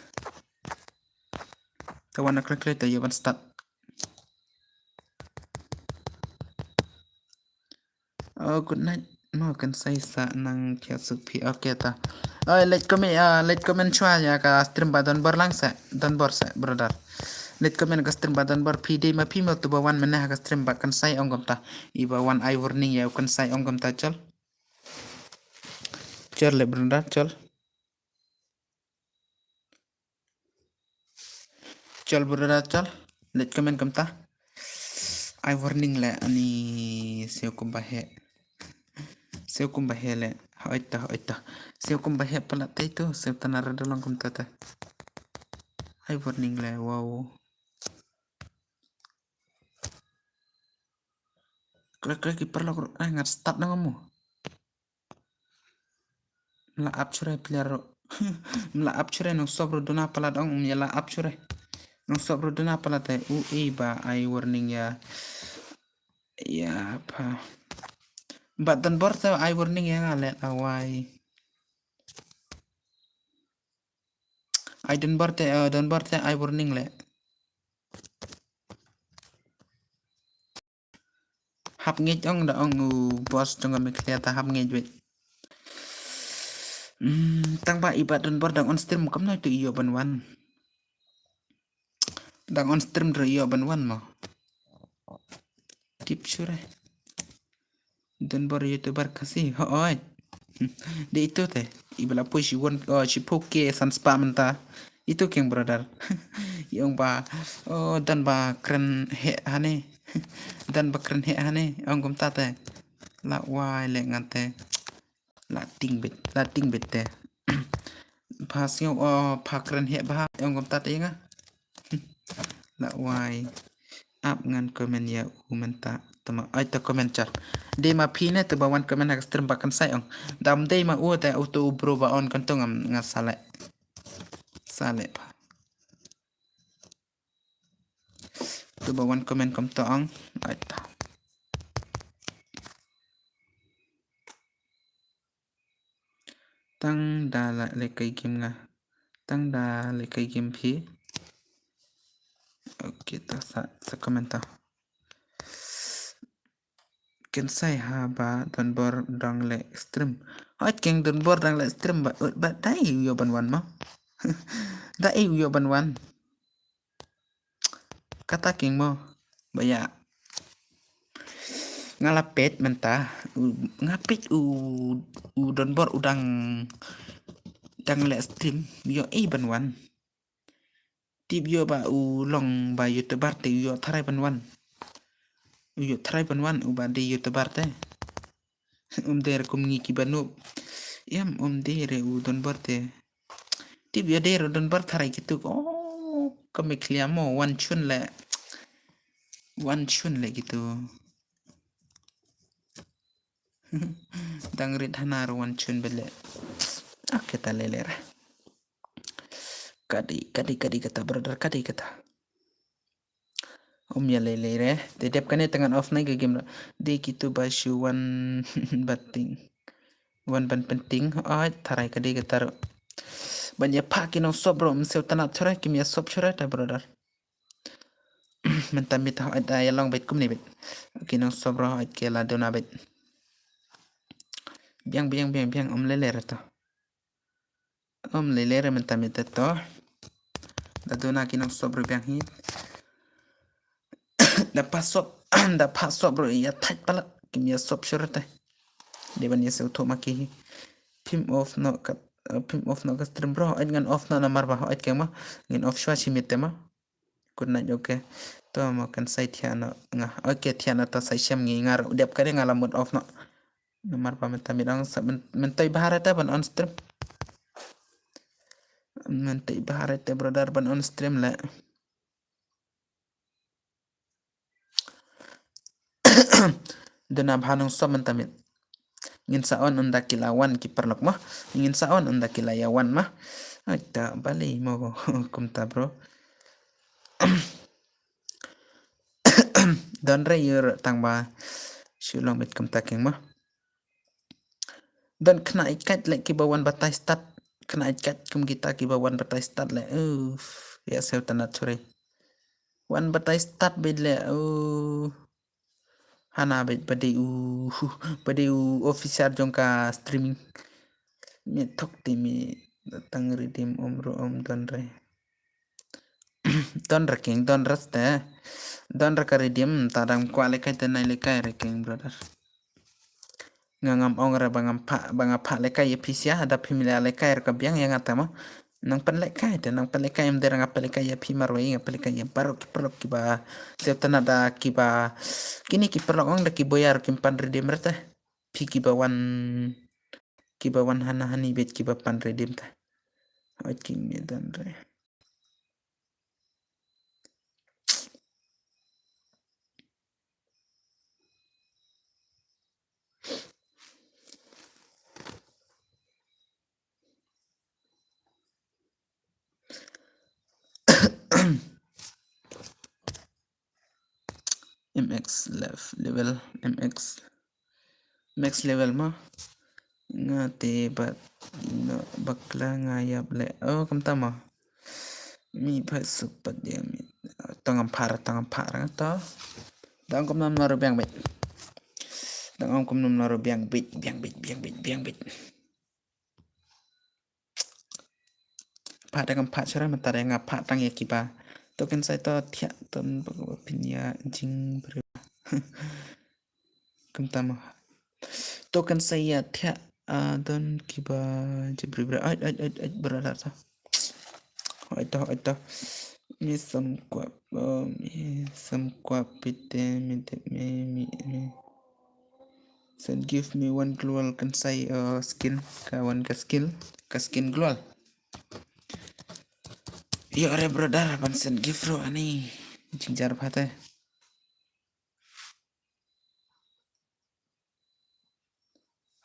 Ta wan na khlek khlek ta ïa ban start. Oh, good night. Mo kan sai sa nang khia suk phi. Okay ta. Oi, leit comment, ah, leit comment shuwa ïa ka stream ba Don Bor lang se, Don Bor se, brother. Leit comment ka stream ba Don Bor, phi dei ma phi mo, to ba wan mynne ha ka stream ba kynsai ong kumta. I ba wan ai warning ïa u kynsai ong kumta, chol. Chol le, brother, chol. Chol, brother, chol. Leit comment kumta. Ai warning le, ani siew kumba heh. Siew kumba heh le. Hoi ta, hoi ta. Siew kumba heh palat te tu. Siew tana ra da long kumta te. Ai warning le, wow. Kre, kre ki paralok ruh. Ai, ngat start na nga mo. Mla ap shuh re player ruh. Mla ap shuh re, nong sop ruh duna palat ong, um ïa la ap shuh re. Nong sop ruh duna palat te, u i ba ai warning ïa. Ïa pha. Ba Don Bor te ai warning ïa nga le, awai. Ai Don Bor te, eh, Don Bor te ai warning le. Hap ngeit ong da ong u boss jong ka Meghalaya ta hap ngeit wei. Hmm, tang ba i ba Don Bor dang on stream kumno tu ïoh ban wan. Dang on stream dro ïoh ban wan mo. Tip shuh re. Don Bor YouTuber Khasi, hooid. De itu te, i ba la poi shi won, oh, shiphew K san spah mynta. Itu keng brother. I ong ba, oh, don ba kren heh hane. Don ba kren heh hane, ong kumta te. La wai le ngan te. La ting bit, la ting bit te. Pha sngew, oh, pha kren heh bha, ong kumta te nga. La wai. Ap ngan comment ïa u mynta. Tama, ai ta comment char. Dei ma phi ne to ba wan comment ha ka stream ba kynsai ong. Dam dei ma u te u to u bro ba on kan to ngam nga sale. Sale pha. To ba wan comment kumta ong. Ai ta. Tang da la lehkai game nga. Tang da lehkai game phi. Okay, ta sa, sa comment ta. Kynsai ha ba Don Bor dang leh stream. Hooid keng Don Bor dang leh stream ba, ba dei u ïoh ban wan mo. Dei u ïoh ban wan. Kata keng mo. Ba ïa. Nga la peit mynta. U, nga peit u, u Don Bor u dang, dang leh stream. Ïoh ei ban wan. Tip ïoh ba u long ba YouTuber te ïoh tharai ban wan. Ïoh tharai ban wan u ba dei YouTuber te. Um dei re kum ngi ki ba noob. Em, um dei re u Don Bor te. Tip ïoh dei re u Don Bor tharai kitu. Oh, ka Meghalaya mo wan chun le. Wan chun le kitu. Dang rit hana ruh wan chun bele. Ah, kata lele re. Kadi, kadi, kadi kata brother, kadi kata. Um ïa lele re. Te dep kane te ngan off nai ka game re. Dei kitu ba shu wan bating. Wan ban penting. Ai, tharai kadi kata ruh. Ban ïa pha ki nongsop ruh, um siew tana tharai kim ïa sop shuh re ta brother. Mynta mit hooid da ïa long beit kumne beit. Ki nongsop ruh hooid ki la duna beit. Biang, biang, biang, biang, um lele re to. Um lele re mynta mit to. Da duna ki nongsop ruh biang hi. Da pha sop, da pha sop ruh ïa thait palat. Kim ïa sop shuh re te. Dei ban ïa siew thuh ma ki hi. Phim off noh ka, phim off noh ka stream bro. Hooid ngan off noh namar ba hooid keng ma. Ngin off shuwa shi miet te ma. Good night, okay. To mo kan sai thiah noh nga. Okay, thiah noh to sai shem ngi ngar. Dep kane nga la mut off noh. Namar ba mynta mi dang sa myn-, mynta i bha re te ban on stream. Mynta i bha re te brother ban on stream le. Duna bha nongsop mynta mit. Ngin sa on ynda ki la wan ki paralok mo. Ngin sa on ynda ki la ïa wan ma. Ai ta balei mo kumta bro. Don re ïur tang ba shu long beit kumta keng mo. Don khynnah ïeit kait le kiba wan batai stad. Khynnah ïeit kait kum kita kiba wan batai stad le. Uff, ïa siew tana thure. Wan batai stad beit le. Uh. Hana beit ba dei u, ba dei u officer jong ka streaming. Mi thok ti mi tang redeem um ru um don re. Don re king, don re ste. Don re ka redeem, ta dang kwah lekai te nai lekai re king, brother. Nga ngam ong re ba ngam phah, ba nga phah lekai ïa phi sia, da phi mila lekai re ka biang ïa nga te mo. Nang pynlekai te, nang pynlekai em der nga pynlekai ïa phi marwei, nga pynlekai ïa baroh ki paralok kiba sngewtynnat da kiba, kine ki paralok ong da ki boyar kim pan redeem re te. Phi kiba wan, kiba wan hana hani beit kiba pan redeem ta. Oi king me don re. M X lev-, level, M X, max level mo. Nga te bad ino bakla nga ïap le. Oh, kumta mo. Mi bha supat dia mi. To ngam phah, to ngam phah ra to. Dang kum nam naro biang bit. Dang kum nam naro biang bit, biang bit, biang bit, biang bit. Phah da kam phah shuh re, mynta re nga phah tang ïa kiba. To kynsai to thiah ton ba phin ïa jingbriew. Kumta mo. To kynsai ïa thiah, ah, don kiba jingbriew. Ai, ai, ai, ai, brother to. Ai to, ai to. Mi sam kwah, oh, mi sam kwah pite, mi te, mi, mi, mi. Send give me one global kynsai, uh, skin, ka wan ka skill, ka skin global. Ïoh re brother, ban send give ruh ani. Jingjar bha te.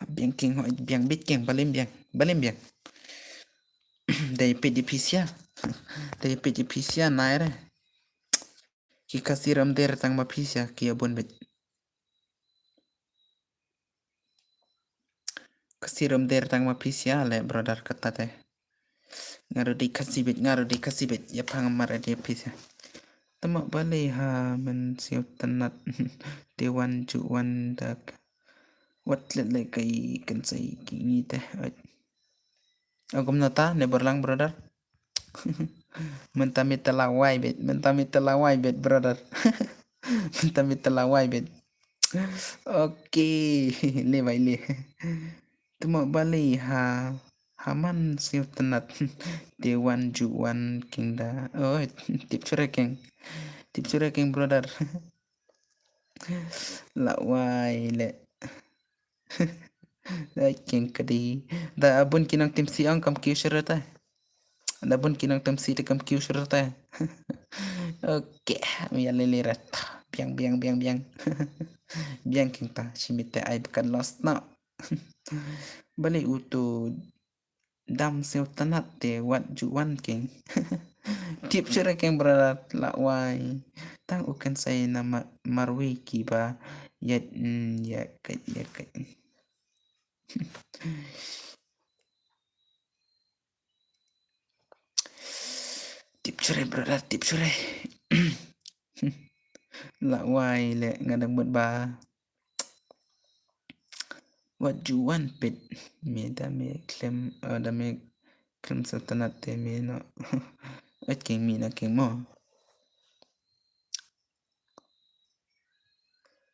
Biang king, hoi, biang bit king, balim biang, balim biang. Dei pit di pisia. Dei pit di pisia nai re. Ki Khasi ram der tang ma pisia, ki abun bit. Khasi ram der tang ma pisia le brother kata te. Nga ruh dei Khasi bit, nga ruh dei Khasi bit. Ïa phang mar dei pisia. Tama bale ha men siu tanat. Te wan ju wan dak. Wat let le kai kynsai ki ngi te. Ai. Agum nata ne berlang brother. Mynta mi te la wai bit, mynta mi te la wai bit brother. Mynta mi te la wai bit. Okay, le bai le. Tuma bali ha, ha man siu tanat. Te wan ju wan king da. Oh, tip sure king. Tip sure king brother. La wai le. Ai king kadi. Da abun ki nang tim si ong kam kiu sure te. Da bun ki nang tam si te kam kiu shuh te. Okay, mi ya lele rat. Biang, biang, biang, biang. Biang king ta, shimit te ai bekan lost na. Bale utu dam siu tanat te wat ju wan king. Tip shuh king brother la wai. Tang u kynsai na ma-, marwi kiba. Yat, mm, ya kai, ya kai. Tip shuh re brother, tip shuh re. La wai le nga dang mut ba. Wat ju wan pit. Me da me klem, eh, da me klem sa tanat te me no. Wat king mi na king mo.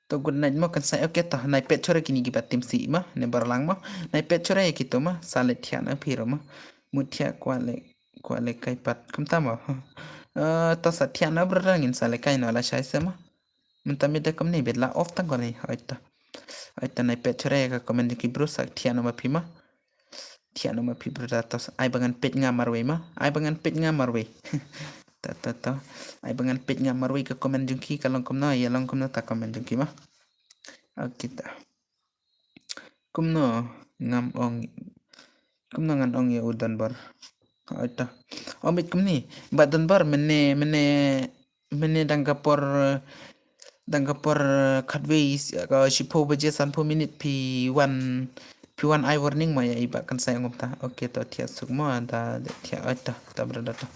To good night mo kan sai. Okay to, nai pet shuh re kini kiba tim si mo, ne berlang mo. Nai pet shuh re kito mo, sa le thiah na phi ruh mo. Mut thiah kwah le, kwah le kai pat. Kumta mo. Eh, to sa thiah na brother ngin sa le kai na la shai se mo. Mynta mi da kam ni bet la off tang ko ni. Oi to. Oi to nai pet shuh re ka comment ki bro sa thiah na ma phi mo. Thiah no ma phi brother to. Ai ba ngan peit nga marwei ma. Ai ba ngan peit nga marwei. Ta, ta, ta. Ai ba ngan peit nga marwei ka comment jong ki ka long kumno, ïa long kumno ta comment jong ki ma. Okay ta. Kumno ngam ong. Kumno ngan ong ïa u Donbor. Ai ta. Ong beit kumne. Ba Donbor mynne, mynne mynne dang ka por, dang ka por, eh, khatwei, eh, ka shiphew baje sanphew minit phi wan, phi wan ai warning mo ïa i Bah Kynsai ong kumta. Okay to thiah suk mo da, da thiah, oi to, ta brother to.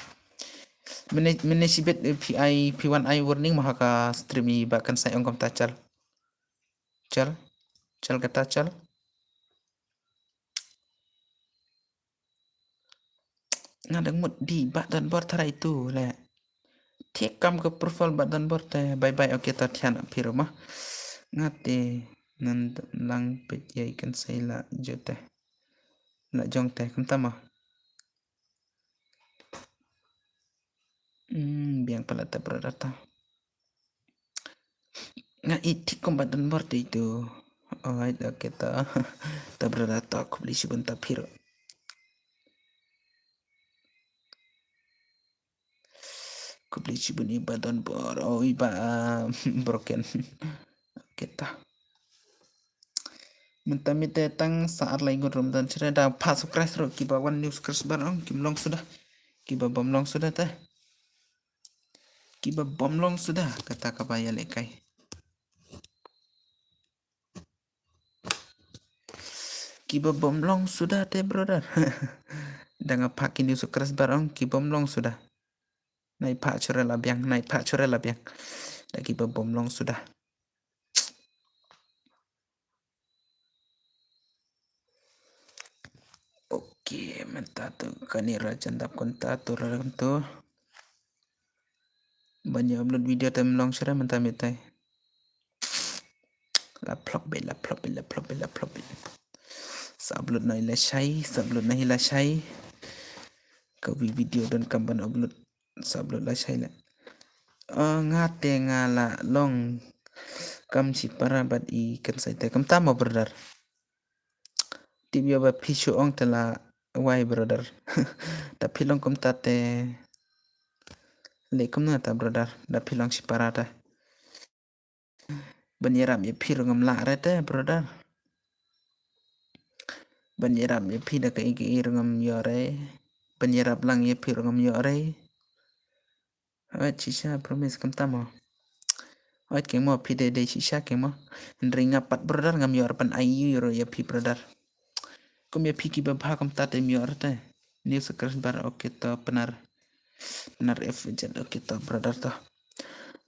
Mynne, mynne shibit, eh, phi ai, phi wan ai warning mo ha ka stream i Bah Kynsai ong kumta chal. Chal. Chal kata chal. Nga dang mut dih Bah Donbor tharai tu le. Thiah kam ka profile Bah Donbor te. Bye bye, okay, ta thiah na phi ruh ma. Nga te nan lang peit ïa i kan sei la jong te. La jong te kumta ma. Hmm, biang palat ta brother ta. Nga iti kumba Donbor te itu. Alright, okay ta. Ta brother ta, khublei shibun ta phi ruh. Khublei shibun i Bah Donbor. Oh, i Bah, ah, broken. Okay ta. Mynta mynta tang sa ar lai ngut ruh mynta shuh da phah subscribe ruh kiba wan new subscriber ong kim long suda. Kiba bym long suda te. Kiba bym long suda kata kaba ïalehkai. Kiba bym long suda te brother. Da nga phah ki new subscriber ong ki bym long suda. Nai phah shuh re la biang, nai phah shuh re la biang. Da kiba bym long suda. Okay, mynta tu kane ra jan dap kumta tu ra kumta. Ban ïa upload video te ym long shuh re mynta mynta. La phlop beit, la phlop beit, la phlop beit, la phlop beit. Sa upload noh hi lashai, sa upload noh hi lashai. Ka wi video donkam ban upload, sa upload lashai la. Ah, nga te nga la long kam shipara bad i kan sai te kumta mo brother. Tip ïa ba phi shu ong te la wai brother. Da phi long kumta te leh kumno ta brother, da phi long shipara te. Ban ïarap ïa phi ruh ngam lah re te brother. Ban ïarap ïa phi da kaei kaei ruh ngam ïoh re. Ban ïarap lang ïa phi ruh ngam ïoh re. Hooid shisha, promise kumta mo. Hooid keng mo, phi dei dei shisha keng mo. Hynrei nga pat brother ngam ïoh re ban ai ïa ruh ïa phi brother. Kum ïa phi kiba bha kumta te ym ïoh re te. New subscriber, okay to Pnar. Pnar F Z, okay to brother to.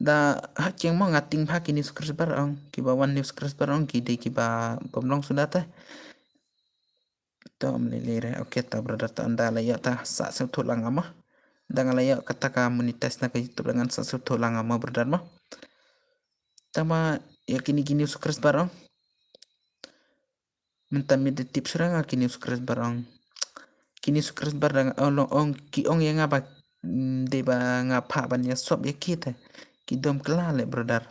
Da ha keng mo nga tieng bha ki new subscriber ong, kiba wan new subscriber ong ki dei kiba bym long suda te. To ym lei lei re, okay to brother to, ynda la ïoh ta sa sngewthuh lang nga mo. Da nga la ïoh kata ka monetize na ka YouTube da ngan sa sngewthuh lang nga mo brother mo. Tang ba ïa kine ki new subscriber ong. Mynta mynta tip shuh re nga ki new subscriber ong. Ki new subscriber da nga ong, ong ki ong ïa nga ba, mm, dei ba nga phah ban ïa sop ïa ki te. Ki dom kylla le brother.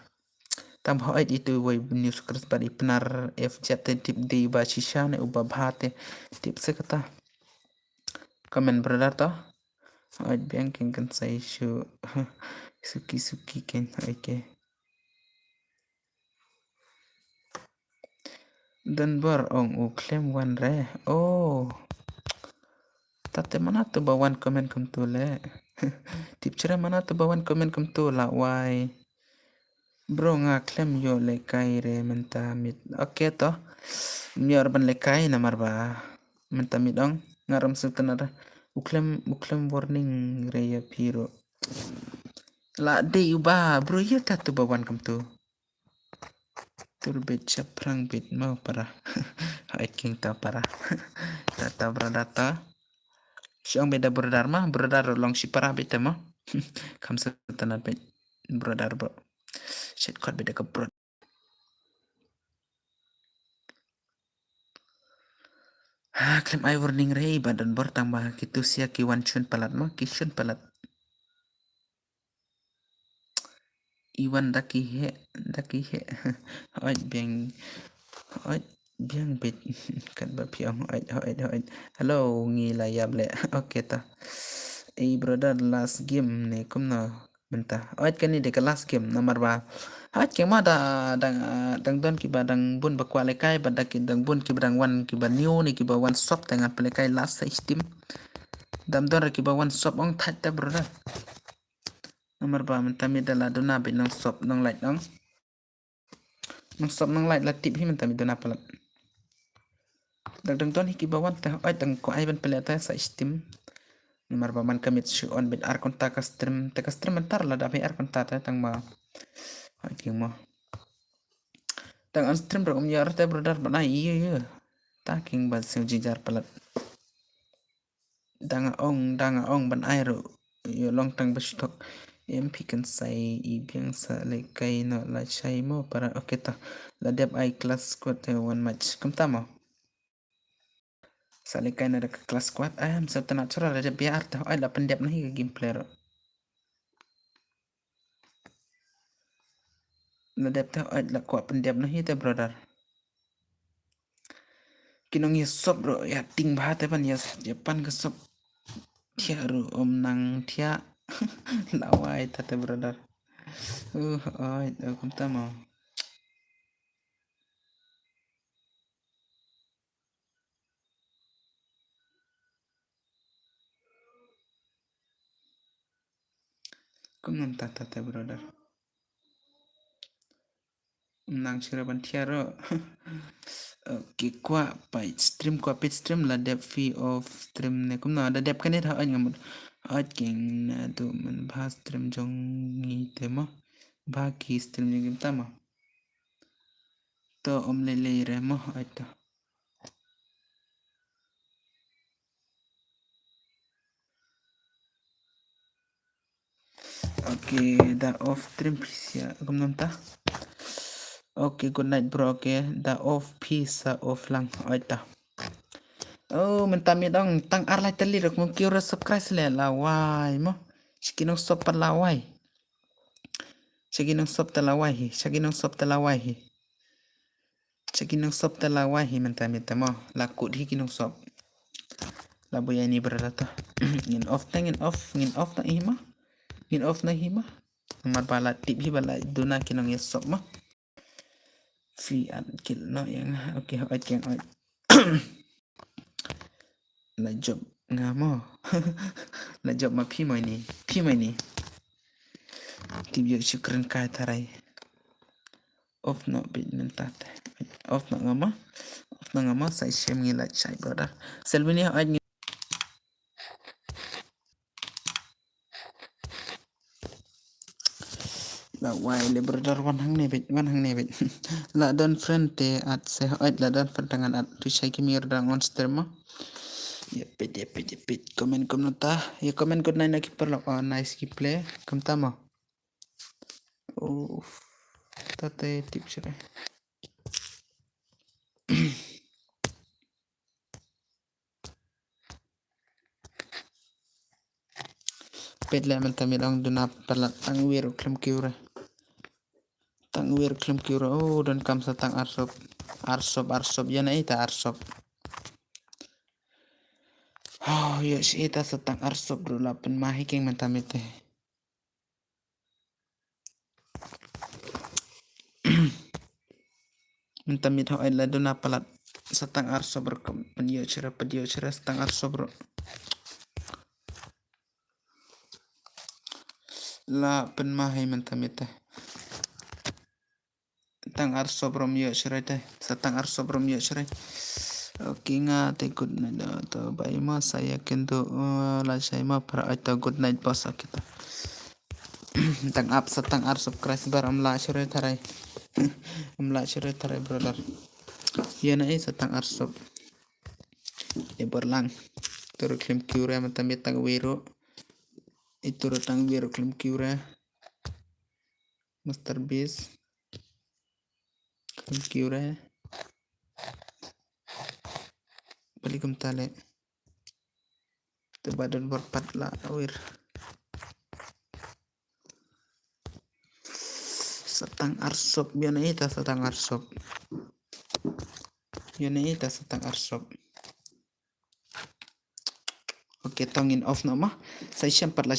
Tang ba hooid itu wei new subscriber i Pnar F Z te tip dei ba shisha ne uba bha te tip se kata. Comment brother to. Hooid biang keng kan sai shu suki suki keng, okay. Donbor ong u khlem wan re. Oh. Tate mana tu ba wan comment kumtu le. Tip shuh re mana tu ba wan comment kumtu la wai. Bro nga khlem ïoh lehkai re mynta miet. Okay to. Ym ïoh re ban lehkai namar ba mynta miet ong nga ram sngewtynnat re. U khlem, u khlem warning re ïa phi ruh. La dei uba bro ïa ta tu ba wan kumtu. Tur beit shaphrang beit mo para. Hai king ta para. Ta ta brother ta. Shong beit da brother ma, brother long shipara beit ta mo. Kham sngewtynnat beit brother bro. Shet khot beit da ka brother. Ha, khlem ai warning re i Bah Donbor tang ba kitu sia ki wan shun palat ma, ki shun palat. Iwan da ki he, da ki he. Hooid biang, hooid biang beit. Katba phi ong hooid, hooid, hooid. Hello, ngi la ïap le. Okay ta. Ei brother, last game ne kumno mynta? Hooid kane dei ka last game namar ba hooid keng ma da dang, ah, dang don kiba dang bun ba kwah lehkai bad da ki dang bun kiba dang wan kiba new ne kiba wan sop te ngan pynlehkai last sa shisha. Dam don re kiba wan sop ong thait te brother. Namar ba mynta miet da la duna beit nong sop nong lait ong. Nong sop nong lait la tip hi mynta miet duna palat. Dang dang don hi kiba wan te hooid dang ko ai ban pynleh te sa shisha. Namar ba man ka miet shu on beit ar kynta ka stream te ka stream mynta la dap hi ar kynta te tang ba. Hooid king mo. Dang on stream ruh ym ïoh re te brother ban ai ïa ïa. Ta king ba sngewjynjar palat. Dang ong, dang ong ban ai ruh. Ïa long tang ba shu tok. Em phi kan sai i biang sa lehkai noh la shai mo para. Okay ta. La dep ai class squad te one match. Kumta mo. Sa lehkai noh da ka class squad. Ai, em sa tana chora la dep biar ta. Ai, la pyndep noh hi ka gameplay ruh. La dep te, oi, la kwah pyndep noh hi te brother. Ki nong ïa sop ruh, ïa ting bha te ban ïa, ïa pan ka sop. Thiah ruh ym nang thiah. La wai ta te brother. Uh, oi, uh, kumta mo. Kumno ta ta te brother. Nang sira ban thiah ruh. Okay, kwah peit stream, kwah peit stream la dep fee of stream ne. Kumno da dep kane tha oi ngam. Oi king na tu man bha stream jong ngi te mo. Bha ki stream jong ngi ta mo. To ym lei lei re mo oi to. Okay, da off stream phi sa kumno ta. Okay, good night bro. Okay, da off phi sa off lang oi ta. Oh, mynta mi dong tang ar lai tali rok mo kiu ra subscribe le la wai mo. Shiki nong sop pa la wai. Shiki nong sop ta la wai hi. Shiki nong sop ta la wai hi. Shiki nong sop ta la wai hi mynta mynta mo. La kut hi ki nong sop. La bu ïa ni brother ta. Ngin off ta, ngin off, ngin off ta hi ma. Ngin off na hi ma. Namar ba la tip hi ba la duna ki nong ïa sop ma. Fi at kil no yang. Okay, oi keng oi. La jop nga mo. La jop ma phi mai ni. Phi mai ni. Tip ïa shukran kai tarai. Off no bit mynta te. Off no nga mo. Off no nga mo sai shem ngi la chai brother. Selvini oi ngi. La wai le brother wan hangne bit, wan hangne bit. La don friend te at se oi la don friend tangan at tu shai ki mir dang on stream mo. Ya pit ya pit ya pit comment kumno ta. Ya comment good night na keeper la oh nice ki play. Kumta mo. Uff. Ta te tip shere. Pet le mynta mi long duna palat tang wir klem kiu re. Tang wir klem kiu re. Oh, don kam sa tang arsop. Arsop, arsop. Ïa na ita arsop. Oh, ïa shi ita sa tang arsop dru la pen mahi king mynta mi te. Mynta mit ho ai la duna palat satang ar sob ro kum pynïoh chira pynïoh chira satang ar sob ro. La pynma hai mynta mit te. Tang ar sob ro ïoh chira te. Satang ar sob ro ïoh chira. Okay nga te good night da to bai ma saya kendo, uh, la sai ma para ai to good night boss kita. Tang ap satang ar subscriber am la shure tharai. Am la shure tharai brother. Ïa na ai satang ar sub. E berlang. Turu klim kiure mata mi tang wiro. Ituru tang wiro klim kiure. Master Beast. Klim kiure. Balikum tale. Te ba don bor pat la awir. Satang ar sob, ïa na ita satang ar sob. Ïa na ita satang ar sob. Okay, tong in off no ma. Sai siam pat la